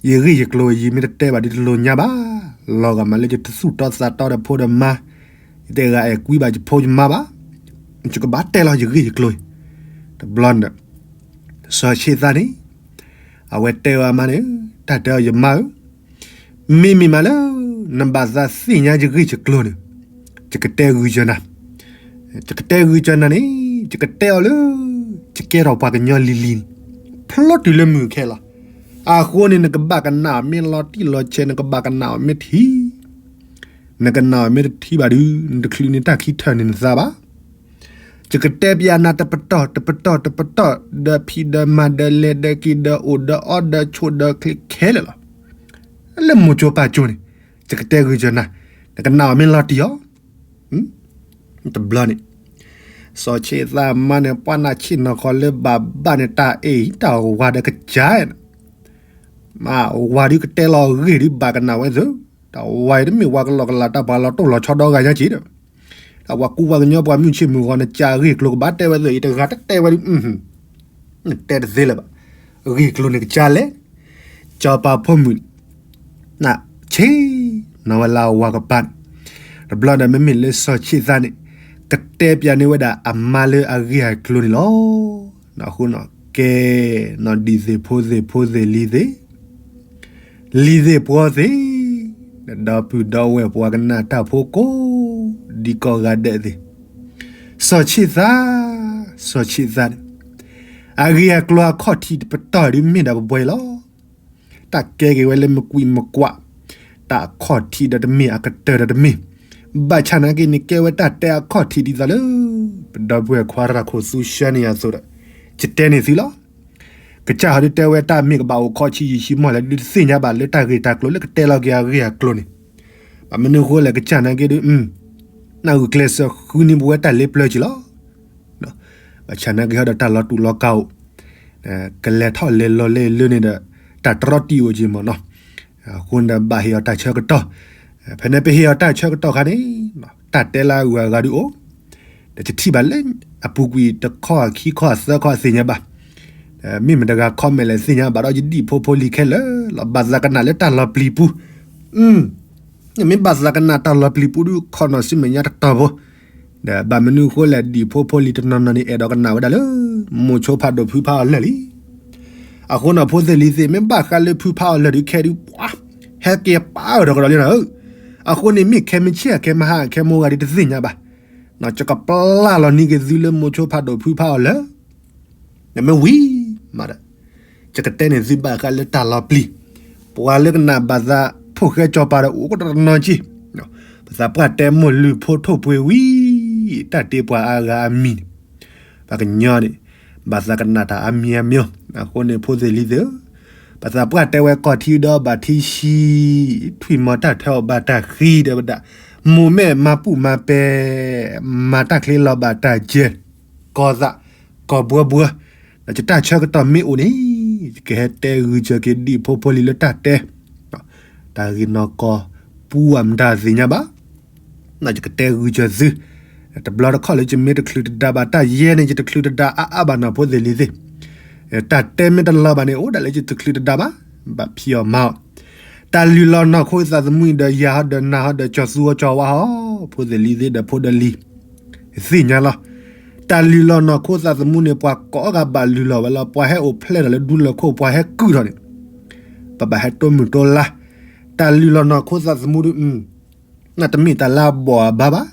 ယဂ့ၢ်ယကျိၤ ယမ့ၢ်တတဲဘၣ်ဒုးတလိၤညါဘၣ်, လီၤဂာ်မးလၢယတသူၣ်တီသးတီဒီးဖိဒီးမါ, ယတဂၤအဲၣ်ကွံဘၣ်ယဖိယမါဘၣ်, ယကဘၣ်တဲလီၤယဂ့ၢ်ယကျိၤအံၤ, တဘျီန့ၣ် စီၤဆ့သၣ်န့ၣ်, အဝဲတဲဝဲအမါန့ၣ်, တၢ်တဲအီၤယမါဧၢ, မ့မ့ၢ်မးလၢ နဘၣ်သးသ့ၣ်ညါယဂ့ၢ်ယကျိၤန့ၣ်, ယကတဲဂုာ်ကၢနၤ, ယကတဲဂုာ်ကၢနၤန့ၣ်, ယကတဲအီၤလၢ ယကဲထီၣ်ပှၤကညီလံၤလံၤန့ၣ်, ဖျိတုၤလၢမုၢ်ခဲလီၤ. အဃိန့ၣ် နကဘၣ်ကနၣ်အီၤမ့ၢ်လီၤတံၢ်လီၤဆဲး နကဘၣ်ကနၣ်အီၤမ့ၢ်ထံ, နကနၣ်အီၤမ့ၢ်တထံဘၣ်ဒီး နတချုးန့ၢ်တၢ်ခံထၢၣ်န့ၣ်နသးဘၣ်. ယကတဲပျးနၤတပတီၢ်တပတီၢ်တပတီၢ် ဒီးဖံးဒီးမၤဒီးလဲၤဒီးက့ၤဒီးအိၣ်ဒီးအီဒီးဆိးဒီးချ့ခဲလၢာ်လီၤ. လၢမိၤကၠိပၢ်ကၠိန့ၣ် ယကတဲဂုာ်စၢၤနၤ, နကနၣ်အီၤမ့ၢ်လီၤတံၢ်အီၤ တဘျီန့ၣ် စီၤဆ့ၣ်သးမါန့ၣ် ပှၢ်နၢ်ဆ့ၣ်နီၤခီလၢဘၣ်ဘၣ်န့ၣ် တၢ်အ့ၣ်တၢ်ဝါဒီးကစၢ်, မ့ၢ်ဝါဒုးကတဲလီၤအဂ့ၢ်ဒုး ဘၣ်ကနၣ်ဝဲသ့ၣ်, တၢ်ဝါအံၤတမ့ၢ်ဝါကလီကလီ တၢ်ပှၤလီၤတိၢ်လီၤဆီဒီဂၤညါက့ၤဒီး, တၢ်ပှၤကူပှၤကညီ ပှၤမုၢ်ဆ့ၣ်မုၢ်ဂီၤ နကၢ်အဂ့ၢ်ကျိၤကဘၣ်တဲဝဲသ့ၣ် ယတဂၤတတဲဝဲဒုး နတဲတသ့လၢၤဘၣ်. အဂ့ၢ်ကျိၤန့ၣ်ကစၢ်လဲၣ်, စီၤပၤဖိမုၣ်န့ၣ် ဆ့ၣ်နီၤဝဲလၢအဝၤကပၤန့ၣ်, တဘျီဒီး မ့မ့ၢ်လၢစီၤဆ့ၣ်သးန့ၣ် ကတဲပျးန့ၢ်ဝဲဒၣ်အမါလၢအဂ့ၢ်အကျိၤန့ၣ်လီၤ. အဃိန့ၣ် ကဲ နီၢ်ဒံၣ်သ့ၣ်ဖိသ့ၣ်လံၤသ့ၣ် လံၤသ့ၣ်ပှီၤသ့ၣ်, ဒီပုၢ်ဒီဝဲၢ်ပှၤကနၣ်တၢ်ဖိကိးဒံကိးဂၤဒဲးသ့ၣ်, စီၤဆ့ၣ်သး, စီၤဆ့ၣ်သးန့ၣ် အဂ့ၢ်အကျိၤအခီၣ်ထံးတပတီၢ်ဒုးမ့ၢ်ဒၣ်ပှဲၤပှဲၤလီၤ. တၢ်ကဲက့ၤဝဲလၢမကွံာ်မကွၢ်, တၢ်အခီၣ်ထံးဒီးတမ့ၢ်အကတၢၢ်ဒီးတမ့ၢ်, ဘၣ်ဆၣ်နာ်က့န့ၣ် ကဲဝဲတၢ်တဲအခီၣ်ထံးဒ်သိးလၢ ပဒီပုၢ်ဝဲၢ်ခွါရၤခိၣ်သူဆှၢန့ၢ်ယၤအသိးဒီး ယတဲန့ၢ်သုလီၤ. ကစၢ်ဟီဒုးတဲဝဲတၢ်မ့ၢ်ကဘၣ်အိၣ်ခီဆံယံာ်ဆံမီၢ်လဲၣ်ဒုးတသ့ၣ်ညါဘၣ်လၢတၢ်ဂ့ၢ်တၢ်ကျိၤလၢကတဲလီၤက့ၤအဂ့ၢ်အကျိၤန့ၣ်, ဘၣ်မနုၤဃိလဲၣ် ကစၢ်နာ်က့ဒုး နၢ်ဂုာ်ကျဲးစၢးဃုန့ၢ်ပဝဲတၢ်လ့ပျၢၤက့ၤလီၤ. ဘၣ်ဆၣ်နာ်က့ဟီဒီးတၢ်လီၤတူာ်လီၤကာ်အိၣ်, ကလဲၤထီၣ်လဲၤလီၤလဲၤလၢန့ၣ်ဒီး တၢ်တြီတံာ်အိၣ်က့ၤမ့ၢ်နီၤ, အဃိန့ၣ်ဒီးဘၣ်ဟ့ၣ်အီၤတၢ်ဆၢကတီၢ်, ဖဲန့ၣ်ပဟ့ၣ်အီၤတၢ်ဆၢကတီၢ်ခါန့ၣ်, တၢ်တဲလၢအဂုၤအဂၤဒုးအိၣ်, ဒီးယထံၣ်ဘၣ်လၢ အပူၤကွံာ်တခီခံခီသၢခီအသ့ၣ်ညါဘၣ်, မ့ၢ်မတဂၤ comment လဲၣ်သ့ၣ်ညါဘၣ်ဒီးယဒံၣ်ဖိဖိလံၤခဲလၢာ်လီၤ ဘၣ်သးကနၣ်လၢတၢ်လီၤပျံၤပူၤ, မ့ၢ်ဘၣ်သးကနၣ်တၢ်လီၤပျံၤပူၤဒုး comment ဆူမဲာ်ညါတတီၤဖိ, ဒီးဘၣ်မနုၤဃိလဲၣ် ဒံၣ်ဖိဖိလံၤတနီၤနီၤန့ၣ် အဲၣ်ဒိးကနၣ်ဝဲဒၣ်လၢ မိၤဆိဖးဒိၣ်ဖုဖးအီၤလၢာ်လံ. အဃိန့ၣ်ဖိသ့ၣ်လံၤသ့ၣ် မ့ၢ်ဘၣ်ဃးလၢဖုဖးအီၤလၢာ်ဒုးခဲဒုး ပှၤ ဟဲက့ၤပာ်အၢၣ်ဒီးကဒီးလံနီၤဧၢ, အဃိန့ၣ်မ့ၢ်ခဲမုၢ်ဆ့ၣ်အခဲမုၢ်ဟါအခဲမုၢ်ဂၤဒုးတသ့ၣ်ညါဘၣ်, ယကပျၢ်လီၤန့ၢ်က့ၤသုလၢမိၤဆိဖးဒိၣ်ဖုဖးအီၤလၢာ် နမ့ၢ်ဝံၤမးဒီး ယကတဲန့ၢ်သုဘၣ်ဃးလၢတၢ်လီၤပျံၤ, ပှၤလၢကနၣ်ဘၣ်သးဖိၣ်ဃဲစီၤပၤဒီးအိၣ်ကတနီၤက့, ပသးပှၢ်တဲမိၢ်လုၢ်ဖိထိၣ်ပှ့ၤဝံၤ တၢ်တ့ပှၤအါဂၤအမံၤန့ၣ်, ပှၤကညီန့ၣ် ဘၣ်သးကနၣ်တၢ်အါမံၤအါမံၤ, အဃိန့ၣ်ဖိသ့ၣ်လံၤသ့ၣ်ဧၢ, ပသးပှၢ်တဲဝဲကီၢ်ထံဒီးဘၣ်ထံဆှံ, ထွံၣ်မီၤတၢ်ထွဲအီၣ်ဘၣ်တၢ်ဃံဒီးဝဲဒၣ်, မိၢ်မဲာ်မၤပူၣ်မၤပဲ, မၤတၢ်ချ့လီၤဘၣ်တၢ်ယဲၢ်, ကီၢ်သး, ကီၢ်ဘှီဘှီ, ဒီးယတၢ်ဆၢကတီၢ်မ့ၢ်အိၣ်န့ၣ်, ယကဟဲတဲဂုာ်စၢၤက့ၤဒံၣ်ဖိဖိလံၤလၢတၢ်တဲ, တၢ်ဂ့ၢ်နီၢ်ကီၢ်ပူအမတၤသ့ၣ်ညါဘၣ်, ယကတဲဂုာ်စၢၤသု, တဘျီတခီၣ်လၢယမ့ၢ်တချုးတဒါဘၣ်တၢ်ယဲၢ်န့ၣ် ယတချုးတဒါအါအါဘၣ်နီၤဖိသ့ၣ်လံၤသ့ၣ်, တၢ်တဲမ့ၢ်တလီၤဘၣ်န့ၣ် အိၣ်ဒၣ်လၢယတချုးတဒါဘၣ်, ဘၣ်ဖံးအီၤမၤအီၤ, တၢ်လုၢ်လီၤနီၢ်ခိသးသမူဒီးယၤဟီဒီးနၤဟီဒီးကၠီၤသူဟီကၠီၤဝါဟီ, ဖိသ့ၣ်လံၤသ့ၣ်ဒီးဖိဒီးလံၤ သ့ၣ်ညါလီၤ, တၢ်လုၢ်လီၤနီၢ်ခိသးသမူန့ၣ် ပှၤကိးဂၤဘၣ်လုၢ်လီၤဝဲလီၤ, ပှၤဟဲအိၣ်ဖျဲၣ်ထီၣ်လၢဒူလၢၢ်ခိၣ် ပှၤဟဲကုၢ်ထီၣ်န့ၣ်, ပဘၣ်ဟဲတိမုၢ်တိလါ, တၢ်လုၢ်လီၤနီၢ်ခိသးသမူဒုး နတမ့ၢ်တၢ်လၢအဘီၣ်အဘါဘၣ်,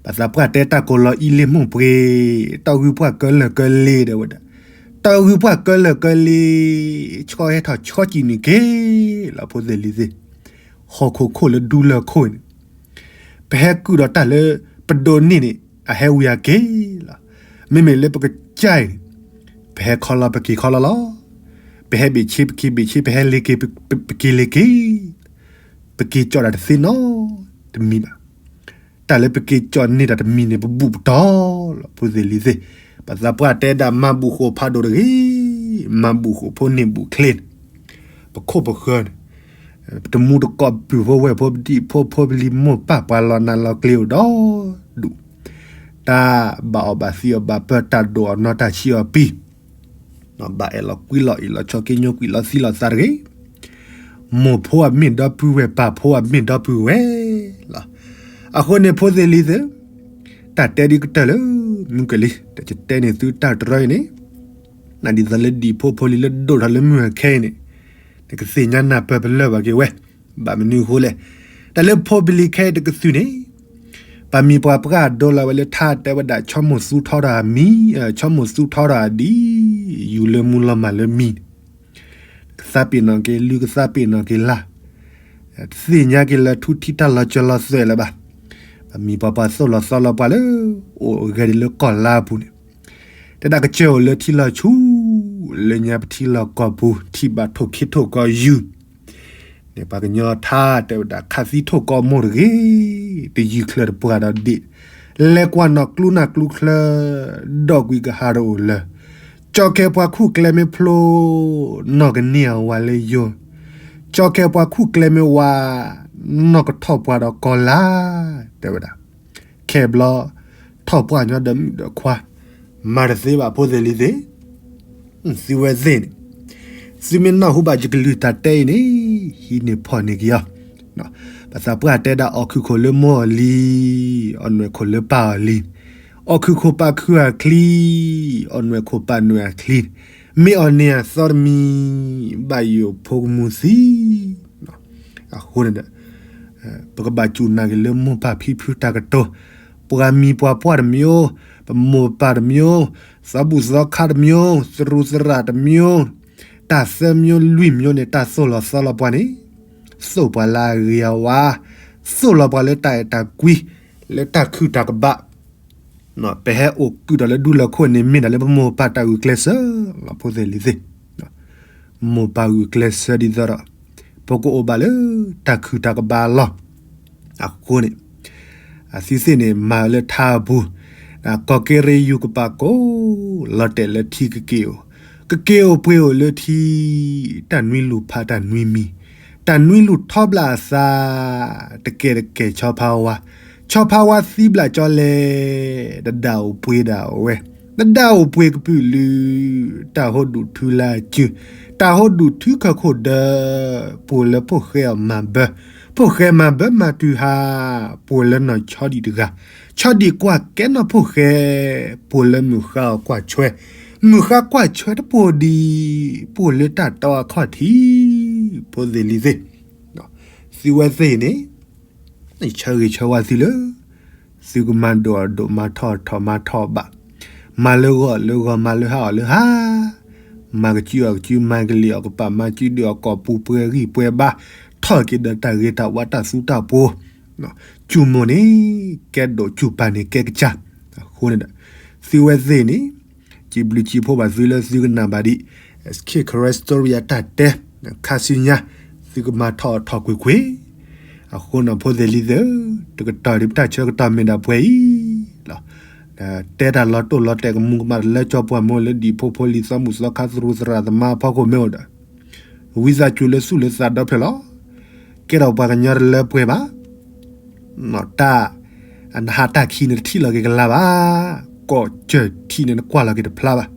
ပသးပှၢ်တဲတၢ်ကိးလီၤအံၤလ့ၢ်မိၢ်ပှ့ၤ, တီၢ်ဂုၢ်ပှၢ်ကၢလၢာ်ကၢလ့ဒီးဝဲဒၣ်, တီၢ်ဂုၢ်ပှၢ်ကၢလၢာ်ကၢလ့, ဆီဟဲထီၣ်ဆီကံးန့ၣ်က့ၤလီၤဖိသ့ၣ်လံၤသ့ၣ်, ဟီၣ်ခိၣ်ခိၣ်လၢဒူလၢၢ်ခိၣ်န့ၣ် ပဟဲကုၢ်ဒီးတၢ်လၢပဒိးန့ၢ်န့ၣ် အဟဲဝံၤအက့ၤလီၤ. မ့မ့ၢ်လၢပကစၢ်အံၤန့ၣ် ပဟဲခီလီၤပက့ၤခီလီၤလီၤ. ပဟဲဘ့ၣ်ဆ့ပက့ၤဘ့ၣ်ဆ့, ပဟဲလ့ၤက့ၤပက့ၤလ့ၤက့ၤ, ပက့ၤကၠီၣ်တၢ်တသ့နီတမံၤဘၣ်. တၢ်လၢပက့ၤကၠီၣ်န့ၢ်တၢ်တမံၤန့ၣ် ပဘူၣ်ပတီၢ်လီၤ ဖိသ့ၣ်လံၤသ့ၣ်. ပသးပှၢ်တဲဒၣ်မၤဘူၣ်ဃိာ်ဖးဒိၣ်တဂ့ၤ, မၤဘူၣ်ဃိာ်ဖိန့ၢ်ဘူၣ်ချ့န့ၣ်, ပခိၣ်ပဃၢၤန့ၣ် ပတမူတကိး ပုၢ်ဖိဝဲၢ်ဖိ ပဒံၣ်ဖိဖိပလံၤမိၢ်ပၢ် ပှၤလီၤနးလီၤကျ့အိၣ်ဒီဒူၣ်, တၢ်ဘၣ်အီၣ်ဘၣ်သံအီၣ်ဘၣ်ပၢ တၢ်ဒိၣ်အီၣ်နီတၢ်ဆံးအီၣ်ပံၤ, ဘၣ်အဲၣ်လီၤကွံလီၤ အ့ၣ်လီၤဆိးက့ညိကွံာ်လီၤသံလီၤသးတဂ့ၤ, မိၢ်ဖိအမ့ၢ်ဒီပုၢ်ဝဲၢ် ပၢ်ဖိအမ့ၢ်ဒီပုၢ်ဝဲၢ်လီၤ. အဃိန့ၣ် ဖိသ့ၣ်လံၤသ့ၣ်, တၢ်တဲဒ်ကတၢၢ်လၢမုၢ်ကလံၤ တၢ်ယတဲန့ၢ်သုတၢ်တရၢအံၤန့ၣ်, နဒ်သိးလၢဒံၣ်ဖိဖိလံၤလၢဒိၣ်ထီၣ်လၢမုၢ်အခဲအံၤန့ၣ်, နကသ့ၣ်ညါနၢ်ပၢၢ်ပလၢၢ်ဘၣ်က့ၤဝဲ, ဘၣ်မနုၤအဃိလဲၣ်, တၢ်လၢဖိပလံၤခဲအံၤတကသုၣ်န့ၣ်, ပှၤမံၤပှၤပှၢ်ဒိလီၤဝဲလၢထါတဲဝဲဒၣ် ဆီမိၢ်သူထီထီၣ်အမံၤ, ဆီမိၢ်သူထီထီၣ်အဒံး, ယူၤလၢမူလီၤမၢ်လၢမံၤန့ၣ်, နက သးပ့ၤနီၣ်က့ၤလုၢ် ကသးပ့ၤနီၣ်က့ၤလၢ်, တသ့ၣ်ညါက့ၤလၢထူထံးတၢ်လီၤစၢၤလီၤသွဲၣ်လၢၤဘၣ်. ပှၤမံၤပှၤပှၢ်သိၣ်လီၤသီလီၤပှၤလၢ အိၣ်ဂဲၤဒ်လၢကီၢ်လါအပူၤန့ၣ်, တဲဒၣ်ကစၢၢ်အိၣ်လၢထံလီၤဆူ လၢညါပထံလီၢ်ကီၢ်ပူၤ ထံၣ်ဘၣ်ထိၣ်ခ့ထိၣ်ကီၢ်ယူၤ န့ၣ် ပှၤကညီထါတဲဝဲဒၣ် ခးသံထိၣ်ကီၢ်မိၢ်တဂ့ၤ, တယုၢ်ချၢတပှၢ်ဒီးဒ့ၣ်, လဲၤကွၢ်နီၣ်ကျူနၢ်ကျူချၢ, ဒီးကွံာ်ကဟးတအိၣ်လၢၤ, ကၠီခဲပှၤခူၣ်ကျဲမ့ၢ်ဖျိ, နီၢ်ကန့ၢ်အဝၤလၢယိၤ, ကၠီခဲပှၤခူၣ်ကျဲမ့ၢ်ဝါ, နီၢ်ကထီၣ်ပှၢ်ဒီးကီၢ်လါ, တဲဝဲဒၣ် ခဲဘျီ ထီၣ်ပှၢ်ညီဒီးမုၣ်ဒီးခွါ, မၤတသ့ဘၣ်ဖိသ့ၣ်လံၤသ့ၣ်, သုဝဲသ့ၣ်န့ၣ်, သုမ့ၢ်နၢ်ဟူဘၣ်ယကလုၢ်တၢ်တဲအံၤန့ၣ်, ဟံးန့ၢ်ဖီၣ်န့ၢ်က့ၤအီၤ, ပသးပှၢ်တဲဒၣ် အီၣ်ခုၣ်ခိၣ်လၢမိၢ်အီၤလံ, အီၣ်နွဲၣ်ခိၣ်လၢပၢ်အီၤလံ, အီၣ်ခုၣ်ခိၣ်ပာ်ခုၣ်အချံ, အီၣ်နွဲၣ်ခိၣ်ပာ်နွဲၣ်အချံ, မ့ၢ်အီၤန့ၢ်အသီတမံၤ, ဘၣ်ယိၣ်ဖိကမူသံ အဃိန့ၣ်ဒီး ပကဘၣ်စူၢ်နာ်က့ၤလၢမိၢ်ပၢ်ဖံဖုတၢ်ကတိၤ, ပှၤမံၤပှၤပှၢ်တမံၤ, ပမိၢ်ပၢ်တမံၤ, သီဘူၣ်သီခါတမံၤ, သရူးသရၣ်တမံၤ, တၢ်သၢမံၤလွံၢ်မံၤန့ၣ် တၢ်သိၣ်လီၤသီလီၤပှၤန့ၣ်, သိၣ်ပှၤလၢအဂ့ၤအဝါ, သိၣ်လီၤပှၤလၢတၢ်အဲၣ်တၢ်ကွံ, လၢတၢ်ခုၣ်တၢ်ကဘၣ် ပဟဲအိၣ်ကုၣ်ထီၣ်လၢဒူလၢခိၣ်န့ၣ် မ့ၢ်ဒၣ်လၢပမိၢ်ပၢ်တၢ်ဂုာ်ကျဲးစၢးလီၤ ဖိသ့ၣ်လံၤသ့ၣ်, မိၢ်ပၢ်ဂုာ်ကျဲးစၢးဒ်သိးဒီး ပကအိၣ်ဘၣ်လၢတၢ်ခုၣ်တၢ်ကဘၣ်လီၤ. အဃိန့ၣ် အသုသ့ၣ်န့ၣ် မၤလၢထါအပူၤ, ကီၢ်က့ရ့ယူၢ်ကပာ်ကိး, လီၤတဲာ်လၢထံကက့ၢ်အိၣ်, ကက့ၢ်အိၣ်ပှ့ၤအိၣ်လၢထံ, တၢ်နွံလူၢ်ဖးတၢ်နွံမံၤ, တၢ်နွံလူၢ်ထီဘျၣ်အသး, တကဲတကဲဆီဖါဝါ, ဆီဖါဝါသံဘျၣ်ကၠီလဲၣ်, တဒၣ်အိၣ်ပှ့ၤဒၣ်ဝဲ, တဒၣ်အိၣ်ပှ့ၤကပုာ်လုာ်, တၢ်ဟိဒူၣ်ထုလၢအစု, တၢ်ဟိဒူၣ်ထုခၢၣ်ခိၣ်ဒၢ, ပှိၤလၢဖိၣ်ဃဲအီၤမၤဘၢ, ဖိၣ်ဃဲမၤဘၢမၤတုၤဟါ, ပှိၤလၢနီၢ်ဆီဒံၣ်တဂၤ, ဆီဒံၣ်ကွၢ်ကဲနီၢ်ဖိၣ်ဃဲ, ပှိၤလၢမုၢ်ဃါအီၤကွၢ်ဆွဲ, မုၢ်ဃါကွၢ်ဆွဲတပှိၤဒံး, ပှိၤလၢတၢ်တီအခီၣ်ထံး, ဖိသ့ၣ်လံၤသ့ၣ်, သုဝဲသ့ၣ်န့ၣ် ယဆၢဂ့ၤဆၢဝါသုလၢ သုကမၤဒိၣ်အီၣ်ဒိၣ် မၤထီၣ်အီၣ်ထီၣ် မၤထီၣ်အီၣ်ဘၣ်, မၤလၢဂီၢ်အီၣ်လၢဂီၢ် မၤလၢဟါအီၣ်လၢဟါ, မၤကစုအီၣ်ကစု မၤကလံၣ်အီၣ်ကပၤ မၤစုဒုးအီၣ်ကီၢ်ပူၤ ပှဲၤဂံၢ်ပှဲၤဘါ, ထီၣ်က့ၤဒီးတၢ်ဂ့ၤတၢ်ဝါ တၢ်သူတၢ်ပှိၤ, စူၢ်မိၢ်န့ၣ် ကဲဒိၣ် စူၢ်ပၢ်န့ၣ်ကဲကစၢ်, အဃိန့ၣ်ဒီး သုဝဲသ့ၣ်န့ၣ် စံးဘျုးစံးဖှိၣ်ဘၣ်သုလၢသုကနၣ်ဘၣ်ဒံး Karen Story အတၢ်တဲ ခါဆူညါ သုကမၤထီၣ်အီၣ်ထီၣ်ကွ့ၢ်ကွ့ၢ်, အဃိန့ၣ် ဖိသ့ၣ်လံၤသ့ၣ်ဧၢ, တကတီၢ်ဒံး ပတၢ်ဆၢကတီၢ်မ့ၢ်ဒၣ်ပှဲၤအံၤလီၤ. တဲတၢ်လီၤတိၢ်လီၤတဲာ် ကမူၤကမၣ်တလၢ ကၠီပှၢ်မိၢ်လၢ ဒံၣ်ဖိဖိလံၤ သီဘူၣ်သီခါ သရူးသရၣ်သမါအဖီခိၣ်မ့ၢ်အိၣ်ဒီး ဝံသးစူၤလၢသူၣ်လၢသးဒီဖျၢၣ်လီၤ. ကဲထီၣ်ပှၤကညီတလၢပှဲၤဘၣ်. တၢ် နဟးတၢ်ခံးန့ၣ် တထံၣ်လီၤက့ၤကလါဘၣ်. ကီၢ်စၢၢ်ထံးန့ၣ် နကွၢ်လီၤက့ၤတဖျါဘၣ်.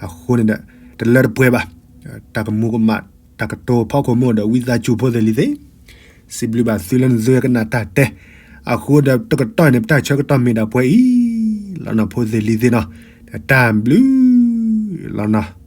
အဃိန့ၣ်ဒီး တလၢတပှဲၤဘၣ်. တၢ်ကမူၤကမၣ် တၢ်ကတိၤဖီခိၣ်မ့ၢ်အိၣ်ဒီး ဝံသးစူၤဖိသ့ၣ်လံၤသ့ၣ်, စံးဘျုးဘၣ်သုလၢနသုဝဲကနၣ်တၢ်တဲ, အဃိဒီးတကတီၢ်န့ၣ် ပတၢ်ဆၢကတီၢ်မ့ၢ်ဒၣ်ပှဲၤအံၤလီၤနီၤ ဖိသ့ၣ်လံၤသ့ၣ်နီၤ, တၢ်ဘျုးလီၤနီၤ.